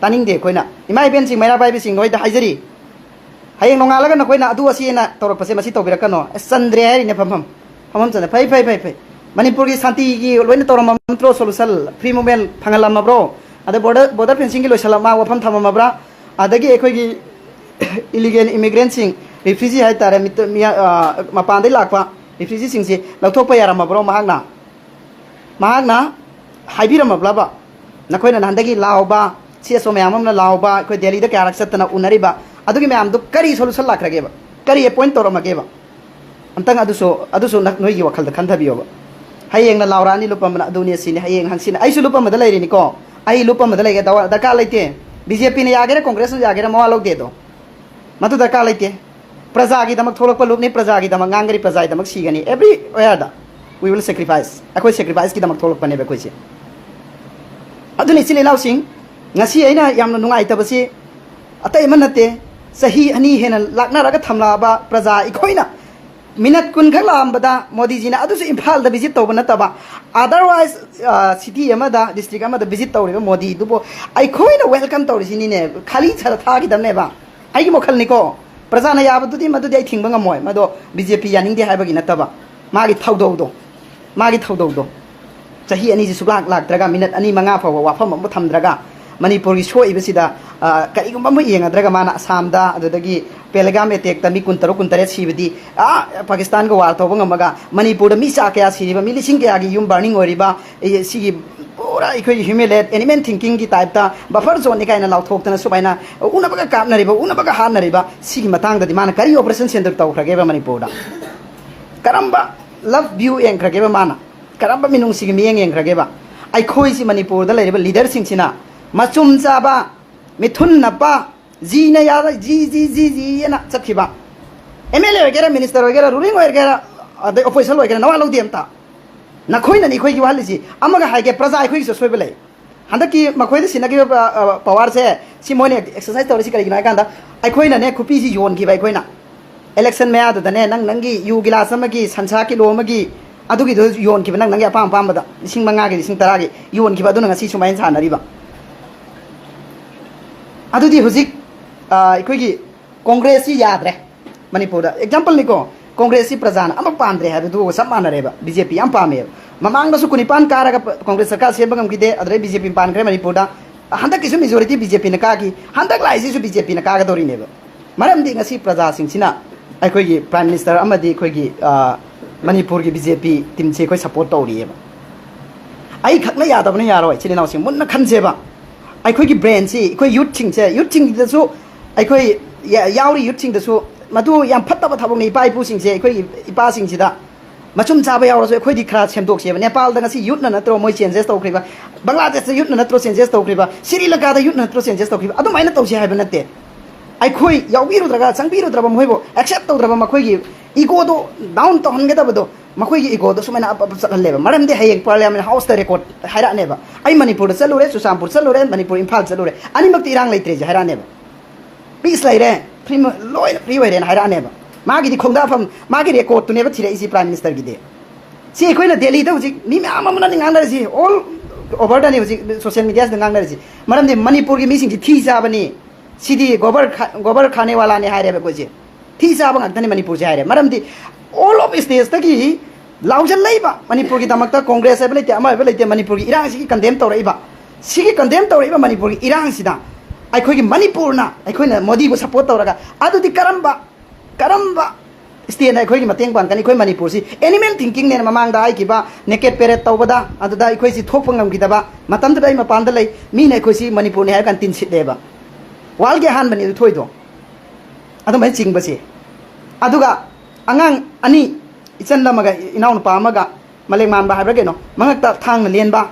ꯇꯥꯅꯤꯡꯗꯦ ꯑꯩꯈꯣꯏꯅ꯫ ꯏꯃꯥ ꯏꯕꯦꯟꯁꯤꯡ, ꯃꯩꯔꯥ ꯄꯥꯏꯕꯤꯁꯤꯡ, ꯅꯣꯏꯗ ꯍꯥꯏꯖꯔꯤ꯫ ꯍꯌꯦꯡ ꯅꯣꯡꯉꯥꯜꯂꯒ ꯅꯈꯣꯏꯅ ꯑꯗꯨ ꯑꯁꯤꯅ ꯇꯧꯔꯛꯄꯁꯦ, ꯃꯁꯤ ꯇꯧꯕꯤꯔꯛꯀꯅꯣ꯫ ꯑꯁ, ꯆꯟꯗ꯭ꯔꯦ ꯍꯥꯏꯔꯤꯅꯦ ꯐꯝꯐꯝ꯫ ꯐꯝꯐꯝ ꯆꯟꯗ꯭ꯔꯦ꯫ ꯐꯩ, ꯐꯩ, ꯐꯩ, ꯐꯩ꯫ ꯃꯅꯤꯄꯨꯔꯒꯤ ꯁꯥꯟꯇꯤꯒꯤ ꯂꯣꯏꯅ ꯇꯧꯔꯝꯃꯝꯗ꯭ꯔꯣ solution? Free movement ꯐꯪꯍꯜꯂꯝꯃꯕ꯭ꯔꯣ? ꯑꯗ border, border fencingꯒꯤ ꯂꯣꯏꯁꯜꯂꯝꯃ ꯋꯥꯐꯝ ꯊꯝꯃꯝꯃꯕ꯭ꯔꯥ? ꯑꯗꯒꯤ ꯑꯩꯈꯣꯏꯒꯤ illegal immigrantꯁꯤꯡ, refugee ꯍꯥꯏꯇꯥꯔꯦ, ꯃꯤꯇ-, ꯃꯤꯌꯥ-, ꯑ, ꯃꯄꯥꯟꯗꯒꯤ ꯂꯥꯛꯄ refugeeꯁꯤꯡꯁꯤ ꯂꯧꯊꯣꯛꯄ ꯌꯥꯔꯝꯃꯕ꯭ꯔꯣ ꯃꯍꯥꯛꯅ? ꯃꯍꯥꯛꯅ ꯍꯥꯏꯕꯤꯔꯝꯃꯕ꯭ꯔꯕ? ꯅꯈꯣꯏꯅ ꯅꯍꯥꯟꯗꯒꯤ ꯂꯥꯎꯕ, ꯁꯤ ꯑꯦꯁ ꯑꯣ ꯃꯌꯥꯝ ꯑꯃꯅ ꯂꯥꯎꯕ, ꯑꯩꯈꯣꯏ ꯗꯦꯜꯂꯤꯗ ꯀꯌꯥꯔꯛ ꯆꯠꯇꯅ ꯎꯅꯔꯤꯕ, ꯑꯗꯨꯒꯤ ꯃꯌꯥꯝꯗꯨ ꯀꯔꯤ solution ꯂꯥꯛꯈ꯭ꯔꯒꯦꯕ? ꯀꯔꯤ appoint ꯇꯧꯔꯝꯃꯒꯦꯕ? ꯑꯝꯇꯪ ꯑꯗꯨꯁꯨ, ꯑꯗꯨꯁꯨ ꯅ-, ꯅꯣꯏꯒꯤ ꯋꯥꯈꯜꯗ ꯈꯟꯊꯕꯤꯌꯣꯕ꯫ ꯍꯌꯦꯡꯅ ꯂꯥꯎꯔꯛꯑꯅꯤ ꯂꯨꯞꯄꯝꯕꯅ, ꯑꯗꯨꯅꯤ ꯑꯁꯤꯅꯤ, ꯍꯌꯦꯡ ꯍꯪꯆꯤꯠꯅ ꯑꯩꯁꯨ ꯂꯨꯞꯄꯝꯕꯗ ꯂꯩꯔꯤꯅꯤꯀꯣ, ꯑꯩ ꯂꯨꯞꯄꯝꯕꯗ ꯂꯩꯒꯦ, ꯗꯋꯥ-, ꯗꯔꯀꯥꯔ ꯂꯩꯇꯦ꯫ ꯕꯤ ꯖꯦ ꯄꯤꯅ ꯌꯥꯒꯦꯔꯥ ꯀꯣꯡꯒ꯭ꯔꯦꯁꯅ ꯌꯥꯒꯦꯔꯥ ꯃꯋꯥ ꯂꯧꯗꯦ ꯑꯗꯣ꯫ ꯃꯗꯨ ꯗꯔꯀꯥꯔ ꯂꯩꯇꯦ꯫ ꯄ꯭ꯔꯖꯥꯒꯤꯗꯃꯛ ꯊꯣꯛꯂꯛꯄ ꯂꯨꯞꯅꯤ, ꯄ꯭ꯔꯖꯥꯒꯤꯗꯃꯛ ꯉꯥꯡꯒꯅꯤ, ꯄ꯭ꯔꯖꯥꯒꯤꯗꯃꯛ ꯁꯤꯒꯅꯤ꯫ Everywhere we will sacrifice꯫ ꯑꯩꯈꯣꯏ sacrificeꯀꯤꯗꯃꯛ ꯊꯣꯛꯂꯛꯄꯅꯦꯕ ꯑꯩꯈꯣꯏꯁꯦ꯫ ꯑꯗꯨꯅ ꯏꯆꯤꯜ ꯏꯅꯥꯎꯁꯤꯡ, ꯉꯁꯤ ꯑꯩꯅ ꯌꯥꯝꯅ ꯅꯨꯡꯉꯥꯏꯇꯕꯁꯤ ꯑꯇꯩ ꯑꯃ ꯅꯠꯇꯦ, ꯆꯍꯤ ꯑꯅꯤ ꯍꯦꯟꯅ ꯂꯥꯛꯅꯔꯒ ꯊꯝꯂꯛꯑꯕ ꯄ꯭ꯔꯖꯥ ꯑꯩꯈꯣꯏꯅ ꯃꯤꯅꯠ ꯀꯨꯟ ꯈꯛ ꯂꯥꯛꯑꯝꯕꯗ ꯃꯣꯗꯤꯖꯤꯅ, ꯑꯗꯨꯁꯨ ꯏꯝꯐꯥꯜꯗ ꯚꯤꯖꯤꯠ ꯇꯧꯕ ꯅꯠꯇꯕ, ꯑꯗꯔꯋꯥꯏꯁ ꯁꯤꯇꯤ ꯑꯃꯗ, ꯗꯤꯁꯇ꯭ꯔꯤꯛ ꯑꯃꯗ ꯚꯤꯖꯤꯠ ꯇꯧꯔꯤꯕ ꯃꯣꯗꯤꯗꯨꯕꯨ ꯑꯩꯈꯣꯏꯅ ꯋꯦꯜꯀꯝ ꯇꯧꯔꯤꯁꯤꯅꯤꯅꯦ꯫ ꯈꯥꯂꯤ ꯁꯥꯗ ꯊꯥꯈꯤꯗꯕꯅꯦꯕ꯫ ꯑꯩꯒꯤ ꯋꯥꯈꯜꯅꯤꯀꯣ꯫ ꯄ꯭ꯔꯖꯥꯅ ꯌꯥꯕꯗꯨꯗꯤ ꯃꯗꯨꯗꯤ ꯑꯩ ꯊꯤꯡꯕ ꯉꯝꯃꯣꯏ꯫ ꯃꯗꯣ ꯕꯤ ꯖꯦ ꯄꯤ ꯌꯥꯅꯤꯡꯗꯦ ꯍꯥꯏꯕꯒꯤ ꯅꯠꯇꯕ, ꯃꯥꯒꯤ ꯊꯧꯗꯧꯗꯣ, ꯃꯥꯒꯤ ꯊꯧꯗꯧꯗꯣ ꯆꯍꯤ ꯑꯅꯤꯁꯤ ꯁꯨꯛꯂꯥꯛ ꯂꯥꯛꯇ꯭ꯔꯒ, ꯃꯤꯅꯠ ꯑꯅꯤ ꯃꯉꯥ ꯐꯥꯎꯕ ꯋꯥꯐꯝ ꯑꯃ ꯊꯝꯗ꯭ꯔꯒ, ꯃꯅꯤꯄꯨꯔꯒꯤ ꯁꯣꯛꯏꯕꯁꯤꯗ, ꯑ, ꯀꯔꯤꯒꯨꯝꯕ ꯑꯃ ꯌꯦꯡꯉꯗ꯭ꯔꯒ, ꯃꯥꯅ ꯑꯁꯥꯝꯗ, ꯑꯗꯨꯗꯒꯤ ꯄꯦꯂꯒꯥꯝ ꯑꯦꯇꯦꯛꯇ ꯃꯤ ꯀꯨꯟꯇꯔꯨꯛ ꯀꯨꯟꯇꯔꯦꯠ ꯁꯤꯕꯗꯤ, ꯑ, ꯄꯥꯀꯤꯁꯇꯥꯟꯒ ꯋꯥꯔ ꯇꯧꯕ ꯉꯝꯃꯒ, ꯃꯅꯤꯄꯨꯔꯗ ꯃꯤ ꯆꯥ ꯀꯌꯥ ꯁꯤꯔꯤꯕ, ꯃꯤ ꯂꯤꯁꯤꯡ ꯀꯌꯥꯒꯤ ꯌꯨꯝ ꯕꯔꯅꯤꯡ ꯑꯣꯏꯔꯤꯕ, ꯑꯦ, ꯁꯤꯒꯤ ꯄꯨꯔꯥ ꯑꯩꯈꯣꯏꯒꯤ ꯍ꯭ꯌꯨꯃꯤꯂꯦꯠ ꯑꯦꯅꯤꯃꯦꯜ ꯊꯤꯡꯀꯤꯡꯒꯤ ꯇꯥꯏꯞꯇ ꯕꯐꯔ ꯖꯣꯟꯅꯤ ꯀꯥꯏꯅ ꯂꯥꯎꯊꯣꯛꯇꯅ ꯁꯨꯃꯥꯏꯅ ꯎꯅꯕꯒ ꯀꯥꯞꯅꯔꯤꯕ, ꯎꯅꯕꯒ ꯍꯥꯠꯅꯔꯤꯕ, ꯁꯤꯒꯤ ꯃꯇꯥꯡꯗꯗꯤ ꯃꯥꯅ ꯀꯔꯤ ꯑꯣꯄꯔꯦꯁꯟ ꯁꯦꯟꯇꯔ ꯇꯧꯈ꯭ꯔꯒꯦꯕ ꯃꯅꯤꯄꯨꯔꯗ? ꯀꯔꯝꯕ ꯂꯚ ꯚ꯭ꯌꯨ ꯌꯦꯡꯈ꯭ꯔꯒꯦꯕ ꯃꯥꯅ? ꯀꯔꯝꯕ ꯃꯤꯅꯨꯡꯁꯤꯒꯤ ꯃꯤꯠꯌꯦꯡ ꯌꯦꯡꯈ꯭ꯔꯒꯦꯕ? ꯑꯩꯈꯣꯏꯁꯤ ꯃꯅꯤꯄꯨꯔꯗ ꯂꯩꯔꯤꯕ ꯂꯤꯗꯔꯁꯤꯡꯁꯤꯅ ꯃꯆꯨꯝ ꯆꯥꯕ, ꯃꯤꯊꯨꯟ ꯅꯞꯄ, ꯖꯤꯅ ꯌꯥꯔꯣꯏ, ꯖꯤ, ꯖꯤ, ꯖꯤ, ꯖꯤ ꯑꯅ ꯆꯠꯈꯤꯕ꯫ ꯑꯦꯝ ꯑꯦꯜ ꯑꯦ ꯑꯣꯏꯒꯦꯔꯥ, ꯃꯤꯅꯤꯁꯇꯔ ꯑꯣꯏꯒꯦꯔꯥ, ꯔꯨꯂꯤꯡ ꯑꯣꯏꯒꯦꯔꯥ, ꯑꯗꯩ ꯑꯣꯄꯣꯖꯤꯁꯟ ꯑꯣꯏꯒꯦꯔꯥ, ꯅꯋꯥ ꯂꯧꯗꯦ ꯑꯝꯇ꯫ ꯅꯈꯣꯏꯅꯅꯤ ꯑꯩꯈꯣꯏꯒꯤ ꯋꯥꯍꯜꯂꯤꯁꯤ꯫ ꯑꯃꯒ ꯍꯥꯏꯒꯦ, ꯄ꯭ꯔꯖꯥ ꯑꯩꯈꯣꯏꯒꯤꯁꯨ ꯑꯁꯣꯏꯕ ꯂꯩ꯫ ꯍꯟꯗꯛꯀꯤ ꯃꯈꯣꯏꯗ ꯁꯤꯟꯅꯈꯤꯕ ꯄ-, ꯑ, ꯄꯋꯥꯔꯁꯦ, ꯁꯤ ꯃꯣꯏꯅ ꯑꯦꯛꯁꯔꯁꯥꯏꯁ ꯇꯧꯔꯤꯁꯤ ꯀꯔꯤꯒꯤꯅꯣ ꯍꯥꯏ ꯀꯥꯟꯗ, ꯑꯩꯈꯣꯏꯅꯅꯦ ꯈꯨꯄꯤꯁꯤ ꯌꯣꯟꯈꯤꯕ, ꯑꯩꯈꯣꯏꯅ ꯏꯂꯦꯛꯁꯟ ꯃꯌꯥꯗꯨꯗꯅꯦ, ꯅꯪ ꯅꯪꯒꯤ ꯌꯨ ꯒꯤꯂꯥꯁ ꯑꯃꯒꯤ, ꯁꯟꯁꯥ ꯀꯤꯂꯣ ꯑꯃꯒꯤ, ꯑꯗꯨꯒꯤꯗꯣ ꯌꯣꯟꯈꯤꯕ, ꯅꯪ ꯅꯪꯒꯤ ꯑꯄꯥꯝ ꯑꯄꯥꯝꯕꯗ, ꯂꯤꯁꯤꯡ ꯃꯉꯥꯒꯤ, ꯂꯤꯁꯤꯡ ꯇꯔꯥꯒꯤ ꯌꯣꯟꯈꯤꯕ, ꯑꯗꯨꯅ ꯉꯁꯤ ꯁꯨꯃꯥꯏꯅ ꯁꯥꯟꯅꯔꯤꯕ꯫ ꯑꯗꯨꯗꯤ ꯍꯧꯖꯤꯛ, ꯑ, ꯑꯩꯈꯣꯏꯒꯤ ꯀꯣꯡꯒ꯭ꯔꯦꯁꯁꯤ ꯌꯥꯗ꯭ꯔꯦ ꯃꯅꯤꯄꯨꯔꯗ꯫ ꯑꯦꯛꯖꯥꯝꯄꯜꯅꯤꯀꯣ, ꯀꯣꯡꯒ꯭ꯔꯦꯁꯁꯤ ꯄ꯭ꯔꯖꯥꯅ ꯑꯃ ꯄꯥꯝꯗ꯭ꯔꯦ ꯍꯥꯏꯕꯗꯨꯒ ꯆꯞ ꯃꯥꯟꯅꯔꯦꯕ꯫ ꯕꯤ ꯖꯦ ꯄꯤ ꯌꯥꯝ ꯄꯥꯝꯃꯦꯕ꯫ ꯃꯃꯥꯡꯗꯁꯨ ꯀꯨꯟꯅꯤꯄꯥꯟ ꯀꯥꯔꯒ ꯄ-, ꯀꯣꯡꯒ꯭ꯔꯦꯁ ꯁꯔꯀꯥꯔ ꯁꯦꯝꯕ ꯉꯝꯈꯤꯗꯦ, ꯑꯗꯨꯗꯩ ꯕꯤ ꯖꯦ ꯄꯤ ꯄꯥꯟꯈ꯭ꯔꯦ ꯃꯅꯤꯄꯨꯔꯗ꯫ ꯍꯟꯗꯛꯀꯤꯁꯨ ꯃꯦꯖꯣꯔꯤꯇꯤ ꯕꯤ ꯖꯦ ꯄꯤꯅ ꯀꯥꯈꯤ, ꯍꯟꯗꯛ ꯂꯥꯛꯏꯁꯤꯁꯨ ꯕꯤ ꯖꯦ ꯄꯤꯅ ꯀꯥꯒꯗꯧꯔꯤꯅꯦꯕ꯫ ꯃꯔꯝꯗꯤ ꯉꯁꯤ ꯄ꯭ꯔꯖꯥꯁꯤꯡꯁꯤꯅ ꯑꯩꯈꯣꯏꯒꯤ ꯄ꯭ꯔꯥꯏꯝ ꯃꯤꯅꯤꯁꯇꯔ ꯑꯃꯗꯤ ꯑꯩꯈꯣꯏꯒꯤ, ꯑ, ꯃꯅꯤꯄꯨꯔꯒꯤ ꯕꯤ ꯖꯦ ꯄꯤ ꯇꯤꯝꯁꯤ ꯑꯩꯈꯣꯏ ꯁꯄꯣꯔꯠ ꯇꯧꯔꯤꯑꯕ꯫ ꯑꯩ ꯈꯛꯅ ꯌꯥꯗꯕꯅ ꯌꯥꯔꯣꯏ꯫ ꯏꯆꯤꯜ ꯏꯅꯥꯎꯁꯤꯡ ꯃꯨꯟꯅ ꯈꯟꯁꯦꯕ꯫ ꯑꯩꯈꯣꯏꯒꯤ ꯕ꯭ꯔꯦꯟꯁꯤ, ꯑꯩꯈꯣꯏ ꯌꯨꯠꯁꯤꯡꯁꯦ, ꯌꯨꯠꯁꯤꯡꯁꯤꯗꯁꯨ, ꯑꯩꯈꯣꯏ ꯌꯥ-, ꯌꯥꯎꯔꯤ ꯌꯨꯠꯁꯤꯡꯗꯁꯨ ꯃꯗꯨ ꯌꯥꯝ ꯐꯠꯇꯕ ꯊꯕꯛꯅꯤ꯫ ꯏꯄꯥ ꯏꯄꯨꯁꯤꯡꯁꯦ, ꯑꯩꯈꯣꯏꯒꯤ ꯏꯄꯥꯁꯤꯡꯁꯤꯗ ꯃꯆꯨꯝ ꯆꯥꯕ ꯌꯥꯎꯔꯁꯨ ꯑꯩꯈꯣꯏꯗꯤ ꯈꯔ ꯁꯦꯝꯗꯣꯛꯁꯦꯕ꯫ ꯅꯦꯄꯥꯜꯗ ꯉꯁꯤ ꯌꯨꯠꯅ ꯅꯠꯇ꯭ꯔꯣ ꯃꯣꯏ ꯆꯦꯟꯖꯦꯁ ꯇꯧꯈ꯭ꯔꯤꯕ? ꯕꯪꯒ꯭ꯂꯥꯗꯦꯁꯇ ꯌꯨꯠꯅ ꯅꯠꯇ꯭ꯔꯣ ꯆꯦꯟꯖꯦꯁ ꯇꯧꯈ꯭ꯔꯤꯕ? ꯁ꯭ꯔꯤ ꯂꯪꯀꯥꯗ ꯌꯨꯠꯅ ꯅꯠꯇ꯭ꯔꯣ ꯆꯦꯟꯖꯦꯁ ꯇꯧꯈ꯭ꯔꯤꯕ? ꯑꯗꯨꯃꯥꯏꯅ ꯇꯧꯁꯦ ꯍꯥꯏꯕ ꯅꯠꯇꯦ꯫ ꯑꯩꯈꯣꯏ ꯌꯥꯎꯕꯤꯔꯨꯗ꯭ꯔꯒ, ꯆꯪꯕꯤꯔꯨꯗ꯭ꯔꯕ, ꯃꯈꯣꯏꯕꯨ ꯑꯦꯛꯁꯦꯞ ꯇꯧꯗ꯭ꯔꯕ, ꯃꯈꯣꯏꯒꯤ ꯏꯒꯣꯗꯣ ꯗꯥꯎꯟ ꯇꯧꯍꯟꯒꯗꯕꯗꯣ, ꯃꯈꯣꯏꯒꯤ ꯏꯒꯣꯗꯣ ꯁꯨꯃꯥꯏꯅ ꯑꯞ ꯑꯞ ꯆꯠꯍꯜꯂꯦꯕ꯫ ꯃꯔꯝꯗꯤ ꯍꯌꯦꯡ ꯄꯥꯔꯂꯤꯌꯥꯃꯦꯟ ꯍꯥꯎꯁꯇ ꯔꯦꯀꯣꯔꯠ ꯍꯥꯏꯔꯛꯑꯅꯦꯕ, "ꯑꯩ ꯃꯅꯤꯄꯨꯔꯗ ꯆꯠꯂꯨꯔꯦ, ꯆꯨꯔꯆꯥꯟꯄꯨꯔ ꯆꯠꯂꯨꯔꯦ, ꯃꯅꯤꯄꯨꯔ ꯏꯝꯐꯥꯜ ꯆꯠꯂꯨꯔꯦ, ꯑꯅꯤꯃꯛꯇꯤ ꯏꯔꯥꯡ ꯂꯩꯇ꯭ꯔꯦꯁꯦ" ꯍꯥꯏꯔꯛꯑꯅꯦꯕ꯫ "ꯄꯤꯁ ꯂꯩꯔꯦ, ꯐ꯭ꯔꯤ, ꯂꯣꯏꯅ ꯐ꯭ꯔꯤ ꯑꯣꯏꯔꯦꯅ" ꯍꯥꯏꯔꯛꯑꯅꯦꯕ꯫ ꯃꯥꯒꯤꯗꯤ ꯈꯣꯡꯗꯥꯐꯝ, ꯃꯥꯒꯤ ꯔꯦꯀꯣꯔꯠꯇꯨꯅꯦꯕ ꯊꯤꯔꯛꯏꯁꯤ ꯄ꯭ꯔꯥꯏꯝ ꯃꯤꯅꯤꯁꯇꯔꯒꯤꯗꯤ꯫ ꯁꯤ ꯑꯩꯈꯣꯏꯅ ꯗꯦꯜꯂꯤꯗ ꯍꯧꯖꯤꯛ ꯃꯤ ꯃꯌꯥꯝ ꯑꯃꯅꯅꯤ ꯉꯥꯡꯅꯔꯤꯁꯤ, ꯑꯣꯜ ꯑꯣꯚꯔꯗꯅꯤ ꯍꯧꯖꯤꯛ ꯁꯣꯁꯤꯌꯦꯜ ꯃꯤꯗꯤꯌꯥꯁꯤꯗ ꯉꯥꯡꯅꯔꯤꯁꯤ꯫ ꯃꯔꯝꯗꯤ ꯃꯅꯤꯄꯨꯔꯒꯤ ꯃꯤꯁꯤꯡꯁꯤ ꯊꯤ ꯆꯥꯕꯅꯤ, ꯁꯤꯗꯤ ꯒꯣꯕꯔ ꯈꯥ-, ꯒꯣꯕꯔ ꯈꯥꯅꯦ ꯋꯥꯂꯥꯅꯦ ꯍꯥꯏꯔꯦꯕ ꯑꯩꯈꯣꯏꯁꯦ꯫ ꯊꯤ ꯆꯥꯕ ꯉꯥꯛꯇꯅꯤ ꯃꯅꯤꯄꯨꯔꯁꯦ ꯍꯥꯏꯔꯦ꯫ ꯃꯔꯝꯗꯤ ꯑꯣꯜ ꯑꯣꯐ ꯁ꯭ꯇꯦꯖꯇꯒꯤ ꯂꯥꯎꯖꯜꯂꯛꯏꯕ ꯃꯅꯤꯄꯨꯔꯒꯤꯗꯃꯛꯇ ꯀꯣꯡꯒ꯭ꯔꯦꯁ ꯍꯥꯏꯕ ꯂꯩꯇꯦ, ꯑꯃ ꯍꯥꯏꯕ ꯂꯩꯇꯦ, ꯃꯅꯤꯄꯨꯔꯒꯤ ꯏꯔꯥꯡꯁꯤꯒꯤ ꯀꯟꯗꯦꯝ ꯇꯧꯔꯛꯏꯕ, ꯁꯤꯒꯤ ꯀꯟꯗꯦꯝ ꯇꯧꯔꯛꯏꯕ ꯃꯅꯤꯄꯨꯔꯒꯤ ꯏꯔꯥꯡꯁꯤꯗ ꯑꯩꯈꯣꯏꯒꯤ ꯃꯅꯤꯄꯨꯔꯅ, ꯑꯩꯈꯣꯏꯅ ꯃꯣꯗꯤꯕꯨ ꯁꯞꯄꯣꯔꯠ ꯇꯧꯔꯒ, ꯑꯗꯨꯗꯤ ꯀꯔꯝꯕ, ꯀꯔꯝꯕ ꯁ꯭ꯇꯦꯠꯅ ꯑꯩꯈꯣꯏꯒꯤ ꯃꯇꯦꯡ ꯄꯥꯡꯒꯅꯤ? ꯑꯩꯈꯣꯏ ꯃꯅꯤꯄꯨꯔꯁꯤ ꯑꯦꯅꯤꯃꯦꯜ ꯊꯤꯡꯀꯤꯡꯅꯦꯅ ꯃꯃꯥꯡꯗ ꯍꯥꯏꯈꯤꯕ ꯅꯦꯀꯦꯠ ꯄꯦꯔꯦꯠ ꯇꯧꯕꯗ, ꯑꯗꯨꯗ ꯑꯩꯈꯣꯏꯁꯤ ꯊꯣꯛꯄ ꯉꯝꯈꯤꯗꯕ ꯃꯇꯝꯗꯨꯗ ꯑꯩ ꯃꯄꯥꯟꯗ ꯂꯩ, ꯃꯤꯅ ꯑꯩꯈꯣꯏꯁꯤ ꯃꯅꯤꯄꯨꯔꯅꯤ ꯍꯥꯏꯔ ꯀꯥꯟꯗ ꯇꯤꯟꯁꯤꯠꯂꯦꯕ꯫ ꯋꯥꯔꯜꯒꯤ ꯑꯍꯥꯟꯕꯅꯤ ꯑꯗꯨ ꯊꯣꯛꯏꯗꯣ꯫ ꯑꯗꯨꯃꯥꯏꯅ ꯆꯤꯡꯕꯁꯦ꯫ ꯑꯗꯨꯒ ꯑꯉꯥꯡ ꯑꯅꯤ, ꯏꯆꯟ ꯑꯃꯒ ꯏꯅꯥꯎꯅꯨꯄꯥ ꯑꯃꯒ, ꯃꯂꯦꯛ ꯃꯥꯟꯕ ꯍꯥꯏꯕ꯭ꯔꯥ ꯀꯩꯅꯣ, ꯃꯉꯛꯇ ꯊꯥꯡꯅ ꯂꯦꯟꯕ,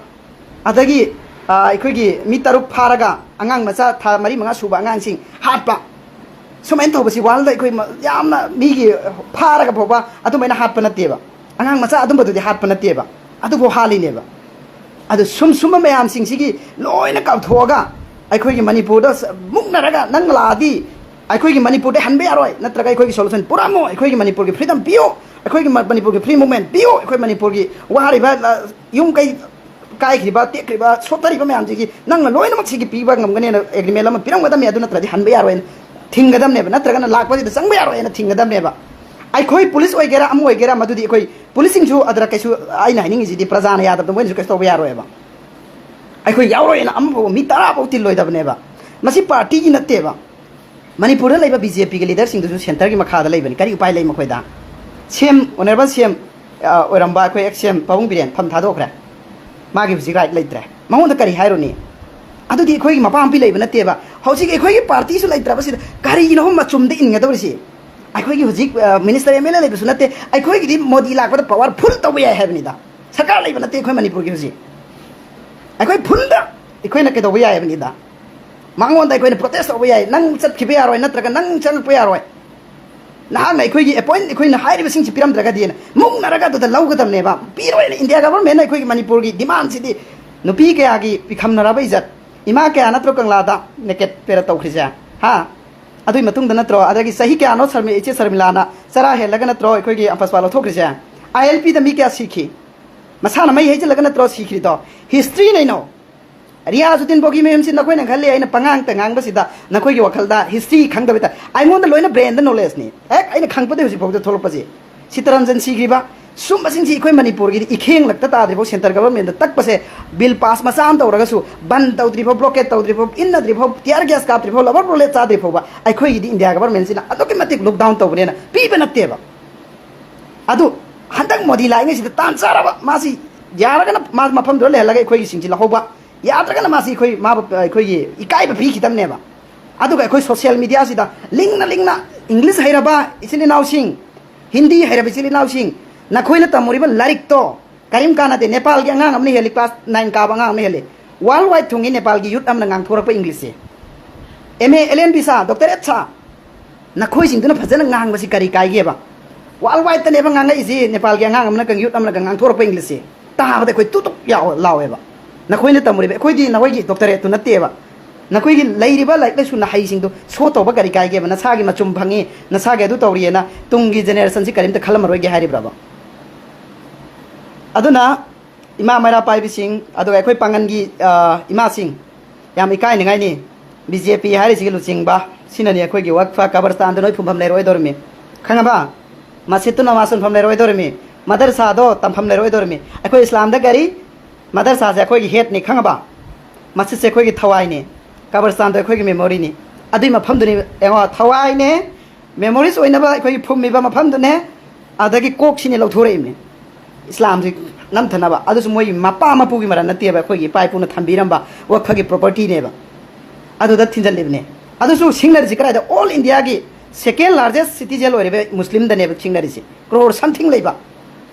ꯑꯗꯒꯤ, ꯑ, ꯑꯩꯈꯣꯏꯒꯤ ꯃꯤ ꯇꯔꯨꯛ ꯐꯥꯔꯒ ꯑꯉꯥꯡ ꯃꯆꯥ ꯊꯥ ꯃꯔꯤ ꯃꯉꯥ ꯁꯨꯕ ꯑꯉꯥꯡꯁꯤꯡ ꯍꯥꯠꯄ, ꯁꯨꯃꯥꯏꯅ ꯇꯧꯕꯁꯤ ꯋꯥꯔꯜꯗ ꯑꯩꯈꯣꯏ ꯃ-, ꯌꯥꯝꯅ ꯃꯤꯒꯤ ꯐꯥꯔꯒ ꯐꯥꯎꯕ ꯑꯗꯨꯃꯥꯏꯅ ꯍꯥꯠꯄ ꯅꯠꯇꯦꯕ꯫ ꯑꯉꯥꯡ ꯃꯆꯥ ꯑꯗꯨꯝꯕꯗꯨꯗꯤ ꯍꯥꯠꯄ ꯅꯠꯇꯦꯕ꯫ ꯑꯗꯨꯐꯥꯎ ꯍꯥꯠꯂꯤꯅꯦꯕ꯫ ꯑꯗꯨ ꯁꯨꯝ ꯁꯨꯝꯕ ꯃꯌꯥꯝꯁꯤꯡꯁꯤꯒꯤ ꯂꯣꯏꯅ ꯀꯥꯎꯊꯣꯛꯑꯒ ꯑꯩꯈꯣꯏꯒꯤ ꯃꯅꯤꯄꯨꯔꯗ ꯁ-, ꯃꯨꯛꯅꯔꯒ ꯅꯪ ꯂꯥꯛꯑꯗꯤ ꯑꯩꯈꯣꯏꯒꯤ ꯃꯅꯤꯄꯨꯔꯗ ꯍꯟꯕ ꯌꯥꯔꯣꯏ, ꯅꯠꯇ꯭ꯔꯒ ꯑꯩꯈꯣꯏꯒꯤ ꯁꯣꯂꯨꯁꯟ ꯄꯨꯔꯛꯑꯝꯃꯣ, ꯑꯩꯈꯣꯏꯒꯤ ꯃꯅꯤꯄꯨꯔꯒꯤ ꯐ꯭ꯔꯤꯗꯝ ꯄꯤꯌꯨ, ꯑꯩꯈꯣꯏꯒꯤ ꯃ-, ꯃꯅꯤꯄꯨꯔꯒꯤ ꯐ꯭ꯔꯤ ꯃꯨꯚꯃꯦꯟ ꯄꯤꯌꯨ, ꯑꯩꯈꯣꯏ ꯃꯅꯤꯄꯨꯔꯒꯤ ꯋꯥꯔꯤꯕ, ꯂ-, ꯌꯨꯝ ꯀꯩ ꯀꯥꯏꯈ꯭ꯔꯤꯕ, ꯇꯦꯛꯈ꯭ꯔꯤꯕ, ꯁꯣꯠꯊꯔꯤꯕ ꯃꯌꯥꯝꯁꯤꯒꯤ ꯅꯪꯅ ꯂꯣꯏꯅꯃꯛ ꯁꯤꯒꯤ ꯄꯤꯕ ꯉꯝꯒꯅꯦꯅ ꯑꯦꯒ꯭ꯔꯤꯃꯦꯟ ꯑꯃ ꯄꯤꯔꯝꯒꯗꯕꯅꯦ, ꯑꯗꯨ ꯅꯠꯇ꯭ꯔꯗꯤ ꯍꯟꯕ ꯌꯥꯔꯣꯏꯅ ꯊꯤꯡꯒꯗꯕꯅꯦꯕ, ꯅꯠꯇ꯭ꯔꯒꯅ ꯂꯥꯛꯄꯁꯤꯗ ꯆꯪꯕ ꯌꯥꯔꯣꯏꯅ ꯊꯤꯡꯒꯗꯕꯅꯦꯕ꯫ ꯑꯩꯈꯣꯏ ꯄꯨꯂꯤꯁ ꯑꯣꯏꯒꯦꯔꯥ ꯑꯃ ꯑꯣꯏꯒꯦꯔꯥ, ꯃꯗꯨꯗꯤ ꯑꯩꯈꯣꯏ ꯄꯨꯂꯤꯁꯁꯤꯡꯁꯨ ꯑꯗꯨꯗ ꯀꯩꯁꯨ, ꯑꯩꯅ ꯍꯥꯏꯅꯤꯡꯉꯤꯁꯤꯗꯤ ꯄ꯭ꯔꯖꯥꯅ ꯌꯥꯗꯕꯗꯣ ꯃꯣꯏꯅꯁꯨ ꯀꯩꯁꯨ ꯇꯧꯕ ꯌꯥꯔꯣꯏꯕ꯫ ꯑꯩꯈꯣꯏ ꯌꯥꯎꯔꯣꯏꯅ ꯑꯃꯐꯥꯎ ꯃꯤ ꯇꯔꯥ ꯐꯥꯎ ꯇꯤꯜꯂꯣꯏꯗꯕꯅꯦꯕ꯫ ꯃꯁꯤ ꯄꯥꯔꯇꯤꯒꯤ ꯅꯠꯇꯦꯕ꯫ ꯃꯅꯤꯄꯨꯔꯗ ꯂꯩꯕ ꯕꯤ ꯖꯦ ꯄꯤꯒꯤ ꯂꯤꯗꯔꯁꯤꯡꯗꯨꯁꯨ ꯁꯦꯟꯇꯔꯒꯤ ꯃꯈꯥꯗ ꯂꯩꯕꯅꯤ꯫ ꯀꯔꯤ ꯎꯄꯥꯏ ꯂꯩ ꯃꯈꯣꯏꯗ? ꯁꯤ ꯑꯦꯝ, ꯑꯣꯅꯔꯦꯕꯜ ꯁꯤ ꯑꯦꯝ, ꯑ, ꯑꯣꯏꯔꯝꯕ ꯑꯩꯈꯣꯏ ꯑꯦꯛꯁ ꯁꯤ ꯑꯦꯝ ꯄꯥꯕꯨꯡ ꯕꯤꯔꯦꯟ ꯐꯝ ꯊꯥꯗꯣꯛꯈ꯭ꯔꯦ꯫ ꯃꯥꯒꯤ ꯍꯧꯖꯤꯛ ꯔꯥꯏꯠ ꯂꯩꯇ꯭ꯔꯦ꯫ ꯃꯉꯣꯟꯗ ꯀꯔꯤ ꯍꯥꯏꯔꯨꯅꯤ? ꯑꯗꯨꯗꯤ ꯑꯩꯈꯣꯏꯒꯤ ꯃꯄꯥ ꯃꯄꯤ ꯂꯩꯕ ꯅꯠꯇꯦꯕ꯫ ꯍꯧꯖꯤꯛ ꯑꯩꯈꯣꯏꯒꯤ ꯄꯥꯔꯇꯤꯁꯨ ꯂꯩꯇ꯭ꯔꯕꯁꯤꯗ ꯀꯔꯤꯒꯤꯅꯣ ꯃꯆꯨꯝꯗ ꯏꯟꯒꯗꯧꯔꯤꯁꯤ? ꯑꯩꯈꯣꯏꯒꯤ ꯍꯧꯖꯤꯛ, ꯑ, ꯃꯤꯅꯤꯁꯇꯔ ꯑꯦꯝ ꯑꯦꯜ ꯑꯦ ꯂꯩꯕꯁꯨ ꯅꯠꯇꯦ꯫ ꯑꯩꯈꯣꯏꯒꯤꯗꯤ ꯃꯣꯗꯤ ꯂꯥꯛꯄꯗ ꯄꯋꯥꯔ ꯐꯨꯜ ꯇꯧꯕ ꯌꯥꯏ ꯍꯥꯏꯕꯅꯤꯗ꯫ ꯁꯔꯀꯥꯔ ꯂꯩꯕ ꯅꯠꯇꯦ ꯑꯩꯈꯣꯏ ꯃꯅꯤꯄꯨꯔꯒꯤ ꯍꯧꯖꯤꯛ꯫ ꯑꯩꯈꯣꯏ ꯐꯨꯜꯗ ꯑꯩꯈꯣꯏꯅ ꯀꯩꯗꯧꯕ ꯌꯥꯏ ꯍꯥꯏꯕꯅꯤꯗ꯫ ꯃꯉꯣꯟꯗ ꯑꯩꯈꯣꯏꯅ ꯄ꯭ꯔꯣꯇꯦꯁ ꯇꯧꯕ ꯌꯥꯏ, "ꯅꯪ ꯆꯠꯈꯤꯕ ꯌꯥꯔꯣꯏ, ꯅꯠꯇ꯭ꯔꯒ ꯅꯪ ꯆꯪꯉꯛꯄ ꯌꯥꯔꯣꯏ, ꯅꯍꯥꯛꯅ ꯑꯩꯈꯣꯏꯒꯤ ꯑꯦꯄꯣꯏꯟ, ꯑꯩꯈꯣꯏꯅ ꯍꯥꯏꯔꯤꯕꯁꯤꯡꯁꯤ ꯄꯤꯔꯝꯗ꯭ꯔꯒꯗꯤꯅ" ꯃꯨꯛꯅꯔꯒ ꯑꯗꯨꯗ ꯂꯧꯒꯗꯕꯅꯦꯕ꯫ ꯄꯤꯔꯣꯏꯅ ꯏꯟꯗꯤꯌꯥ ꯒꯚꯔꯟꯃꯦꯟꯅ ꯑꯩꯈꯣꯏꯒꯤ ꯃꯅꯤꯄꯨꯔꯒꯤ ꯗꯤꯃꯥꯟꯁꯤꯗꯤ ꯅꯨꯄꯤ ꯀꯌꯥꯒꯤ ꯄꯤꯈꯝꯅꯔꯕ ꯏꯖꯠ, ꯏꯃꯥ ꯀꯌꯥ ꯅꯠꯇ꯭ꯔꯣ ꯀꯪꯂꯥꯗ ꯅꯦꯀꯦꯠ ꯄꯦꯔꯦꯠ ꯇꯧꯈ꯭ꯔꯤꯁꯦ? ꯍꯥ? ꯑꯗꯨꯒꯤ ꯃꯇꯨꯡꯗ ꯅꯠꯇ꯭ꯔꯣ, ꯑꯗꯒꯤ ꯆꯍꯤ ꯀꯌꯥꯅꯣ ꯁꯔꯃꯤ-, ꯏꯆꯦ ꯁꯔꯃꯤꯂꯥꯅ ꯆꯔꯥ ꯍꯦꯜꯂꯒ ꯅꯠꯇ꯭ꯔꯣ ꯑꯩꯈꯣꯏꯒꯤ ꯑꯝꯄꯁꯄꯥ ꯂꯧꯊꯣꯛꯈ꯭ꯔꯤꯁꯦ? ꯑꯥꯏ ꯑꯦꯜ ꯄꯤꯗ ꯃꯤ ꯀꯌꯥ ꯁꯤꯈꯤ? ꯃꯁꯥꯅ ꯃꯩ ꯍꯩꯖꯤꯜꯂꯒ ꯅꯠꯇ꯭ꯔꯣ ꯁꯤꯈ꯭ꯔꯤꯗꯣ? ꯍꯤꯁꯇ꯭ꯔꯤꯅꯩꯅꯣ꯫ ꯔꯤꯌꯥꯖꯨꯗꯤꯟ ꯕꯣꯒꯤ ꯃꯌꯨꯝꯁꯤ ꯅꯈꯣꯏꯅ ꯈꯜꯂꯤ ꯑꯩꯅ ꯄꯉꯥꯡꯇ ꯉꯥꯡꯕꯁꯤꯗ ꯅꯈꯣꯏꯒꯤ ꯋꯥꯈꯜꯗ ꯍꯤꯁꯇ꯭ꯔꯤ ꯈꯪꯗꯕ ꯇꯥꯏ꯫ ꯑꯩꯉꯣꯟꯗ ꯂꯣꯏꯅ ꯕ꯭ꯔꯦꯟꯗ ꯅꯣꯂꯦꯖꯅꯤ꯫ ꯍꯦꯛ ꯑꯩꯅ ꯈꯪꯕꯗꯒꯤ ꯍꯧꯖꯤꯛ ꯐꯥꯎꯗ ꯊꯣꯛꯂꯛꯄꯁꯦ꯫ ꯁꯤꯇꯔꯟꯖꯟ ꯁꯤꯈ꯭ꯔꯤꯕ, ꯁꯨꯝꯕꯁꯤꯡꯁꯤ ꯑꯩꯈꯣꯏ ꯃꯅꯤꯄꯨꯔꯒꯤꯗꯤ ꯏꯈꯦꯡꯂꯛꯇ ꯇꯥꯗ꯭ꯔꯤꯐꯥꯎ, ꯁꯦꯟꯇꯔ ꯒꯕꯔꯟꯃꯦꯟꯗ ꯇꯛꯄꯁꯦ, ꯕꯤꯜ ꯄꯥꯁ ꯃꯆꯥ ꯑꯃ ꯇꯧꯔꯒꯁꯨ, ꯕꯟ ꯇꯧꯗ꯭ꯔꯤꯐꯥꯎ, ꯕ꯭ꯂꯣꯀꯦꯠ ꯇꯧꯗ꯭ꯔꯤꯐꯥꯎ, ꯏꯟꯅꯗ꯭ꯔꯤꯐꯥꯎ, ꯇꯤꯌꯔ ꯒ꯭ꯌꯥꯁ ꯀꯥꯞꯇ꯭ꯔꯤꯐꯥꯎ, ꯂꯕꯔ ꯕꯨꯂꯦꯠ ꯆꯥꯗ꯭ꯔꯤꯐꯥꯎꯕ ꯑꯩꯈꯣꯏꯒꯤꯗꯤ ꯏꯟꯗꯤꯌꯥ ꯒꯕꯔꯟꯃꯦꯟꯁꯤꯅ ꯑꯗꯨꯛꯀꯤ ꯃꯇꯤꯛ ꯂꯨꯛ ꯗꯥꯎꯟ ꯇꯧꯕꯅꯦꯅ ꯄꯤꯕ ꯅꯠꯇꯦꯕ꯫ ꯑꯗꯨ ꯍꯟꯗꯛ ꯃꯣꯗꯤ ꯂꯥꯛꯏꯉꯩꯁꯤꯗ ꯇꯥꯟ ꯆꯥꯔꯕ, ꯃꯥꯁꯤ ꯌꯥꯔꯒꯅ ꯃꯥ ꯃꯐꯝꯗꯨꯗ ꯂꯩꯍꯜꯂꯒ ꯑꯩꯈꯣꯏꯒꯤꯁꯤꯡꯁꯤ ꯂꯧꯍꯧꯕ, ꯌꯥꯗ꯭ꯔꯒꯅ ꯃꯥꯁꯤ ꯑꯩꯈꯣꯏ ꯃꯥꯕꯨ ꯑꯩꯈꯣꯏꯒꯤ ꯏꯀꯥꯏꯕ ꯄꯤꯈꯤꯗꯕꯅꯦꯕ꯫ ꯑꯗꯨꯒ ꯑꯩꯈꯣꯏ ꯁꯣꯁꯤꯌꯦꯜ ꯃꯤꯗꯤꯌꯥꯁꯤꯗ ꯂꯤꯡꯅ ꯂꯤꯡꯅ ꯏꯪꯂꯤꯁ ꯍꯩꯔꯕ ꯏꯆꯤꯜ ꯏꯅꯥꯎꯁꯤꯡ, ꯍꯤꯟꯗꯤ ꯍꯩꯔꯕ ꯏꯆꯤꯜ ꯏꯅꯥꯎꯁꯤꯡ, ꯅꯈꯣꯏꯅ ꯇꯝꯃꯨꯔꯤꯕ ꯂꯥꯏꯔꯤꯛꯇꯣ ꯀꯔꯤꯝ ꯀꯥꯟꯅꯗꯦ꯫ ꯅꯦꯄꯥꯜꯒꯤ ꯑꯉꯥꯡ ꯑꯃꯅ ꯍꯦꯜꯂꯤ, ꯀ꯭ꯂꯥꯁ ꯅꯥꯏꯟ ꯀꯥꯕ ꯑꯉꯥꯡ ꯑꯃꯅ ꯍꯦꯜꯂꯤ꯫ ꯋꯥꯔꯜ ꯋꯥꯏꯗ ꯊꯨꯡꯉꯤ ꯅꯦꯄꯥꯜꯒꯤ ꯌꯨꯠ ꯑꯃꯅ ꯉꯥꯡꯊꯣꯔꯛꯄ ꯏꯪꯂꯤꯁꯁꯦ꯫ M A, L N B ꯁꯥ, ꯗꯣꯛꯇꯔꯦꯠ ꯁꯥ, ꯅꯈꯣꯏꯁꯤꯡꯗꯨꯅ ꯐꯖꯅ ꯉꯥꯡꯕꯁꯤ ꯀꯔꯤ ꯀꯥꯏꯒꯦꯕ? ꯋꯥꯔꯜ ꯋꯥꯏꯗꯇꯅꯦꯕ ꯉꯥꯡꯉꯛꯏꯁꯦ, ꯅꯦꯄꯥꯜꯒꯤ ꯑꯉꯥꯡ ꯑꯃꯅ ꯀꯪ-, ꯌꯨꯠ ꯑꯃꯅ ꯀꯪ-, ꯉꯥꯡꯊꯣꯔꯛꯄ ꯏꯪꯂꯤꯁꯁꯦ꯫ ꯇꯥꯕꯗ ꯑꯩꯈꯣꯏ ꯇꯨ ꯇꯨꯛ ꯌꯥꯎ-, ꯂꯥꯎꯋꯦꯕ꯫ ꯅꯈꯣꯏꯅ ꯇꯝꯃꯨꯔꯤꯕ, ꯑꯩꯈꯣꯏꯗꯤ ꯅꯈꯣꯏꯒꯤ ꯗꯣꯛꯇꯔꯦꯠꯇꯨ ꯅꯠꯇꯦꯕ꯫ ꯅꯈꯣꯏꯒꯤ ꯂꯩꯔꯤꯕ ꯂꯥꯏꯔꯤꯛ ꯂꯥꯏꯁꯨ ꯅꯍꯩꯁꯤꯡꯗꯨ ꯁꯣ ꯇꯧꯕ ꯀꯔꯤ ꯀꯥꯏꯒꯦꯕ? ꯅꯁꯥꯒꯤ ꯃꯆꯨꯝ ꯐꯪꯉꯤ, ꯅꯁꯥꯒꯤ ꯑꯗꯨ ꯇꯧꯔꯤꯑꯅ ꯇꯨꯡꯒꯤ ꯖꯦꯅꯦꯔꯦꯁꯟꯁꯤ ꯀꯔꯤꯝꯇ ꯈꯜꯂꯝꯃꯔꯣꯏꯒꯦ ꯍꯥꯏꯔꯤꯕ꯭ꯔꯕ? ꯑꯗꯨꯅ ꯏꯃꯥ ꯃꯩꯔꯥ ꯄꯥꯏꯕꯤꯁꯤꯡ, ꯑꯗꯨꯒ ꯑꯩꯈꯣꯏ ꯄꯥꯡꯒꯟꯒꯤ, ꯑ, ꯏꯃꯥꯁꯤꯡ, ꯌꯥꯝ ꯏꯀꯥꯏꯅꯤꯡꯉꯥꯏꯅꯤ꯫ ꯕꯤ ꯖꯦ ꯄꯤ ꯍꯥꯏꯔꯤꯁꯤꯒꯤ ꯂꯨꯆꯤꯡꯕ ꯁꯤꯅꯅꯤ ꯑꯩꯈꯣꯏꯒꯤ ꯋꯛꯐ ꯀꯕꯔꯁꯇꯥꯟꯗ ꯅꯣꯏ ꯐꯨꯝꯐꯝ ꯂꯩꯔꯣꯏꯗꯧꯔꯤꯃꯤ꯫ ꯈꯪꯉꯕ? ꯃꯁꯖꯤꯠꯇꯨ ꯅꯃꯥꯖ ꯁꯣꯟꯐꯝ ꯂꯩꯔꯣꯏꯗꯧꯔꯤꯃꯤ꯫ ꯃꯗꯔꯁꯥꯗꯣ ꯇꯝꯐꯝ ꯂꯩꯔꯣꯏꯗꯧꯔꯤꯃꯤ꯫ ꯑꯩꯈꯣꯏ ꯏꯁꯂꯥꯝꯗ ꯀꯔꯤ? ꯃꯗꯔꯁꯥꯁꯦ ꯑꯩꯈꯣꯏꯒꯤ ꯍꯦꯠꯅꯤ, ꯈꯪꯉꯕ? ꯃꯁꯖꯤꯠꯁꯦ ꯑꯩꯈꯣꯏꯒꯤ ꯊꯋꯥꯏꯅꯤ꯫ ꯀꯕꯔꯁꯇꯥꯟꯗꯣ ꯑꯩꯈꯣꯏꯒꯤ ꯃꯦꯃꯣꯔꯤꯅꯤ꯫ ꯑꯗꯨꯏ ꯃꯐꯝꯗꯨꯅꯤ, ꯌꯦꯡꯉꯣ, ꯊꯋꯥꯏꯅꯦ, ꯃꯦꯃꯣꯔꯤꯁ ꯑꯣꯏꯅꯕ ꯑꯩꯈꯣꯏꯒꯤ ꯐꯨꯝꯃꯤꯕ ꯃꯐꯝꯗꯨꯅꯦ, ꯑꯗꯒꯤ ꯀꯣꯛꯁꯤꯅꯦ ꯂꯧꯊꯣꯔꯛꯏꯕꯅꯦ꯫ ꯏꯁꯂꯥꯝꯁꯤ ꯅꯝꯊꯅꯕ꯫ ꯑꯗꯨꯁꯨ ꯃꯣꯏꯒꯤ ꯃꯄꯥ ꯃꯄꯨꯒꯤ ꯃꯔꯜ ꯅꯠꯇꯦꯕ, ꯑꯩꯈꯣꯏꯒꯤ ꯏꯄꯥ ꯏꯄꯨꯅ ꯊꯝꯕꯤꯔꯝꯕ ꯋꯛꯐꯒꯤ ꯄ꯭ꯔꯣꯄꯔꯇꯤꯅꯦꯕ꯫ ꯑꯗꯨꯗ ꯊꯤꯟꯖꯜꯂꯤꯕꯅꯦ꯫ ꯑꯗꯨꯁꯨ ꯁꯤꯡꯅꯔꯤꯁꯤ ꯀꯗꯥꯏꯗ? ꯑꯣꯜ ꯏꯟꯗꯤꯌꯥꯒꯤ ꯁꯦꯀꯦꯟ ꯂꯥꯔꯖꯦꯁ ꯁꯤꯇꯤꯖꯦꯟ ꯑꯣꯏꯔꯤꯕ ꯃꯨꯁꯂꯤꯝꯗꯅꯦꯕ ꯁꯤꯡꯅꯔꯤꯁꯦ, ꯀ꯭ꯔꯣꯔ ꯁꯝꯊꯤꯡ ꯂꯩꯕ꯫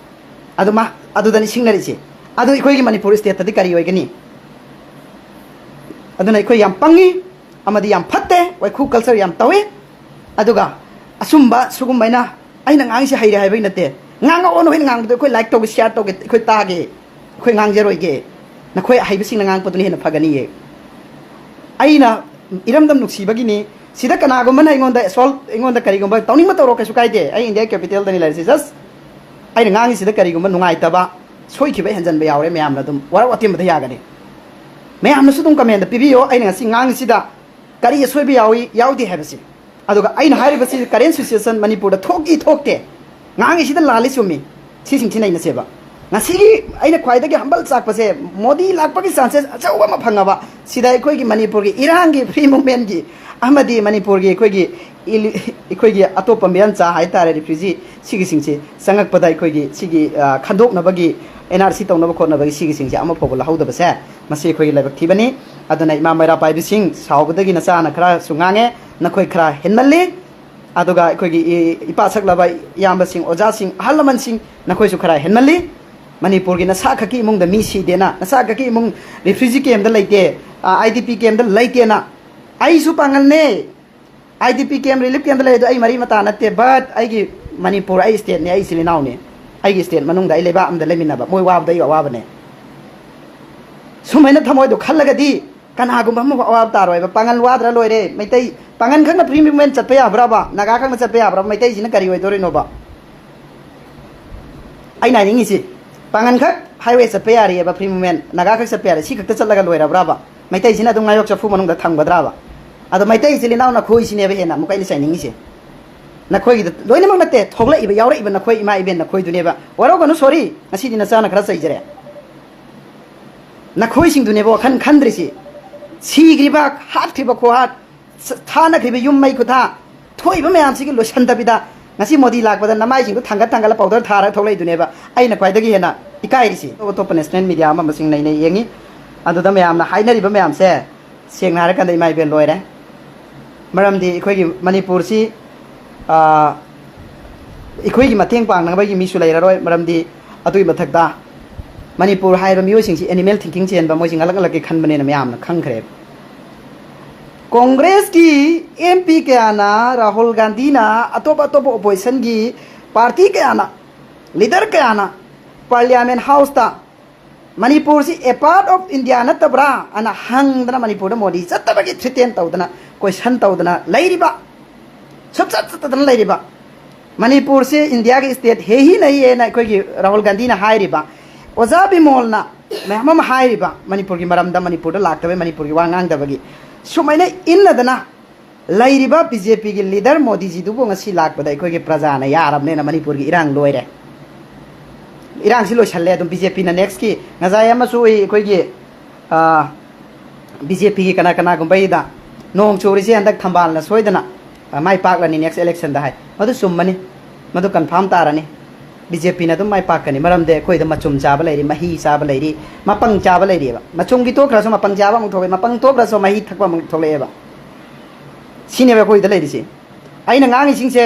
ꯑꯗꯨ ꯃꯥ, ꯑꯗꯨꯗꯅꯤ ꯁꯤꯡꯅꯔꯤꯁꯦ꯫ ꯑꯗꯨ ꯑꯩꯈꯣꯏꯒꯤ ꯃꯅꯤꯄꯨꯔ ꯁ꯭ꯇꯦꯠꯇꯗꯤ ꯀꯔꯤ ꯑꯣꯏꯒꯅꯤ? ꯑꯗꯨꯅ ꯑꯩꯈꯣꯏ ꯌꯥꯝ ꯄꯪꯉꯤ, ꯑꯃꯗꯤ ꯌꯥꯝ ꯐꯠꯇꯦ, ꯋꯥꯏꯈꯨ ꯀꯜꯆꯔ ꯌꯥꯝ ꯇꯧꯏ꯫ ꯑꯗꯨꯒ ꯑꯆꯨꯝꯕ ꯁꯤꯒꯨꯝꯕ ꯑꯩꯅ, ꯑꯩꯅ ꯉꯥꯡꯉꯤꯁꯦ ꯍꯩꯔꯦ ꯍꯥꯏꯕꯒꯤ ꯅꯠꯇꯦ, ꯉꯥꯡꯉꯛꯑꯣ, ꯅꯈꯣꯏꯅ ꯉꯥꯡꯕꯗꯣ ꯑꯩꯈꯣꯏ ꯂꯥꯏꯛ ꯇꯧꯒꯦ, ꯁꯤꯌꯥꯔ ꯇꯧꯒꯦ, ꯑꯩꯈꯣꯏ ꯇꯥꯒꯦ, ꯑꯩꯈꯣꯏ ꯉꯥꯡꯖꯔꯣꯏꯒꯦ꯫ ꯅꯈꯣꯏ ꯑꯍꯩꯕꯁꯤꯡꯅ ꯉꯥꯡꯉꯛꯄꯗꯨꯅ ꯍꯦꯟꯅ ꯐꯒꯅꯤꯌꯦ꯫ ꯑꯩꯅ ꯏꯔꯝꯗꯝ ꯅꯨꯡꯁꯤꯕꯒꯤꯅꯤ, ꯁꯤꯗ ꯀꯅꯥꯒꯨꯝꯕꯅ ꯑꯩꯉꯣꯟꯗ ꯑꯦꯁꯣꯜ, ꯑꯩꯉꯣꯟꯗ ꯀꯔꯤꯒꯨꯝꯕ ꯇꯧꯅꯤꯡꯕ ꯇꯧꯔꯣ, ꯀꯩꯁꯨ ꯀꯥꯏꯗꯦ꯫ ꯑꯩ ꯏꯟꯗꯤꯌꯥ ꯀꯦꯄꯤꯇꯦꯜꯗꯅꯤ ꯂꯩꯔꯤꯁꯤ꯫ ꯖꯁ ꯑꯩꯅ ꯉꯥꯡꯉꯤꯁꯤꯗ ꯀꯔꯤꯒꯨꯝꯕ ꯅꯨꯡꯉꯥꯏꯇꯕ, ꯁꯣꯏꯈꯤꯕ, ꯍꯦꯟꯖꯟꯕ ꯌꯥꯎꯔꯦ, ꯃꯌꯥꯝꯅ ꯑꯗꯨꯝ ꯋꯥꯔꯧ ꯋꯥꯇꯦꯝꯕꯗ ꯌꯥꯒꯅꯤ꯫ ꯃꯌꯥꯝꯅꯁꯨ ꯑꯗꯨꯝ ꯀꯃꯦꯟꯗ ꯄꯤꯕꯤꯌꯣ, ꯑꯩꯅ ꯉꯁꯤ ꯉꯥꯡꯉꯤꯁꯤꯗ ꯀꯔꯤ ꯑꯁꯣꯏꯕ ꯌꯥꯎꯏ, ꯌꯥꯎꯗꯦ ꯍꯥꯏꯕꯁꯤ꯫ ꯑꯗꯨꯒ ꯑꯩꯅ ꯍꯥꯏꯔꯤꯕꯁꯤ ꯀꯔꯦꯟ ꯁꯤꯆꯨꯋꯦꯁꯟ ꯃꯅꯤꯄꯨꯔꯗ ꯊꯣꯛꯏ ꯊꯣꯛꯇꯦ, ꯉꯥꯡꯉꯤꯁꯤꯗ ꯂꯥꯜꯂꯤ ꯆꯨꯝꯃꯤ, ꯁꯤꯁꯤꯡꯁꯤ ꯅꯩꯅꯁꯦꯕ꯫ ꯉꯁꯤꯒꯤ ꯑꯩꯅ ꯈ꯭ꯋꯥꯏꯗꯒꯤ ꯍꯝꯕꯜ ꯆꯥꯛꯄꯁꯦ, ꯃꯣꯗꯤ ꯂꯥꯛꯄꯒꯤ ꯆꯥꯟꯁꯦꯁ ꯑꯆꯧꯕ ꯑꯃ ꯐꯪꯉꯕ, ꯁꯤꯗ ꯑꯩꯈꯣꯏꯒꯤ ꯃꯅꯤꯄꯨꯔꯒꯤ ꯏꯔꯥꯡꯒꯤ, ꯐ꯭ꯔꯤ ꯃꯨꯚꯃꯦꯟꯒꯤ ꯑꯃꯗꯤ ꯃꯅꯤꯄꯨꯔꯒꯤ ꯑꯩꯈꯣꯏꯒꯤ ꯏꯂꯤ-, ꯑꯩꯈꯣꯏꯒꯤ ꯑꯇꯣꯞꯄ ꯃꯤꯔꯝꯆꯥ ꯍꯥꯏꯇꯥꯔꯦ, ꯔꯤꯐ꯭ꯌꯨꯖꯤ, ꯁꯤꯒꯤꯁꯤꯡꯁꯤ ꯆꯪꯉꯛꯄꯗ ꯑꯩꯈꯣꯏꯒꯤ ꯁꯤꯒꯤ, ꯑ, ꯈꯟꯗꯣꯛꯅꯕꯒꯤ, ꯑꯦꯟ ꯑꯥꯔ ꯁꯤ ꯇꯧꯅꯕ ꯈꯣꯠꯅꯕꯒꯤ ꯁꯤꯒꯤꯁꯤꯡꯁꯦ ꯑꯃꯐꯥꯎꯕ ꯂꯧꯍꯧꯗꯕꯁꯦ, ꯃꯁꯤ ꯑꯩꯈꯣꯏꯒꯤ ꯂꯥꯏꯕꯛ ꯊꯤꯕꯅꯤ꯫ ꯑꯗꯨꯅ ꯏꯃꯥ ꯃꯩꯔꯥ ꯄꯥꯏꯕꯤꯁꯤꯡ, ꯁꯥꯎꯕꯗꯒꯤ ꯅꯆꯥꯅ ꯈꯔꯁꯨ ꯉꯥꯡꯉꯦ, ꯅꯈꯣꯏ ꯈꯔ ꯍꯦꯟꯃꯜꯂꯤ꯫ ꯑꯗꯨꯒ ꯑꯩꯈꯣꯏꯒꯤ ꯏ-, ꯏꯄꯥ ꯁꯛꯂꯕ ꯏꯌꯥꯝꯕꯁꯤꯡ, ꯑꯣꯖꯥꯁꯤꯡ, ꯑꯍꯜ ꯂꯃꯟꯁꯤꯡ, ꯅꯈꯣꯏꯁꯨ ꯈꯔ ꯍꯦꯟꯃꯜꯂꯤ꯫ ꯃꯅꯤꯄꯨꯔꯒꯤ ꯅꯁꯥ ꯈꯛꯀꯤ ꯏꯃꯨꯡꯗ ꯃꯤ ꯁꯤꯗꯦꯅ, ꯅꯁꯥ ꯈꯛꯀꯤ ꯏꯃꯨꯡ ꯔꯤꯐ꯭ꯌꯨꯖꯤ ꯀꯦꯝꯗ ꯂꯩꯇꯦ, ꯑꯥꯏ ꯗꯤ ꯄꯤ ꯀꯦꯝꯗ ꯂꯩꯇꯦꯅ꯫ ꯑꯩꯁꯨ ꯄꯥꯡꯒꯜꯅꯦ, I D P camp, relief ꯀꯦꯝꯗ ꯂꯩ, ꯑꯗꯣ ꯑꯩ ꯃꯔꯤ ꯃꯇꯥ ꯅꯠꯇꯦ꯫ ꯕꯠ ꯑꯩꯒꯤ ꯃꯅꯤꯄꯨꯔ ꯑꯩ ꯁ꯭ꯇꯦꯠꯅꯦ, ꯑꯩ ꯏꯆꯤꯜ ꯏꯅꯥꯎꯅꯦ꯫ ꯑꯩꯒꯤ ꯁ꯭ꯇꯦꯠ ꯃꯅꯨꯡꯗ ꯑꯩ ꯂꯩꯕꯥꯛ ꯑꯃꯗ ꯂꯩꯃꯤꯟꯅꯕ, ꯃꯣꯏ ꯋꯥꯕꯗ ꯑꯩ ꯑꯋꯥꯕꯅꯦ꯫ ꯁꯨꯃꯥꯏꯅ ꯊꯃꯣꯏꯗꯣ ꯈꯜꯂꯒꯗꯤ ꯀꯅꯥꯒꯨꯝꯕ ꯑꯃ ꯑꯋꯥꯕ ꯇꯥꯔꯣꯏꯕ꯫ ꯄꯥꯡꯒꯜ ꯋꯥꯗ꯭ꯔꯥ ꯂꯣꯏꯔꯦ꯫ ꯃꯩꯇꯩ ꯄꯥꯡꯒꯜ ꯈꯛꯅ ꯐ꯭ꯔꯤ ꯃꯨꯚꯃꯦꯟ ꯆꯠꯄ ꯌꯥꯕ꯭ꯔꯕ? ꯅꯥꯒꯥ ꯈꯛꯅ ꯆꯠꯄ ꯌꯥꯕ꯭ꯔꯕ? ꯃꯩꯇꯩꯁꯤꯅ ꯀꯔꯤ ꯑꯣꯏꯗꯣꯔꯤꯅꯣꯕ? ꯑꯩꯅ ꯍꯥꯏꯅꯤꯡꯉꯤꯁꯤ, ꯄꯥꯡꯒꯜ ꯈꯛ ꯍꯥꯏꯋꯦ ꯆꯠꯄ ꯌꯥꯔꯤꯑꯕ, ꯐ꯭ꯔꯤ ꯃꯨꯚꯃꯦꯟ, ꯅꯥꯒꯥ ꯈꯛ ꯆꯠꯄ ꯌꯥꯔꯦ, ꯁꯤ ꯈꯛꯇ ꯆꯠꯂꯒ ꯂꯣꯏꯔꯕ꯭ꯔꯕ? ꯃꯩꯇꯩꯁꯤꯅ ꯑꯗꯨꯝ ꯉꯥꯌꯣꯛ ꯆꯐꯨ ꯃꯅꯨꯡꯗ ꯊꯝꯒꯗ꯭ꯔꯕ? ꯑꯗꯣ ꯃꯩꯇꯩ ꯏꯆꯤꯜ ꯏꯅꯥꯎ ꯅꯈꯣꯏꯁꯤꯅꯦꯕ ꯍꯦꯟꯅ ꯑꯃꯨꯛ ꯑꯩꯅ ꯆꯩꯅꯤꯡꯉꯤꯁꯦ꯫ ꯅꯈꯣꯏꯒꯤꯗ ꯂꯣꯏꯅꯃꯛ ꯅꯠꯇꯦ, ꯊꯣꯛꯂꯛꯏꯕ, ꯌꯥꯎꯔꯛꯏꯕ ꯅꯈꯣꯏ ꯏꯃꯥ ꯏꯕꯦꯟ ꯅꯈꯣꯏꯗꯨꯅꯦꯕ꯫ ꯋꯥꯔꯧꯒꯅꯨ, ꯁꯣꯔꯤ, ꯉꯁꯤꯗꯤ ꯅꯆꯥꯅ ꯈꯔ ꯆꯩꯖꯔꯦ꯫ ꯅꯈꯣꯏꯁꯤꯡꯗꯨꯅꯦꯕ ꯋꯥꯈꯜ ꯈꯟꯗ꯭ꯔꯤꯁꯤ꯫ ꯁꯤꯈ꯭ꯔꯤꯕ, ꯍꯥꯠꯈ꯭ꯔꯤꯕ ꯈꯨꯍꯥꯠ, ꯁ-, ꯊꯥꯅꯈ꯭ꯔꯤꯕ ꯌꯨꯝ ꯃꯩ ꯈꯨꯊꯥ, ꯊꯣꯛꯏꯕ ꯃꯌꯥꯝꯁꯤꯒꯤ ꯂꯣꯏꯁꯟꯗꯕꯤꯗ ꯉꯁꯤ ꯃꯣꯗꯤ ꯂꯥꯛꯄꯗ ꯅꯃꯥꯏꯁꯤꯡꯗꯨ ꯊꯥꯡꯒꯠ ꯊꯥꯡꯒꯠꯂ ꯄꯥꯎꯗꯔ ꯊꯥꯔꯒ ꯊꯣꯛꯂꯛꯏꯗꯨꯅꯦꯕ꯫ ꯑꯩꯅ ꯈ꯭ꯋꯥꯏꯗꯒꯤ ꯍꯦꯟꯅ ꯏꯀꯥꯏꯔꯤꯁꯤ꯫ ꯑꯇꯣꯞ ꯑꯇꯣꯞꯄ ꯅꯦꯁꯅꯦꯜ ꯃꯤꯗꯤꯌꯥ ꯑꯃ ꯑꯃꯁꯤꯡ ꯅꯩꯅꯩ ꯌꯦꯡꯉꯤ꯫ ꯑꯗꯨꯗ ꯃꯌꯥꯝꯅ ꯍꯥꯏꯅꯔꯤꯕ ꯃꯌꯥꯝꯁꯦ, ꯁꯦꯡꯅ ꯍꯥꯏꯔꯀꯥꯟꯗ, ꯏꯃꯥ ꯏꯕꯦꯟ, ꯂꯣꯏꯔꯦ꯫ ꯃꯔꯝꯗꯤ ꯑꯩꯈꯣꯏꯒꯤ ꯃꯅꯤꯄꯨꯔꯁꯤ, ꯑꯥ, ꯑꯩꯈꯣꯏꯒꯤ ꯃꯇꯦꯡ ꯄꯥꯡꯅꯕꯒꯤ ꯃꯤꯁꯨ ꯂꯩꯔꯔꯣꯏ꯫ ꯃꯔꯝꯗꯤ ꯑꯗꯨꯒꯤ ꯃꯊꯛꯇ ꯃꯅꯤꯄꯨꯔ ꯍꯥꯏꯔꯤꯕ ꯃꯤꯑꯣꯏꯁꯤꯡꯁꯤ ꯑꯦꯅꯤꯃꯦꯜ ꯊꯤꯡꯀꯤꯡ ꯆꯦꯟꯕ, ꯃꯣꯏꯁꯤ ꯉꯂꯛ ꯉꯂꯛꯀꯤ ꯈꯟꯕꯅꯦꯅ ꯃꯌꯥꯝꯅ ꯈꯪꯈ꯭ꯔꯦꯕ꯫ ꯀꯣꯡꯒ꯭ꯔꯦꯁꯀꯤ ꯑꯦꯝ ꯄꯤ ꯀꯌꯥꯅ, ꯔꯥꯍꯨꯜ ꯒꯥꯟꯙꯤꯅ, ꯑꯇꯣꯞ ꯑꯇꯣꯞꯄ ꯑꯣꯄꯣꯖꯤꯁꯟꯒꯤ ꯄꯥꯔꯇꯤ ꯀꯌꯥꯅ, ꯂꯤꯗꯔ ꯀꯌꯥꯅ ꯄꯥꯔꯂꯤꯌꯥꯃꯦꯟ ꯍꯥꯎꯁꯇ ꯃꯅꯤꯄꯨꯔꯁꯤ a part of India ꯅꯠꯇꯕ꯭ꯔꯥ ꯑꯅ ꯍꯪꯗꯅ, ꯃꯅꯤꯄꯨꯔꯗ ꯃꯣꯗꯤ ꯆꯠꯇꯕꯒꯤ ꯊ꯭ꯔꯤꯇꯦꯟ ꯇꯧꯗꯅ, ꯀꯣꯏꯁꯟ ꯇꯧꯗꯅ ꯂꯩꯔꯤꯕ, ꯁꯨꯞꯆꯠ ꯆꯠꯇꯗꯅ ꯂꯩꯔꯤꯕ, ꯃꯅꯤꯄꯨꯔꯁꯦ ꯏꯟꯗꯤꯌꯥꯒꯤ ꯁ꯭ꯇꯦꯠ ꯍꯦ ꯍꯤ ꯅꯍꯤ ꯍꯥꯏꯅ ꯑꯩꯈꯣꯏꯒꯤ ꯔꯥꯍꯨꯜ ꯒꯥꯟꯙꯤꯅ ꯍꯥꯏꯔꯤꯕ, ꯑꯣꯖꯥ ꯕꯤꯃꯣꯜꯅ ꯃꯌꯥꯝ ꯑꯃ ꯍꯥꯏꯔꯤꯕ, ꯃꯅꯤꯄꯨꯔꯒꯤ ꯃꯔꯝꯗ, ꯃꯅꯤꯄꯨꯔꯗ ꯂꯥꯛꯇꯕꯒꯤ, ꯃꯅꯤꯄꯨꯔꯒꯤ ꯋꯥ ꯉꯥꯡꯗꯕꯒꯤ, ꯁꯨꯃꯥꯏꯅ ꯏꯟꯅꯗꯅ ꯂꯩꯔꯤꯕ ꯕꯤ ꯖꯦ ꯄꯤꯒꯤ ꯂꯤꯗꯔ ꯃꯣꯗꯤꯖꯤꯗꯨꯕꯨ ꯉꯁꯤ ꯂꯥꯛꯄꯗ ꯑꯩꯈꯣꯏꯒꯤ ꯄ꯭ꯔꯖꯥꯅ ꯌꯥꯔꯕꯅꯦꯅ ꯃꯅꯤꯄꯨꯔꯒꯤ ꯏꯔꯥꯡ ꯂꯣꯏꯔꯦ꯫ ꯏꯔꯥꯡꯁꯤ ꯂꯣꯏꯁꯜꯂꯦ꯫ ꯑꯗꯨꯝ ꯕꯤ ꯖꯦ ꯄꯤꯅ ꯅꯦꯛꯁꯀꯤ, ꯉꯁꯥꯏ ꯑꯃꯁꯨ ꯑꯩꯈꯣꯏꯒꯤ ꯕꯤ ꯖꯦ ꯄꯤꯒꯤ ꯀꯅꯥ ꯀꯅꯥꯒꯨꯝꯕꯩꯗ ꯅꯣꯡ ꯆꯨꯔꯤꯁꯦ ꯍꯟꯗꯛ ꯊꯝꯕꯥꯜꯅ ꯁꯣꯏꯗꯅ, ꯑ, ꯃꯥꯏ ꯄꯥꯛꯂꯅꯤ next election ꯗ ꯍꯥꯏ꯫ ꯃꯗꯨ ꯆꯨꯝꯃꯅꯤ, ꯃꯗꯨ confirm ꯇꯥꯔꯅꯤ꯫ ꯕꯤ ꯖꯦ ꯄꯤꯅ ꯑꯗꯨꯝ ꯃꯥꯏ ꯄꯥꯛꯀꯅꯤ, ꯃꯔꯝꯗꯤ ꯑꯩꯈꯣꯏꯗ ꯃꯆꯨꯝ ꯆꯥꯕ ꯂꯩꯔꯤ, ꯃꯍꯤ ꯆꯥꯕ ꯂꯩꯔꯤ, ꯃꯄꯪ ꯆꯥꯕ ꯂꯩꯔꯤꯑꯕ꯫ ꯃꯆꯨꯝꯒꯤ ꯇꯣꯛꯈ꯭ꯔꯁꯨ ꯃꯄꯪ ꯆꯥꯕ ꯑꯃꯨꯛ ꯊꯣꯛꯂꯛꯑꯦ, ꯃꯄꯪ ꯇꯣꯛꯈ꯭ꯔꯁꯨ ꯃꯍꯤ ꯊꯛꯄ ꯑꯃꯨꯛ ꯊꯣꯛꯂꯛꯑꯦꯕ꯫ ꯁꯤꯅꯦꯕ ꯑꯩꯈꯣꯏꯗ ꯂꯩꯔꯤꯁꯦ꯫ ꯑꯩꯅ ꯉꯥꯡꯉꯤꯁꯤꯡꯁꯦ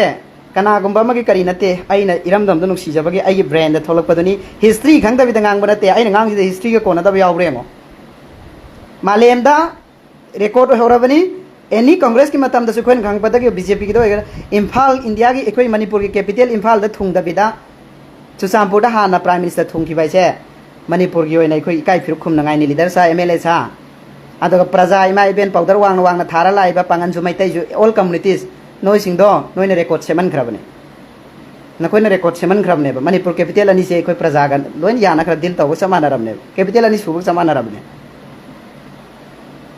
ꯀꯅꯥꯒꯨꯝꯕ ꯑꯃꯒꯤ ꯀꯔꯤ ꯅꯠꯇꯦ, ꯑꯩꯅ ꯏꯔꯝꯗꯝꯗ ꯅꯨꯡꯁꯤꯖꯕꯒꯤ ꯑꯩꯒꯤ brain ꯗ ꯊꯣꯛꯂꯛꯄꯗꯨꯅꯤ꯫ History ꯈꯪꯗꯕꯤꯗ ꯉꯥꯡꯕ ꯅꯠꯇꯦ, ꯑꯩꯅ ꯉꯥꯡꯉꯤꯁꯤꯗ history ꯒ ꯀꯣꯟꯅꯗꯕ ꯌꯥꯎꯕ꯭ꯔꯥ ꯌꯦꯡꯉꯣ꯫ ꯃꯥꯂꯦꯝꯗ record ꯑꯣꯏꯍꯧꯔꯕꯅꯤ꯫ Any Congress ꯀꯤ ꯃꯇꯝꯗꯁꯨ ꯑꯩꯈꯣꯏꯅ ꯈꯪꯉꯛꯄꯗꯒꯤ ꯕꯤ ꯖꯦ ꯄꯤꯒꯤꯗ ꯑꯣꯏꯒꯦꯔꯥ, ꯏꯝꯐꯥꯜ, ꯏꯟꯗꯤꯌꯥꯒꯤ ꯑꯩꯈꯣꯏ ꯃꯅꯤꯄꯨꯔꯒꯤ capital ꯏꯝꯐꯥꯜꯗ ꯊꯨꯡꯗꯕꯤꯗ ꯆꯨꯔꯆꯥꯟꯄꯨꯔꯗ ꯍꯥꯟꯅ Prime Minister ꯊꯨꯡꯈꯤꯕ ꯍꯥꯏꯁꯦ ꯃꯅꯤꯄꯨꯔꯒꯤ ꯑꯣꯏꯅ ꯑꯩꯈꯣꯏ ꯏꯀꯥꯏ ꯐꯤꯔꯨꯛ ꯈꯨꯝꯅꯉꯥꯏꯅꯤ, leader ꯁꯥ, M L A ꯁꯥ꯫ ꯑꯗꯨꯒ ꯄ꯭ꯔꯖꯥ ꯏꯃꯥ ꯏꯕꯦꯟ powder ꯋꯥꯡꯅ ꯋꯥꯡꯅ ꯊꯥꯔ ꯂꯥꯛꯏꯕ ꯄꯥꯡꯒꯟꯁꯨ ꯃꯩꯇꯩꯁꯨ, all communities, ꯅꯣꯏꯁꯤꯡꯗꯣ ꯅꯣꯏꯅ record ꯁꯦꯝꯍꯟꯈ꯭ꯔꯕꯅꯦ꯫ ꯅꯈꯣꯏꯅ record ꯁꯦꯝꯍꯟꯈ꯭ꯔꯕꯅꯦꯕ꯫ ꯃꯅꯤꯄꯨꯔ capital ꯑꯅꯤꯁꯦ ꯑꯩꯈꯣꯏ ꯄ꯭ꯔꯖꯥꯒ ꯂꯣꯏꯅ ꯌꯥꯅꯈ꯭ꯔ deal ꯇꯧꯕ ꯆꯞ ꯃꯥꯟꯅꯔꯕꯅꯦꯕ꯫ Capital ꯑꯅꯤ ꯁꯨꯕꯒ ꯆꯞ ꯃꯥꯟꯅꯔꯕꯅꯦ꯫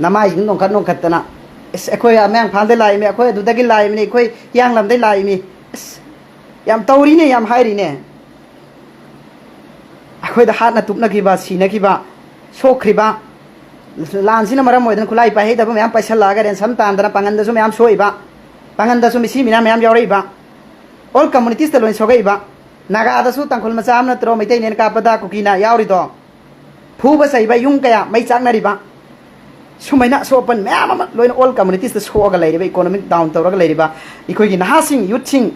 ꯅꯃꯥꯏꯁꯤꯡ ꯅꯣꯡꯈꯠ ꯅꯣꯡꯈꯠꯇꯅ, "ꯑꯁ, ꯑꯩꯈꯣꯏ ꯃꯌꯥꯡꯐꯥꯜꯗꯩ ꯂꯥꯛꯏꯃꯤ, ꯑꯩꯈꯣꯏ ꯑꯗꯨꯗꯒꯤ ꯂꯥꯛꯏꯃꯤꯅꯤ, ꯑꯩꯈꯣꯏ ꯍꯤꯌꯥꯡꯂꯝꯗꯩ ꯂꯥꯛꯏꯃꯤ", ꯑꯁ, ꯌꯥꯝ ꯇꯧꯔꯤꯅꯦ, ꯌꯥꯝ ꯍꯥꯏꯔꯤꯅꯦ꯫ ꯑꯩꯈꯣꯏꯗ ꯍꯥꯠꯅ ꯇꯨꯞꯅꯈꯤꯕ, ꯁꯤꯅꯈꯤꯕ, ꯁꯣꯛꯈ꯭ꯔꯤꯕ, ꯂꯥꯟꯁꯤꯅ ꯃꯔꯝ ꯑꯣꯏꯗꯅ ꯈꯨꯠꯂꯥꯏ ꯄꯥꯏꯍꯩꯗꯕ ꯃꯌꯥꯝ ꯄꯥꯏꯁꯜꯂꯛꯑꯒ ransom ꯇꯥꯟꯗꯅ ꯄꯥꯡꯒꯟꯗꯁꯨ ꯃꯌꯥꯝ ꯁꯣꯛꯏꯕ, ꯄꯥꯡꯒꯟꯗꯁꯨ ꯃꯤꯁꯤ ꯃꯤꯅꯥ ꯃꯌꯥꯝ ꯌꯥꯎꯔꯛꯏꯕ, all communities ꯇ ꯂꯣꯏꯅ ꯁꯣꯛꯂꯛꯏꯕ, ꯅꯥꯒꯥꯗꯁꯨ ꯇꯥꯡꯈꯨꯜ ꯃꯆꯥ ꯑꯃ ꯅꯠꯇ꯭ꯔꯣ ꯃꯩꯇꯩꯅꯦꯅ ꯀꯥꯞꯄꯗ ꯀꯨꯀꯤꯅ ꯌꯥꯎꯔꯤꯗꯣ? ꯐꯨꯕ ꯆꯩꯕ, ꯌꯨꯝ ꯀꯌꯥ ꯃꯩ ꯆꯥꯛꯅꯔꯤꯕ, ꯁꯨꯃꯥꯏꯅ ꯑꯁꯣꯛ ꯑꯄꯟ ꯃꯌꯥꯝ ꯑꯃ ꯂꯣꯏꯅ all communities ꯇ ꯁꯣꯛꯑꯒ ꯂꯩꯔꯤꯕ, economic down ꯇꯧꯔꯒ ꯂꯩꯔꯤꯕ ꯑꯩꯈꯣꯏꯒꯤ ꯅꯍꯥꯁꯤꯡ, youth ꯁꯤꯡ,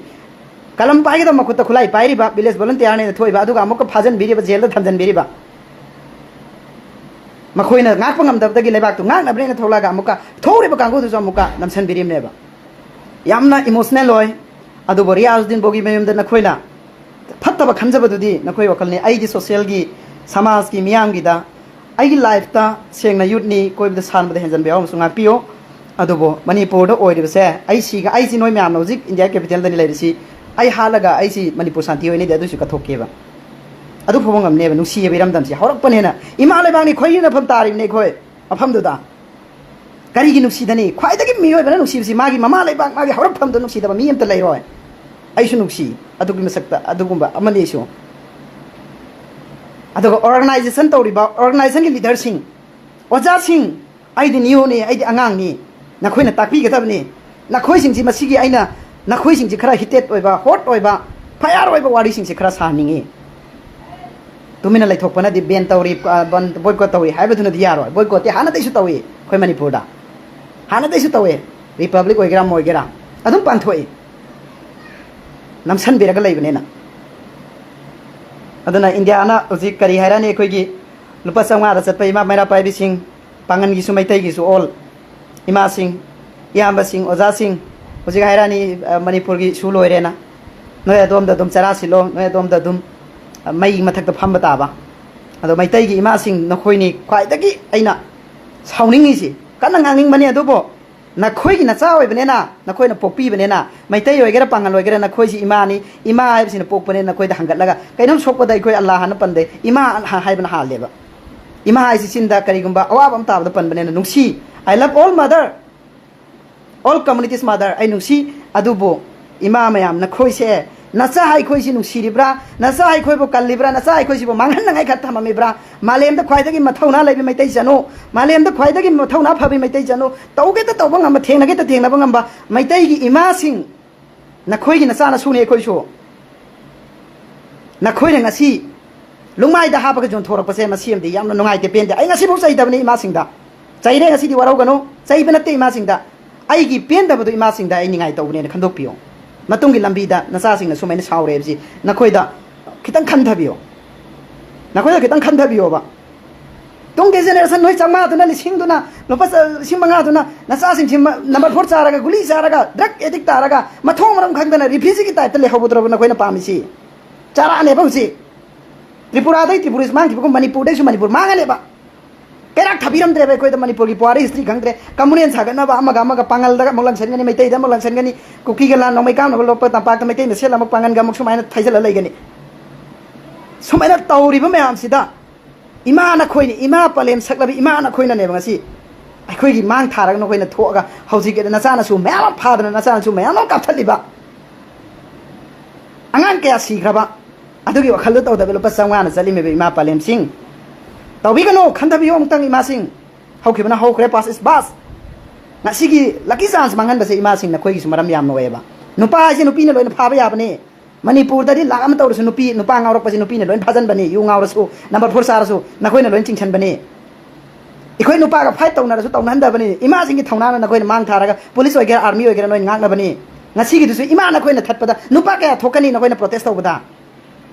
ꯀꯂꯝ ꯄꯥꯏꯒꯗꯕ ꯃꯈꯨꯠꯇ ꯈꯨꯠꯂꯥꯏ ꯄꯥꯏꯔꯤꯕ, village volunteer ꯅꯦꯅ ꯊꯣꯛꯏꯕ, ꯑꯗꯨꯒ ꯑꯃꯨꯛꯀ ꯐꯥꯖꯤꯟꯕꯤꯔꯤꯕ, ꯖꯦꯜꯗ ꯊꯝꯖꯤꯟꯕꯤꯔꯤꯕ, ꯃꯈꯣꯏꯅ ꯉꯥꯛꯄ ꯉꯝꯗꯕꯗꯒꯤ ꯂꯩꯕꯥꯛꯇꯨ ꯉꯥꯛꯅꯕꯅꯦꯅ ꯊꯣꯛꯂꯛꯑꯒ ꯑꯃꯨꯛꯀ ꯊꯣꯛꯎꯔꯤꯕ ꯀꯥꯡꯕꯨꯗꯨꯁꯨ ꯑꯃꯨꯛꯀ ꯅꯝꯁꯤꯟꯕꯤꯔꯤꯕꯅꯦꯕ꯫ ꯌꯥꯝꯅ emotional ꯑꯣꯏ꯫ ꯑꯗꯨꯕꯨ ꯔꯤꯌꯥꯖꯨꯗꯤꯟ ꯕꯣꯒꯤ ꯃꯌꯨꯝꯗ ꯅꯈꯣꯏꯅ ꯐꯠꯇꯕ ꯈꯟꯖꯕꯗꯨꯗꯤ ꯅꯈꯣꯏ ꯋꯥꯈꯜꯅꯤ꯫ ꯑꯩꯗꯤ social ꯒꯤ, ꯁꯃꯥꯖꯀꯤ, ꯃꯤꯌꯥꯝꯒꯤꯗ, ꯑꯩꯒꯤ life ꯇ ꯁꯦꯡꯅ youth ꯅꯤ, ꯀꯣꯏꯕꯗ ꯁꯥꯟꯕꯗ ꯍꯦꯟꯖꯟꯕ ꯌꯥꯎꯔꯝꯃꯁꯨ ꯉꯥꯛꯄꯤꯌꯨ꯫ ꯑꯗꯨꯕꯨ ꯃꯅꯤꯄꯨꯔꯗ ꯑꯣꯏꯔꯤꯕꯁꯦ, ꯑꯩ ꯁꯤꯒ, ꯑꯩꯁꯤ ꯅꯣꯏ ꯃꯌꯥꯝꯅ ꯍꯧꯖꯤꯛ ꯏꯟꯗꯤꯌꯥ ꯀꯦꯄꯤꯇꯦꯜꯗꯅꯤ ꯂꯩꯔꯤꯁꯤ, ꯑꯩ ꯍꯥꯠꯂꯒ ꯑꯩꯁꯤ ꯃꯅꯤꯄꯨꯔ ꯁꯥꯟꯇꯤ ꯑꯣꯏꯅꯤꯗꯤ ꯑꯗꯨꯁꯨ ꯀꯠꯊꯣꯛꯀꯦꯕ꯫ ꯑꯗꯨ ꯐꯥꯎꯕ ꯉꯝꯅꯦꯕ, ꯅꯨꯡꯁꯤꯌꯦꯕ ꯏꯔꯝꯗꯝꯁꯤ꯫ ꯍꯧꯔꯛꯄꯅꯦꯅ ꯏꯃꯥ ꯂꯩꯕꯥꯛꯅꯤ, ꯈꯣꯏꯔꯤ ꯅꯐꯝ ꯇꯥꯔꯤꯕꯅꯤ ꯑꯩꯈꯣꯏ ꯃꯐꯝꯗꯨꯗ꯫ ꯀꯔꯤꯒꯤ ꯅꯨꯡꯁꯤꯗꯅꯤ? ꯈ꯭ꯋꯥꯏꯗꯒꯤ ꯃꯤꯑꯣꯏꯕꯅ ꯅꯨꯡꯁꯤꯕꯁꯤ ꯃꯥꯒꯤ ꯃꯃꯥ ꯂꯩꯕꯥꯛ, ꯃꯥꯒꯤ ꯍꯧꯔꯛꯐꯝꯗꯣ ꯅꯨꯡꯁꯤꯗꯕ ꯃꯤ ꯑꯝꯇ ꯂꯩꯔꯣꯏ꯫ ꯑꯩꯁꯨ ꯅꯨꯡꯁꯤ ꯑꯗꯨꯒꯤ ꯃꯁꯛꯇ ꯑꯗꯨꯒꯨꯝꯕ ꯑꯃꯅꯤ ꯑꯩꯁꯨ꯫ ꯑꯗꯨꯒ ꯑꯣꯔꯒꯅꯥꯏꯖꯦꯁꯟ ꯇꯧꯔꯤꯕ ꯑꯣꯔꯒꯅꯥꯏꯖꯦꯁꯟꯒꯤ ꯂꯤꯗꯔꯁꯤꯡ, ꯑꯣꯖꯥꯁꯤꯡ, ꯑꯩꯗꯤ ꯅꯤꯌꯣꯅꯤ, ꯑꯩꯗꯤ ꯑꯉꯥꯡꯅꯤ, ꯅꯈꯣꯏꯅ ꯇꯥꯛꯄꯤꯒꯗꯕꯅꯤ꯫ ꯅꯈꯣꯏꯁꯤꯡꯁꯤ, ꯃꯁꯤꯒꯤ ꯑꯩꯅ ꯅꯈꯣꯏꯁꯤꯡꯁꯤ ꯈꯔ ꯍꯤꯇꯦꯠ ꯑꯣꯏꯕ, ꯍꯣꯠ ꯑꯣꯏꯕ, ꯐꯌꯥꯔ ꯑꯣꯏꯕ ꯋꯥꯔꯤꯁꯤꯡꯁꯤ ꯈꯔ ꯁꯥꯍꯟꯅꯤꯡꯉꯤ꯫ ꯇꯨꯃꯤꯟꯅ ꯂꯩꯊꯣꯛꯄꯅꯗꯤ ꯕꯦꯟ ꯇꯧꯔꯤ, ꯕꯣꯏꯀꯣꯠ ꯇꯧꯔꯤ ꯍꯥꯏꯕꯗꯨꯅꯗꯤ ꯌꯥꯔꯣꯏ꯫ ꯕꯣꯏꯀꯣꯠꯇꯤ ꯍꯥꯟꯅꯗꯩꯁꯨ ꯇꯧꯏ ꯑꯩꯈꯣꯏ ꯃꯅꯤꯄꯨꯔꯗ, ꯍꯥꯟꯅꯗꯩꯁꯨ ꯇꯧꯏ꯫ ꯔꯤꯄꯕ꯭ꯂꯤꯛ ꯑꯣꯏꯒꯦꯔꯥ ꯑꯃ ꯑꯣꯏꯒꯦꯔꯥ ꯑꯗꯨꯝ ꯄꯥꯡꯊꯣꯛꯏ꯫ ꯅꯝꯁꯟꯕꯤꯔꯒ ꯂꯩꯕꯅꯤꯅ꯫ ꯑꯗꯨꯅ ꯏꯟꯗꯤꯌꯥꯅ ꯍꯧꯖꯤꯛ ꯀꯔꯤ ꯍꯥꯏꯔꯅꯤ? ꯑꯩꯈꯣꯏꯒꯤ ꯂꯨꯄꯥ ꯆꯥꯝꯃꯉꯥꯗ ꯆꯠꯄ ꯏꯃꯥ ꯃꯩꯔꯥ ꯄꯥꯏꯕꯤꯁꯤꯡ, ꯄꯥꯡꯒꯟꯒꯤꯁꯨ ꯃꯩꯇꯩꯒꯤꯁꯨ ꯑꯣꯜ ꯏꯃꯥꯁꯤꯡ, ꯏꯌꯥꯝꯕꯁꯤꯡ, ꯑꯣꯖꯥꯁꯤꯡ, ꯍꯧꯖꯤꯛ ꯍꯥꯏꯔꯛꯑꯅꯤ, ꯑ, ꯃꯅꯤꯄꯨꯔꯒꯤ ꯏꯁꯨ ꯂꯣꯏꯔꯦꯅ꯫ ꯅꯣꯏ ꯑꯗꯣꯝꯗ ꯑꯗꯨꯝ ꯆꯔꯥ ꯁꯤꯜꯂꯣ, ꯅꯣꯏ ꯑꯗꯣꯝꯗ ꯑꯗꯨꯝ, ꯑ, ꯃꯩ ꯃꯊꯛꯇ ꯐꯝꯕ ꯇꯥꯕ꯫ ꯑꯗꯣ ꯃꯩꯇꯩꯒꯤ ꯏꯃꯥꯁꯤꯡ, ꯅꯈꯣꯏꯅꯤ ꯈ꯭ꯋꯥꯏꯗꯒꯤ ꯑꯩꯅ ꯁꯥꯎꯅꯤꯡꯉꯤꯁꯤ꯫ ꯀꯟꯅ ꯉꯥꯡꯅꯤꯡꯕꯅꯤ, ꯑꯗꯨꯕꯨ ꯅꯈꯣꯏꯒꯤ ꯅꯆꯥ ꯑꯣꯏꯕꯅꯤꯅ, ꯅꯈꯣꯏꯅ ꯄꯣꯛꯄꯤꯕꯅꯤꯅ, ꯃꯩꯇꯩ ꯑꯣꯏꯒꯦꯔꯥ ꯄꯥꯡꯒꯜ ꯑꯣꯏꯒꯦꯔꯥ, ꯅꯈꯣꯏꯁꯤ ꯏꯃꯥꯅꯤ꯫ ꯏꯃꯥ ꯍꯥꯏꯕꯁꯤꯅ ꯄꯣꯛꯄꯅꯤꯅ ꯅꯈꯣꯏꯗ ꯍꯪꯒꯠꯂꯒ, ꯀꯩꯅꯣꯝ ꯁꯣꯛꯄꯗ ꯑꯩꯈꯣꯏ ꯑꯜꯂꯥꯍꯅ ꯄꯟꯗꯦ, ꯏꯃꯥ ꯍꯥꯏꯕꯅ ꯍꯥꯜꯂꯦꯕ꯫ ꯏꯃꯥ ꯍꯥꯏꯁꯤ ꯆꯤꯟꯗ ꯀꯔꯤꯒꯨꯝꯕ ꯑꯋꯥꯕ ꯑꯃ ꯇꯥꯕꯗ ꯄꯟꯕꯅꯤꯅ ꯅꯨꯡꯁꯤ꯫ I love all mother, all communities mother, ꯑꯩ ꯅꯨꯡꯁꯤ꯫ ꯑꯗꯨꯕꯨ ꯏꯃꯥ ꯃꯌꯥꯝ, ꯅꯈꯣꯏꯁꯦ ꯅꯆꯥ ꯑꯩꯈꯣꯏꯁꯤ ꯅꯨꯡꯁꯤꯔꯤꯕ꯭ꯔꯥ? ꯅꯆꯥ ꯑꯩꯈꯣꯏꯕꯨ ꯀꯜꯂꯤꯕ꯭ꯔꯥ? ꯅꯆꯥ ꯑꯩꯈꯣꯏꯁꯤꯕꯨ ꯃꯥꯡꯍꯟꯅꯉꯥꯏ ꯈꯛ ꯊꯝꯃꯝꯃꯤꯕ꯭ꯔꯥ? ꯃꯥꯂꯦꯝꯗ ꯈ꯭ꯋꯥꯏꯗꯒꯤ ꯃꯊꯧꯅꯥ ꯂꯩꯕ ꯃꯩꯇꯩ ꯆꯅꯨ, ꯃꯥꯂꯦꯝꯗ ꯈ꯭ꯋꯥꯏꯗꯒꯤ ꯃꯊꯧꯅꯥ ꯐꯕꯤ ꯃꯩꯇꯩ ꯆꯅꯨ, ꯇꯧꯒꯦꯇ ꯇꯧꯕ ꯉꯝꯕ, ꯊꯦꯡꯅꯒꯦꯇ ꯊꯦꯡꯅꯕ ꯉꯝꯕ ꯃꯩꯇꯩꯒꯤ ꯏꯃꯥꯁꯤꯡ, ꯅꯈꯣꯏꯒꯤ ꯅꯆꯥꯅꯁꯨꯅꯤ ꯑꯩꯈꯣꯏꯁꯨ꯫ ꯅꯈꯣꯏꯅ ꯉꯁꯤ ꯂꯨꯡꯃꯥꯏꯗ ꯍꯥꯞꯄꯒ ꯌꯣꯟꯊꯣꯔꯛꯄꯁꯦ, ꯃꯁꯤ ꯑꯃꯗꯤ ꯌꯥꯝꯅ ꯅꯨꯡꯉꯥꯏꯇꯦ, ꯄꯦꯟꯗꯦ꯫ ꯑꯩ ꯉꯁꯤꯐꯥꯎ ꯆꯩꯗꯕꯅꯤ ꯏꯃꯥꯁꯤꯡꯗ꯫ ꯆꯩꯔꯦ, ꯉꯁꯤꯗꯤ ꯋꯥꯔꯧꯒꯅꯨ, ꯆꯩꯕ ꯅꯠꯇꯦ ꯏꯃꯥꯁꯤꯡꯗ꯫ ꯑꯩꯒꯤ ꯄꯦꯟꯗꯕꯗꯨ ꯏꯃꯥꯁꯤꯡꯗ ꯑꯩ ꯅꯤꯡꯉꯥꯏ ꯇꯧꯕꯅꯦꯅ ꯈꯟꯗꯣꯛꯄꯤꯌꯣ꯫ ꯃꯇꯨꯡꯒꯤ ꯂꯝꯕꯤꯗ ꯅꯆꯥꯁꯤꯡꯅ ꯁꯨꯃꯥꯏꯅ ꯁꯥꯎꯔꯦ ꯍꯥꯏꯕꯁꯤ ꯅꯈꯣꯏꯗ ꯈꯤꯇꯪ ꯈꯟꯊꯕꯤꯌꯣ꯫ ꯅꯈꯣꯏꯗ ꯈꯤꯇꯪ ꯈꯟꯊꯕꯤꯌꯣꯕ꯫ ꯇꯨꯡꯒꯤ ꯖꯦꯅꯦꯔꯦꯁꯟ ꯅꯣꯏ ꯆꯥꯝꯃꯉꯥꯗꯨꯅ, ꯂꯤꯁꯤꯡꯗꯨꯅ, ꯂꯨꯄꯥ ꯆ-, ꯂꯤꯁꯤꯡ ꯃꯉꯥꯗꯨꯅ ꯅꯆꯥꯁꯤꯡꯁꯤ ꯃ-, ꯅꯝꯕꯔ ꯐꯣꯔ ꯆꯥꯔꯒ, ꯒꯨꯂꯤ ꯆꯥꯔꯒ, ꯗ꯭ꯔꯒ ꯑꯦꯗꯤꯛ ꯇꯥꯔꯒ, ꯃꯊꯣꯡ ꯃꯔꯝ ꯈꯪꯗꯅ ꯔꯤꯐ꯭ꯌꯨꯖꯤꯒꯤ ꯇꯥꯏꯞꯇ ꯂꯩꯍꯧꯒꯗ꯭ꯔꯕ ꯅꯈꯣꯏꯅ ꯄꯥꯝꯃꯤꯁꯤ? ꯆꯥꯔꯛꯑꯅꯦꯕ ꯍꯧꯖꯤꯛ꯫ ꯇ꯭ꯔꯤꯄꯨꯔꯥꯗꯩ ꯇ꯭ꯔꯤꯄꯨꯔꯤꯁ ꯃꯥꯡꯈꯤꯕꯒꯨꯝ ꯃꯅꯤꯄꯨꯔꯗꯩꯁꯨ ꯃꯅꯤꯄꯨꯔ ꯃꯥꯡꯉꯅꯦꯕ꯫ ꯀꯩꯔꯥꯛ ꯊꯥꯕꯤꯔꯝꯗ꯭ꯔꯦꯕ ꯑꯩꯈꯣꯏꯗ꯫ ꯃꯅꯤꯄꯨꯔꯒꯤ ꯄꯨꯋꯥꯔꯤ ꯍꯤꯁꯇ꯭ꯔꯤ ꯈꯪꯗ꯭ꯔꯦ꯫ ꯀꯝꯃꯨꯅꯦꯜ ꯁꯥꯒꯠꯅꯕ ꯑꯃꯒ ꯑꯃꯒ ꯄꯥꯡꯒꯜꯗ ꯑꯃꯨꯛ ꯂꯥꯟꯁꯟꯒꯅꯤ, ꯃꯩꯇꯩꯗ ꯑꯃꯨꯛ ꯂꯥꯟꯁꯟꯒꯅꯤ, ꯀꯨꯀꯤꯒ ꯂꯥꯟ ꯅꯣꯡꯃꯩ ꯀꯥꯞꯅꯕ ꯂꯣꯠꯄ ꯇꯝꯄꯥꯛꯇ ꯃꯩꯇꯩ ꯃꯁꯦꯜ ꯑꯃꯨꯛ ꯄꯥꯡꯒꯜꯒ ꯑꯃꯨꯛ ꯁꯨꯃꯥꯏꯅ ꯊꯩꯖꯜꯂ ꯂꯩꯒꯅꯤ꯫ ꯁꯨꯃꯥꯏꯅ ꯇꯧꯔꯤꯕ ꯃꯌꯥꯝꯁꯤꯗ ꯏꯃꯥ ꯅꯈꯣꯏꯅꯤ, ꯏꯃꯥ ꯄꯂꯦꯝ ꯁꯛꯂꯕꯤ ꯏꯃꯥ ꯅꯈꯣꯏꯅꯅꯦꯕ ꯉꯁꯤ ꯑꯩꯈꯣꯏꯒꯤ ꯃꯥꯡ ꯊꯥꯔꯒ ꯅꯈꯣꯏꯅ ꯊꯣꯛꯑꯒ ꯍꯧꯖꯤꯛ ꯅꯆꯥꯅꯁꯨ ꯃꯌꯥꯝ ꯑꯃ ꯐꯥꯗꯅ ꯅꯆꯥꯅꯁꯨ ꯃꯌꯥꯝ ꯑꯃ ꯀꯥꯞꯊꯠꯂꯤꯕ꯫ ꯑꯉꯥꯡ ꯀꯌꯥ ꯁꯤꯈ꯭ꯔꯕ꯫ ꯑꯗꯨꯒꯤ ꯋꯥꯈꯜꯗꯣ ꯇꯧꯗꯕ ꯂꯨꯄꯥ ꯆꯥꯝꯃꯉꯥꯅ ꯆꯠꯂꯤꯃꯦꯕ ꯏꯃꯥ ꯄꯂꯦꯝꯁꯤꯡ꯫ ꯇꯧꯕꯤꯒꯅꯨ, ꯈꯟꯊꯕꯤꯌꯨ ꯑꯃꯨꯛꯇꯪ ꯏꯃꯥꯁꯤꯡ꯫ ꯍꯧꯈꯤꯕꯅ ꯍꯧꯈ꯭ꯔꯦ, past is past꯫ ꯉꯁꯤꯒꯤ lucky chance ꯃꯥꯡꯍꯟꯕꯁꯦ ꯏꯃꯥꯁꯤꯡ ꯅꯈꯣꯏꯒꯤꯁꯨ ꯃꯔꯝ ꯌꯥꯝꯅ ꯑꯣꯏꯌꯦꯕ꯫ ꯅꯨꯄꯥ ꯍꯥꯏꯁꯦ ꯅꯨꯄꯤꯅ ꯂꯣꯏꯅ ꯐꯥꯕ ꯌꯥꯕꯅꯦ꯫ ꯃꯅꯤꯄꯨꯔꯗꯗꯤ ꯂꯥꯛ ꯑꯃ ꯇꯧꯔꯁꯨ ꯅꯨꯄꯤ, ꯅꯨꯄꯥ ꯉꯥꯎꯔꯛꯄꯁꯦ ꯅꯨꯄꯤꯅ ꯂꯣꯏꯅ ꯐꯥꯖꯟꯕꯅꯤ꯫ ꯌꯨ ꯉꯥꯎꯔꯁꯨ, number four ꯆꯥꯔꯁꯨ ꯅꯈꯣꯏꯅ ꯂꯣꯏꯅ ꯆꯤꯡꯁꯟꯕꯅꯤ꯫ ꯑꯩꯈꯣꯏ ꯅꯨꯄꯥꯒ fight ꯇꯧꯅꯔꯁꯨ ꯇꯧꯅꯍꯟꯗꯕꯅꯤ꯫ ꯏꯃꯥꯁꯤꯡꯒꯤ ꯊꯧꯅꯥꯅ ꯅꯈꯣꯏꯅ ꯃꯥꯡ ꯊꯥꯔꯒ police ꯑꯣꯏꯒꯦꯔꯥ, army ꯑꯣꯏꯒꯦꯔꯥ ꯅꯣꯏꯅ ꯉꯥꯛꯅꯕꯅꯤ꯫ ꯉꯁꯤꯒꯤꯗꯨꯁꯨ ꯏꯃꯥ ꯅꯈꯣꯏꯅ ꯊꯠꯄꯗ ꯅꯨꯄꯥ ꯀꯌꯥ ꯊꯣꯛꯀꯅꯤ ꯅꯈꯣꯏꯅ protest ꯇꯧꯕꯗ?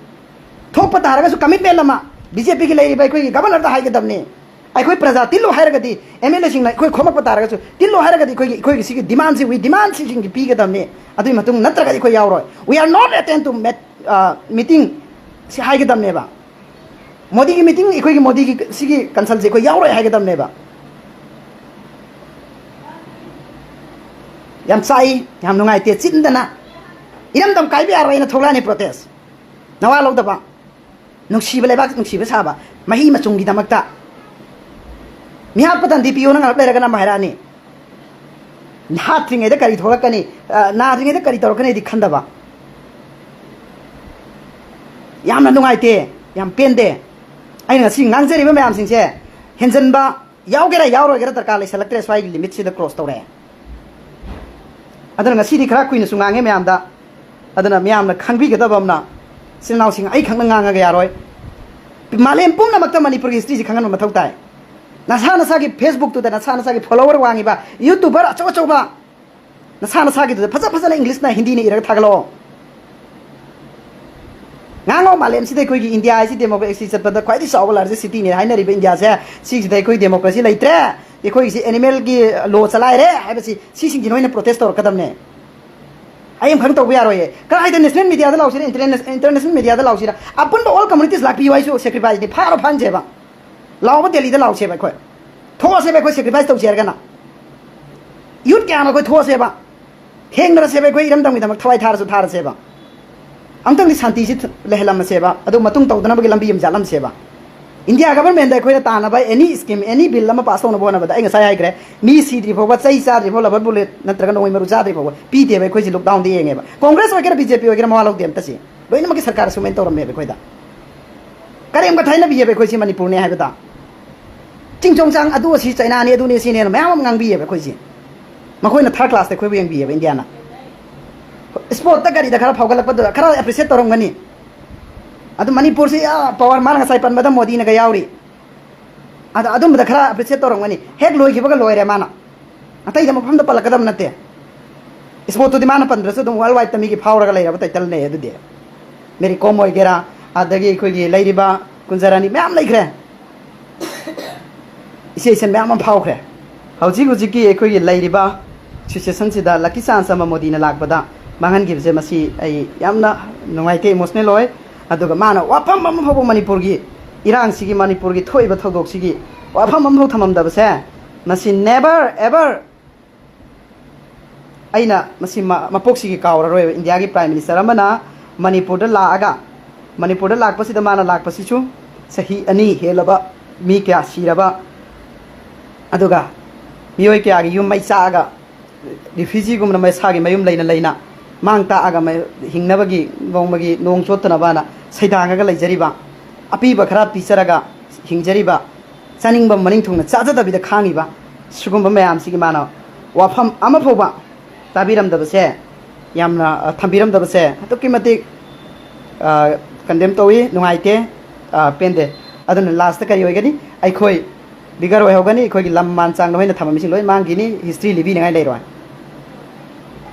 ꯊꯣꯛꯄ ꯇꯥꯔꯒꯁꯨ commitment ꯑꯃ BJPꯒꯤ ꯂꯩꯔꯤꯕ ꯑꯩꯈꯣꯏꯒꯤ governorꯗ ꯍꯥꯏꯒꯗꯕꯅꯤ꯫ ꯑꯩꯈꯣꯏ ꯄ꯭ꯔꯖꯥ ꯇꯤꯜꯂꯨ ꯍꯥꯏꯔꯒꯗꯤ, MLAꯁꯤꯡꯅ ꯑꯩꯈꯣꯏ ꯈꯣꯝꯃꯛꯄ ꯇꯥꯔꯒꯁꯨ ꯇꯤꯜꯂꯨ ꯍꯥꯏꯔꯒꯗꯤ ꯑꯩꯈꯣꯏꯒꯤ, ꯑꯩꯈꯣꯏꯒꯤ ꯁꯤꯒꯤ demandꯁꯤ, we demandꯁꯤꯡꯒꯤ ꯄꯤꯒꯗꯕꯅꯤ꯫ ꯑꯗꯨꯒꯤ ꯃꯇꯨꯡ ꯅꯠꯇ꯭ꯔꯒꯗꯤ ꯑꯩꯈꯣꯏ ꯌꯥꯎꯔꯣꯏ꯫ We are not attend to met, ꯑ, meeting ꯁꯤ ꯍꯥꯏꯒꯗꯕꯅꯦꯕ꯫ ꯃꯣꯗꯤꯒꯤ meeting, ꯑꯩꯈꯣꯏꯒꯤ ꯃꯣꯗꯤꯒꯤ ꯁꯤꯒꯤ consultꯁꯦ ꯑꯩꯈꯣꯏ ꯌꯥꯎꯔꯣꯏ ꯍꯥꯏꯒꯗꯕꯅꯦꯕ꯫ ꯌꯥꯝ ꯆꯥꯛꯏ, ꯌꯥꯝ ꯅꯨꯡꯉꯥꯏꯇꯦ꯫ ꯆꯤꯟꯗꯅ ꯏꯔꯝꯗꯝ ꯀꯥꯏꯕ ꯌꯥꯔꯣꯏꯅ ꯊꯣꯛꯂꯛꯑꯅꯤ protest꯫ ꯅꯋꯥ ꯂꯧꯗꯕ, ꯅꯨꯡꯁꯤꯕ ꯂꯩꯕꯥꯛ ꯅꯨꯡꯁꯤꯕ ꯁꯥꯕ, ꯃꯍꯤ ꯃꯆꯨꯝꯒꯤꯗꯃꯛꯇ꯫ ꯃꯤꯍꯥꯠ ꯄꯇꯟꯗꯤ ꯄꯤꯌꯣꯅ ꯉꯥꯏꯍꯥꯛ ꯂꯩꯔꯒꯅ ꯑꯃ ꯍꯥꯏꯔꯛꯑꯅꯤ꯫ ꯍꯥꯠꯇ꯭ꯔꯤꯉꯩꯗ ꯀꯔꯤ ꯊꯣꯛꯂꯛꯀꯅꯤ, ꯑ, ꯅꯥꯗ꯭ꯔꯤꯉꯩꯗ ꯀꯔꯤ ꯇꯧꯔꯛꯀꯅꯤꯗꯤ ꯈꯟꯗꯕ꯫ ꯌꯥꯝꯅ ꯅꯨꯡꯉꯥꯏꯇꯦ, ꯌꯥꯝ ꯄꯦꯟꯗꯦ꯫ ꯑꯩꯅ ꯉꯁꯤ ꯉꯥꯡꯖꯔꯤꯕ ꯃꯌꯥꯝꯁꯤꯡꯁꯦ ꯍꯦꯟꯖꯟꯕ ꯌꯥꯎꯒꯦꯔꯥ ꯌꯥꯎꯔꯣꯏꯒꯦꯔꯥ ꯗꯔꯀꯥꯔ ꯂꯩꯁꯜꯂꯛꯇ꯭ꯔꯦ, ꯁ꯭ꯋꯥꯏꯒꯤ limitꯁꯤꯗ cross ꯇꯧꯔꯛꯑꯦ꯫ ꯑꯗꯨꯅ ꯉꯁꯤꯗꯤ ꯈꯔ ꯀꯨꯏꯅꯁꯨ ꯉꯥꯡꯉꯦ ꯃꯌꯥꯝꯗ꯫ ꯑꯗꯨꯅ ꯃꯌꯥꯝꯅ ꯈꯪꯕꯤꯒꯗꯕ ꯑꯃꯅ, ꯏꯆꯤꯜ ꯏꯅꯥꯎꯁꯤꯡ, ꯑꯩ ꯈꯛꯅ ꯉꯥꯡꯉꯒ ꯌꯥꯔꯣꯏ꯫ ꯃꯥꯂꯦꯝ ꯄꯨꯝꯅꯃꯛꯇ ꯃꯅꯤꯄꯨꯔꯒꯤ historyꯁꯤ ꯈꯪꯍꯟꯕ ꯃꯊꯧ ꯇꯥꯏ꯫ ꯅꯁꯥ ꯅꯁꯥꯒꯤ Facebookꯇꯨꯗ ꯅꯁꯥ ꯅꯁꯥꯒꯤ follower ꯋꯥꯡꯉꯤꯕ YouTuber ꯑꯆꯧ ꯑꯆꯧꯕ ꯅꯁꯥ ꯅꯁꯥꯒꯤꯗꯨꯗ ꯐꯖ ꯐꯖꯅ Englishꯅ ꯍꯤꯟꯗꯤꯅ ꯏꯔꯒ ꯊꯥꯒꯠꯂꯛꯑꯣ꯫ ꯉꯥꯡꯉꯣ, ꯃꯥꯂꯦꯝꯁꯤꯗ ꯑꯩꯈꯣꯏꯒꯤ ꯏꯟꯗꯤꯌꯥ ꯍꯥꯏꯁꯤ democracy ꯆꯠꯄꯗ ꯈ꯭ꯋꯥꯏꯗꯒꯤ ꯆꯥꯎꯕ largest cityꯅꯦ ꯍꯥꯏꯅꯔꯤꯕ ꯏꯟꯗꯤꯌꯥꯁꯦ, ꯁꯤꯁꯤꯗ ꯑꯩꯈꯣꯏ democracy ꯂꯩꯇ꯭ꯔꯦ, ꯑꯩꯈꯣꯏꯒꯤꯁꯤ animalꯒꯤ law ꯆꯂꯥꯏꯔꯦ ꯍꯥꯏꯕꯁꯤ ꯁꯤꯁꯤꯡꯁꯤ ꯅꯣꯏꯅ protest ꯇꯧꯔꯛꯀꯗꯕꯅꯦ꯫ ꯑꯩ ꯑꯃꯈꯛ ꯇꯧꯕ ꯌꯥꯔꯣꯏꯌꯦ꯫ ꯀꯗꯥꯏꯗ national mediaꯗ ꯂꯥꯎꯁꯤꯔ, interna-, international mediaꯗ ꯂꯥꯎꯁꯤꯔ? ꯑꯄꯨꯟꯕ all communities ꯂꯥꯛꯄꯤꯌꯨ, ꯑꯩꯁꯨ sacrificeꯅꯤ, ꯐꯥꯔꯣ ꯐꯥꯍꯟꯁꯦꯕ꯫ ꯂꯥꯎꯕ ꯗꯦꯜꯂꯤꯗ ꯂꯥꯎꯁꯦꯕ ꯑꯩꯈꯣꯏ꯫ ꯊꯣꯛꯑꯁꯦꯕ ꯑꯩꯈꯣꯏ, sacrifice ꯇꯧꯁꯦ ꯍꯥꯏꯔꯒꯅ꯫ Youth ꯀꯌꯥꯅ ꯑꯩꯈꯣꯏ ꯊꯣꯛꯑꯁꯦꯕ꯫ ꯊꯦꯡꯅꯔꯁꯦꯕ ꯑꯩꯈꯣꯏ, ꯏꯔꯝꯗꯝꯒꯤꯗꯃꯛ ꯊꯋꯥꯏ ꯊꯥꯔꯁꯨ ꯊꯥꯔꯁꯦꯕ꯫ ꯑꯝꯇꯪꯗꯤ ꯁꯥꯟꯇꯤꯁꯤ ꯊ-, ꯂꯩꯍꯜꯂꯝꯃꯁꯦꯕ꯫ ꯑꯗꯨ ꯃꯇꯨꯡ ꯇꯧꯗꯅꯕꯒꯤ ꯂꯝꯕꯤ ꯑꯃ ꯆꯠꯂꯝꯁꯦꯕ꯫ India government ꯗ ꯑꯩꯈꯣꯏꯅ ꯇꯥꯅꯕ any scheme, any bill ꯑꯃ pass ꯇꯧꯅꯕ ꯍꯣꯠꯅꯕꯗ, ꯑꯩ ꯉꯁꯥꯏ ꯍꯥꯏꯈ꯭ꯔꯦ, ꯃꯤ ꯁꯤꯗ꯭ꯔꯤ ꯐꯥꯎꯕ, ꯆꯩ ꯆꯥꯗ꯭ꯔꯤ ꯐꯥꯎ, rubber bullet ꯅꯠꯇ꯭ꯔꯒ ꯅꯣꯡꯃꯩ ꯃꯔꯨ ꯆꯥꯗ꯭ꯔꯤ ꯐꯥꯎꯕ ꯄꯤꯗꯦꯕ ꯑꯩꯈꯣꯏꯁꯤ꯫ Lockdown ꯗ ꯌꯦꯡꯉꯦꯕ꯫ Congress ꯑꯣꯏꯒꯦꯔꯥ, B J P ꯑꯣꯏꯒꯦꯔꯥ, ꯃꯋꯥ ꯂꯧꯗꯦ ꯑꯝꯇ ꯁꯤ꯫ ꯂꯣꯏꯅꯃꯛꯀꯤ ꯁꯔꯀꯥꯔ ꯁꯨꯃꯥꯏꯅ ꯇꯧꯔꯝꯃꯦꯕ ꯑꯩꯈꯣꯏꯗ꯫ ꯀꯔꯦꯝ ꯀꯊꯥꯏꯅ ꯄꯤꯌꯦꯕ ꯑꯩꯈꯣꯏꯁꯤ ꯃꯅꯤꯄꯨꯔꯅꯦ ꯍꯥꯏꯕꯗ꯫ ꯆꯤꯡ ꯆꯣꯡ ꯆꯥꯡ ꯑꯗꯨ ꯑꯁꯤ ꯆꯩꯅꯥꯅꯤ, ꯑꯗꯨꯅꯤ, ꯁꯤꯅꯦꯅ ꯃꯌꯥꯝ ꯑꯃ ꯉꯥꯡꯕꯤꯌꯦꯕ ꯑꯩꯈꯣꯏꯁꯤ꯫ ꯃꯈꯣꯏꯅ third class ꯇ ꯑꯩꯈꯣꯏꯕꯨ ꯌꯦꯡꯕꯤꯌꯦꯕ India ꯅ꯫ Sport ꯇ ꯀꯔꯤꯗ ꯈꯔ ꯐꯥꯎꯒꯠꯂꯛꯄꯗꯨꯗ ꯈꯔ appreciate ꯇꯧꯔꯝꯒꯅꯤ꯫ ꯑꯗꯨ ꯃꯅꯤꯄꯨꯔꯁꯤ, ꯑꯥ, power, ꯃꯥꯅ ꯉꯁꯥꯏ ꯄꯟꯕꯗ ꯃꯣꯗꯤꯅꯒ ꯌꯥꯎꯔꯤ꯫ ꯑꯗ ꯑꯗꯨꯝꯕꯗ ꯈꯔ appreciate ꯇꯧꯔꯝꯒꯅꯤ꯫ ꯍꯦꯛ ꯂꯣꯏꯈꯤꯕꯒ ꯂꯣꯏꯔꯦ ꯃꯥꯅ꯫ ꯑꯇꯩꯗ ꯃꯐꯝꯗ ꯄꯜꯂꯛꯀꯗꯕ ꯅꯠꯇꯦ꯫ Sport ꯇꯨꯗꯤ ꯃꯥꯅ ꯄꯟꯗ꯭ꯔꯁꯨ ꯑꯗꯨꯝ world wide ꯇ ꯃꯤꯒꯤ ꯐꯥꯎꯔꯒ ꯂꯩꯔꯕ title ꯅꯦ ꯑꯗꯨꯗꯤ꯫ ꯃꯦꯔꯤ ꯀꯣꯝ ꯑꯣꯏꯒꯦꯔꯥ, ꯑꯗꯒꯤ ꯑꯩꯈꯣꯏꯒꯤ ꯂꯩꯔꯤꯕ ꯀꯨꯟꯖꯔꯥꯅꯤ ꯃꯌꯥꯝ ꯂꯩꯈ꯭ꯔꯦ꯫ ꯏꯆꯦ ꯏꯆꯟ ꯃꯌꯥꯝ ꯑꯃ ꯐꯥꯎꯈ꯭ꯔꯦ꯫ ꯍꯧꯖꯤꯛ ꯍꯧꯖꯤꯛꯀꯤ ꯑꯩꯈꯣꯏꯒꯤ ꯂꯩꯔꯤꯕ situation ꯁꯤꯗ lucky chance ꯑꯃ ꯃꯣꯗꯤꯅ ꯂꯥꯛꯄꯗ ꯃꯥꯡꯍꯟꯈꯤꯕꯁꯦ, ꯃꯁꯤ ꯑꯩ ꯌꯥꯝꯅ ꯅꯨꯡꯉꯥꯏꯇꯦ, emotional ꯑꯣꯏ꯫ ꯑꯗꯨꯒ ꯃꯥꯅ ꯋꯥꯐꯝ ꯑꯃ ꯐꯥꯎꯕ ꯃꯅꯤꯄꯨꯔꯒꯤ ꯏꯔꯥꯡꯁꯤꯒꯤ, ꯃꯅꯤꯄꯨꯔꯒꯤ ꯊꯣꯛꯏꯕ ꯊꯧꯗꯣꯛꯁꯤꯒꯤ ꯋꯥꯐꯝ ꯑꯃꯐꯥꯎ ꯊꯝꯃꯝꯗꯕꯁꯦ, ꯃꯁꯤ never ever ꯑꯩꯅ ꯃꯁꯤ ꯃ-, ꯃꯄꯣꯛꯁꯤꯒꯤ ꯀꯥꯎꯔꯔꯣꯏꯕ꯫ India ꯒꯤ Prime Minister ꯑꯃꯅ ꯃꯅꯤꯄꯨꯔꯗ ꯂꯥꯛꯑꯒ, ꯃꯅꯤꯄꯨꯔꯗ ꯂꯥꯛꯄꯁꯤꯗ ꯃꯥꯅ ꯂꯥꯛꯄꯁꯤꯁꯨ ꯆꯍꯤ ꯑꯅꯤ ꯍꯦꯜꯂꯕ, ꯃꯤ ꯀꯌꯥ ꯁꯤꯔꯕ, ꯑꯗꯨꯒ ꯃꯤꯑꯣꯏ ꯀꯌꯥꯒꯤ ꯌꯨꯝ ꯃꯩ ꯆꯥꯛꯑꯒ, refugee ꯒꯨꯝꯅ ꯃꯁꯥꯒꯤ ꯃꯌꯨꯝ ꯂꯩꯅ ꯂꯩꯅ ꯃꯥꯡ ꯇꯥꯛꯑꯒ ꯃ-, ꯍꯤꯡꯅꯕꯒꯤ ꯅꯣꯡꯃꯒꯤ ꯅꯣꯡ ꯆꯣꯠꯇꯅꯕꯅ ꯁꯩꯗꯥꯡꯉꯒ ꯂꯩꯖꯔꯤꯕ, ꯑꯄꯤꯕ ꯈꯔ ꯄꯤꯖꯔꯒ ꯍꯤꯡꯖꯔꯤꯕ, ꯆꯥꯅꯤꯡꯕ ꯃꯅꯤꯡ ꯊꯨꯡꯅ ꯆꯥꯖꯗꯕꯤꯗ ꯈꯥꯡꯉꯤꯕ, ꯁꯤꯒꯨꯝꯕ ꯃꯌꯥꯝꯁꯤꯒꯤ ꯃꯥꯅ ꯋꯥꯐꯝ ꯑꯃ ꯐꯥꯎꯕ ꯇꯥꯕꯤꯔꯝꯗꯕꯁꯦ, ꯌꯥꯝꯅ, ꯑ, ꯊꯝꯕꯤꯔꯝꯗꯕꯁꯦ ꯑꯗꯨꯛꯀꯤ ꯃꯇꯤꯛ, ꯑ, condemn ꯇꯧꯏ, ꯅꯨꯡꯉꯥꯏꯇꯦ, ꯑ, ꯄꯦꯟꯗꯦ꯫ ꯑꯗꯨꯅ last ꯇ ꯀꯔꯤ ꯑꯣꯏꯒꯅꯤ? ꯑꯩꯈꯣꯏ ꯕꯤꯒꯔ ꯑꯣꯏꯍꯧꯒꯅꯤ꯫ ꯑꯩꯈꯣꯏꯒꯤ ꯂꯝ ꯃꯥꯟ ꯆꯥꯡꯗ ꯍꯣꯏꯅ ꯊꯝꯃꯝꯃꯤꯁꯤꯡ ꯂꯣꯏ ꯃꯥꯡꯈꯤꯅꯤ꯫ History ꯂꯤꯕꯤꯅꯉꯥꯏ ꯂꯩꯔꯣꯏ꯫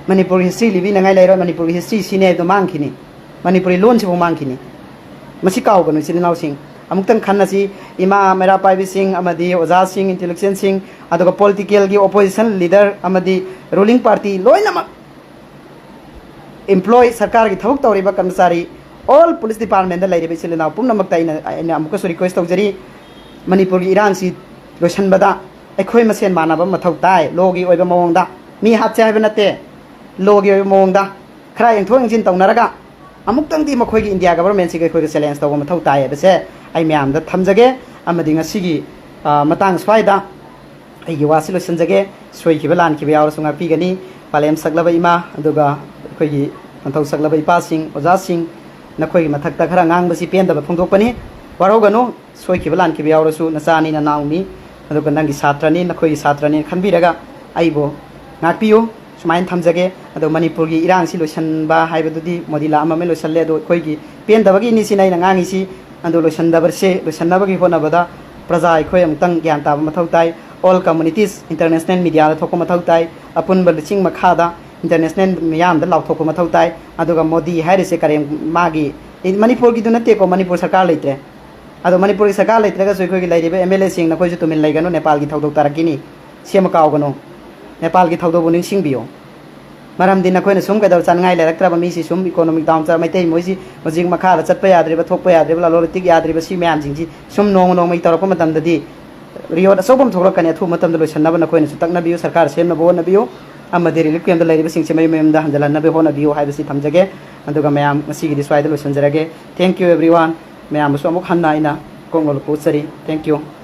ꯃꯅꯤꯄꯨꯔꯒꯤ history ꯂꯤꯕꯤꯅꯉꯥꯏ ꯂꯩꯔꯣꯏ꯫ ꯃꯅꯤꯄꯨꯔꯒꯤ history ꯁꯤꯅꯦ ꯍꯥꯏꯕꯗꯣ ꯃꯥꯡꯈꯤꯅꯤ꯫ ꯃꯅꯤꯄꯨꯔꯤ ꯂꯣꯟꯁꯤꯕꯨ ꯃꯥꯡꯈꯤꯅꯤ꯫ ꯃꯁꯤ ꯀꯥꯎꯒꯅꯨ, ꯏꯆꯤꯜ ꯏꯅꯥꯎꯁꯤꯡ꯫ ꯑꯃꯨꯛꯇꯪ ꯈꯟꯅꯁꯤ꯫ ꯏꯃꯥ ꯃꯩꯔꯥ ꯄꯥꯏꯕꯤꯁꯤꯡ ꯑꯃꯗꯤ ꯑꯣꯖꯥꯁꯤꯡ, intellectual ꯁꯤꯡ, ꯑꯗꯨꯒ political ꯒꯤ opposition leader ꯑꯃꯗꯤ ruling party ꯂꯣꯏꯅꯃꯛ, employee, ꯁꯔꯀꯥꯔꯒꯤ ꯊꯕꯛ ꯇꯧꯔꯤꯕ ꯀꯔꯃꯆꯥꯔꯤ, all police department ꯇ ꯂꯩꯔꯤꯕ ꯏꯆꯤꯜ ꯏꯅꯥꯎ ꯄꯨꯝꯅꯃꯛꯇ ꯑꯩꯅ, ꯑꯩꯅ ꯑꯃꯨꯛꯀꯁꯨ request ꯇꯧꯖꯔꯤ꯫ ꯃꯅꯤꯄꯨꯔꯒꯤ ꯏꯔꯥꯡꯁꯤ ꯂꯣꯏꯁꯤꯟꯕꯗ ꯑꯩꯈꯣꯏ ꯃꯁꯦꯟ ꯃꯥꯟꯅꯕ ꯃꯊꯧ ꯇꯥꯏ꯫ ꯂꯣꯒꯤ ꯑꯣꯏꯕ ꯃꯑꯣꯡꯗ, ꯃꯤ ꯍꯥꯠꯁꯦ ꯍꯥꯏꯕ ꯅꯠꯇꯦ, ꯂꯣꯒꯤ ꯑꯣꯏꯕ ꯃꯑꯣꯡꯗ ꯈꯔ ꯌꯦꯡꯊꯣꯛ ꯌꯦꯡꯁꯤꯟ ꯇꯧꯅꯔꯒ ꯑꯃꯨꯛꯇꯪꯗꯤ ꯃꯈꯣꯏꯒꯤ ꯏꯟꯗꯤꯌꯥ ꯒꯚꯔꯟꯃꯦꯟꯁꯤꯒ ꯑꯩꯈꯣꯏꯒ ꯆꯦꯂꯦꯟꯖ ꯇꯧꯕ ꯃꯊꯧ ꯇꯥꯏ ꯍꯥꯏꯕꯁꯦ ꯑꯩ ꯃꯌꯥꯝꯗ ꯊꯝꯖꯒꯦ꯫ ꯑꯃꯗꯤ ꯉꯁꯤꯒꯤ, ꯑ, ꯃꯇꯥꯡ ꯁ꯭ꯋꯥꯏꯗ ꯑꯩꯒꯤ ꯋꯥꯁꯤ ꯂꯣꯏꯁꯤꯟꯖꯒꯦ꯫ ꯁꯣꯏꯈꯤꯕ ꯂꯥꯟꯈꯤꯕ ꯌꯥꯎꯔꯁꯨ ꯉꯥꯛꯄꯤꯒꯅꯤ꯫ ꯄꯥꯂꯦꯝ ꯁꯛꯂꯕ ꯏꯃꯥ, ꯑꯗꯨꯒ ꯑꯩꯈꯣꯏꯒꯤ ꯄꯟꯊꯧ ꯁꯛꯂꯕ ꯏꯄꯥꯁꯤꯡ, ꯑꯣꯖꯥꯁꯤꯡ, ꯅꯈꯣꯏꯒꯤ ꯃꯊꯛꯇ ꯈꯔ ꯉꯥꯡꯕꯁꯤ ꯄꯦꯟꯗꯕ ꯐꯣꯡꯗꯣꯛꯄꯅꯤ꯫ ꯋꯥꯔꯧꯒꯅꯨ, ꯁꯣꯏꯈꯤꯕ ꯂꯥꯟꯈꯤꯕ ꯌꯥꯎꯔꯁꯨ ꯅꯆꯥꯅꯤ, ꯅꯅꯥꯎꯅꯤ, ꯑꯗꯨꯒ ꯅꯪꯒꯤ ꯁꯥꯇ꯭ꯔꯅꯤ, ꯅꯈꯣꯏꯒꯤ ꯁꯥꯇ꯭ꯔꯅꯤ ꯈꯟꯕꯤꯔꯒ ꯑꯩꯕꯨ ꯉꯥꯛꯄꯤꯌꯨ꯫ ꯁꯨꯃꯥꯏꯅ ꯊꯝꯖꯒꯦ꯫ ꯑꯗꯣ ꯃꯅꯤꯄꯨꯔꯒꯤ ꯏꯔꯥꯡꯁꯤ ꯂꯣꯏꯁꯤꯟꯕ ꯍꯥꯏꯕꯗꯨꯗꯤ ꯃꯣꯗꯤ ꯂꯥꯛꯑꯝꯃꯃꯦ, ꯂꯣꯏꯁꯤꯜꯂꯦ꯫ ꯑꯗꯣ ꯑꯩꯈꯣꯏꯒꯤ ꯄꯦꯟꯗꯕꯒꯤꯅꯤ ꯁꯤꯅ ꯑꯩꯅ ꯉꯥꯡꯉꯤꯁꯤ꯫ ꯑꯗꯣ ꯂꯣꯏꯁꯤꯟꯗꯕꯁꯦ, ꯂꯣꯏꯁꯤꯟꯅꯕꯒꯤ ꯍꯣꯠꯅꯕꯗ ꯄ꯭ꯔꯖꯥ ꯑꯩꯈꯣꯏ ꯑꯃꯨꯛꯇꯪ ꯒ꯭ꯌꯥꯟ ꯇꯥꯕ ꯃꯊꯧ ꯇꯥꯏ꯫ All communities, international media ꯗ ꯊꯣꯛꯄ ꯃꯊꯧ ꯇꯥꯏ꯫ ꯑꯄꯨꯟꯕ ꯂꯨꯆꯤꯡ ꯃꯈꯥꯗ, ꯏꯟꯇꯔꯅꯦꯁꯅꯦꯜ ꯃꯤꯌꯥꯝꯗ ꯂꯥꯎꯊꯣꯛꯄ ꯃꯊꯧ ꯇꯥꯏ꯫ ꯑꯗꯨꯒ ꯃꯣꯗꯤ ꯍꯥꯏꯔꯤꯁꯦ ꯀꯔꯦꯝ, ꯃꯥꯒꯤ, ꯃꯅꯤꯄꯨꯔꯒꯤꯗꯨ ꯅꯠꯇꯦꯀꯣ, ꯃꯅꯤꯄꯨꯔ ꯁꯔꯀꯥꯔ ꯂꯩꯇ꯭ꯔꯦ꯫ ꯑꯗꯣ ꯃꯅꯤꯄꯨꯔꯒꯤ ꯁꯔꯀꯥꯔ ꯂꯩꯇ꯭ꯔꯒꯁꯨ ꯑꯩꯈꯣꯏꯒꯤ ꯂꯩꯔꯤꯕ ꯑꯦꯝ ꯑꯦꯜ ꯑꯦꯁꯤꯡ, ꯅꯈꯣꯏꯁꯨ ꯇꯨꯃꯤꯟ ꯂꯩꯒꯅꯨ, ꯅꯦꯄꯥꯜꯒꯤ ꯊꯧꯗꯣꯛ ꯇꯥꯔꯛꯈꯤꯅꯤ꯫ ꯁꯤ ꯑꯃ ꯀꯥꯎꯒꯅꯨ, ꯅꯦꯄꯥꯜꯒꯤ ꯊꯧꯗꯣꯛꯄꯨ ꯅꯤꯡꯁꯤꯡꯕꯤꯌꯨ꯫ ꯃꯔꯝꯗꯤ ꯅꯈꯣꯏꯅ ꯁꯨꯝ ꯀꯩꯗꯧ ꯆꯥꯅꯤꯡꯉꯥꯏ ꯂꯩꯔꯛꯇ꯭ꯔꯕ ꯃꯤꯁꯤ ꯁꯨꯝ ꯏꯀꯣꯅꯣꯃꯤꯛ ꯗꯥꯎꯟ ꯆꯠ, ꯃꯩꯇꯩ ꯃꯣꯏꯁꯤ ꯍꯧꯖꯤꯛ ꯃꯈꯥꯗ ꯆꯠꯄ ꯌꯥꯗ꯭ꯔꯤꯕ, ꯊꯣꯛꯄ ꯌꯥꯗ꯭ꯔꯤꯕ, ꯂꯂꯣꯟ ꯏꯇꯤꯛ ꯌꯥꯗ꯭ꯔꯤꯕ, ꯁꯤ ꯃꯌꯥꯝꯁꯤꯡꯁꯤ ꯁꯨꯝ ꯅꯣꯡꯃ ꯅꯣꯡꯃꯒꯤ ꯇꯧꯔꯛꯄ ꯃꯇꯝꯗꯗꯤ ꯔꯤꯑꯣꯠ ꯑꯆꯧꯕ ꯑꯃ ꯊꯣꯛꯂꯛꯀꯅꯤ꯫ ꯑꯊꯨꯕ ꯃꯇꯝꯗ ꯂꯣꯏꯁꯤꯟꯅꯕ ꯅꯈꯣꯏꯅꯁꯨ ꯇꯛꯅꯕꯤꯌꯨ, ꯁꯔꯀꯥꯔ ꯁꯦꯝꯅꯕ ꯍꯣꯠꯅꯕꯤꯌꯨ, ꯑꯃꯗꯤ ꯔꯤꯂꯤꯐ ꯀꯦꯝꯞꯇ ꯂꯩꯔꯤꯕꯁꯤꯡꯁꯦ ꯃꯌꯨꯝ ꯃꯌꯨꯝꯗ ꯍꯟꯖꯤꯜꯍꯟꯅꯕ ꯍꯣꯠꯅꯕꯤꯌꯨ ꯍꯥꯏꯕꯁꯤ ꯊꯝꯖꯒꯦ꯫ ꯑꯗꯨꯒ ꯃꯌꯥꯝ ꯉꯁꯤꯒꯤꯗꯤ ꯁ꯭ꯋꯥꯏꯗ ꯂꯣꯏꯁꯤꯟꯖꯔꯒꯦ꯫ Thank you everyone꯫ ꯃꯌꯥꯝꯕꯨꯁꯨ ꯑꯃꯨꯛ ꯍꯟꯅ ꯑꯩꯅ ꯀꯣꯛ ꯅꯣꯜꯂꯛꯄ ꯎꯠꯆꯔꯤ꯫ Thank you꯫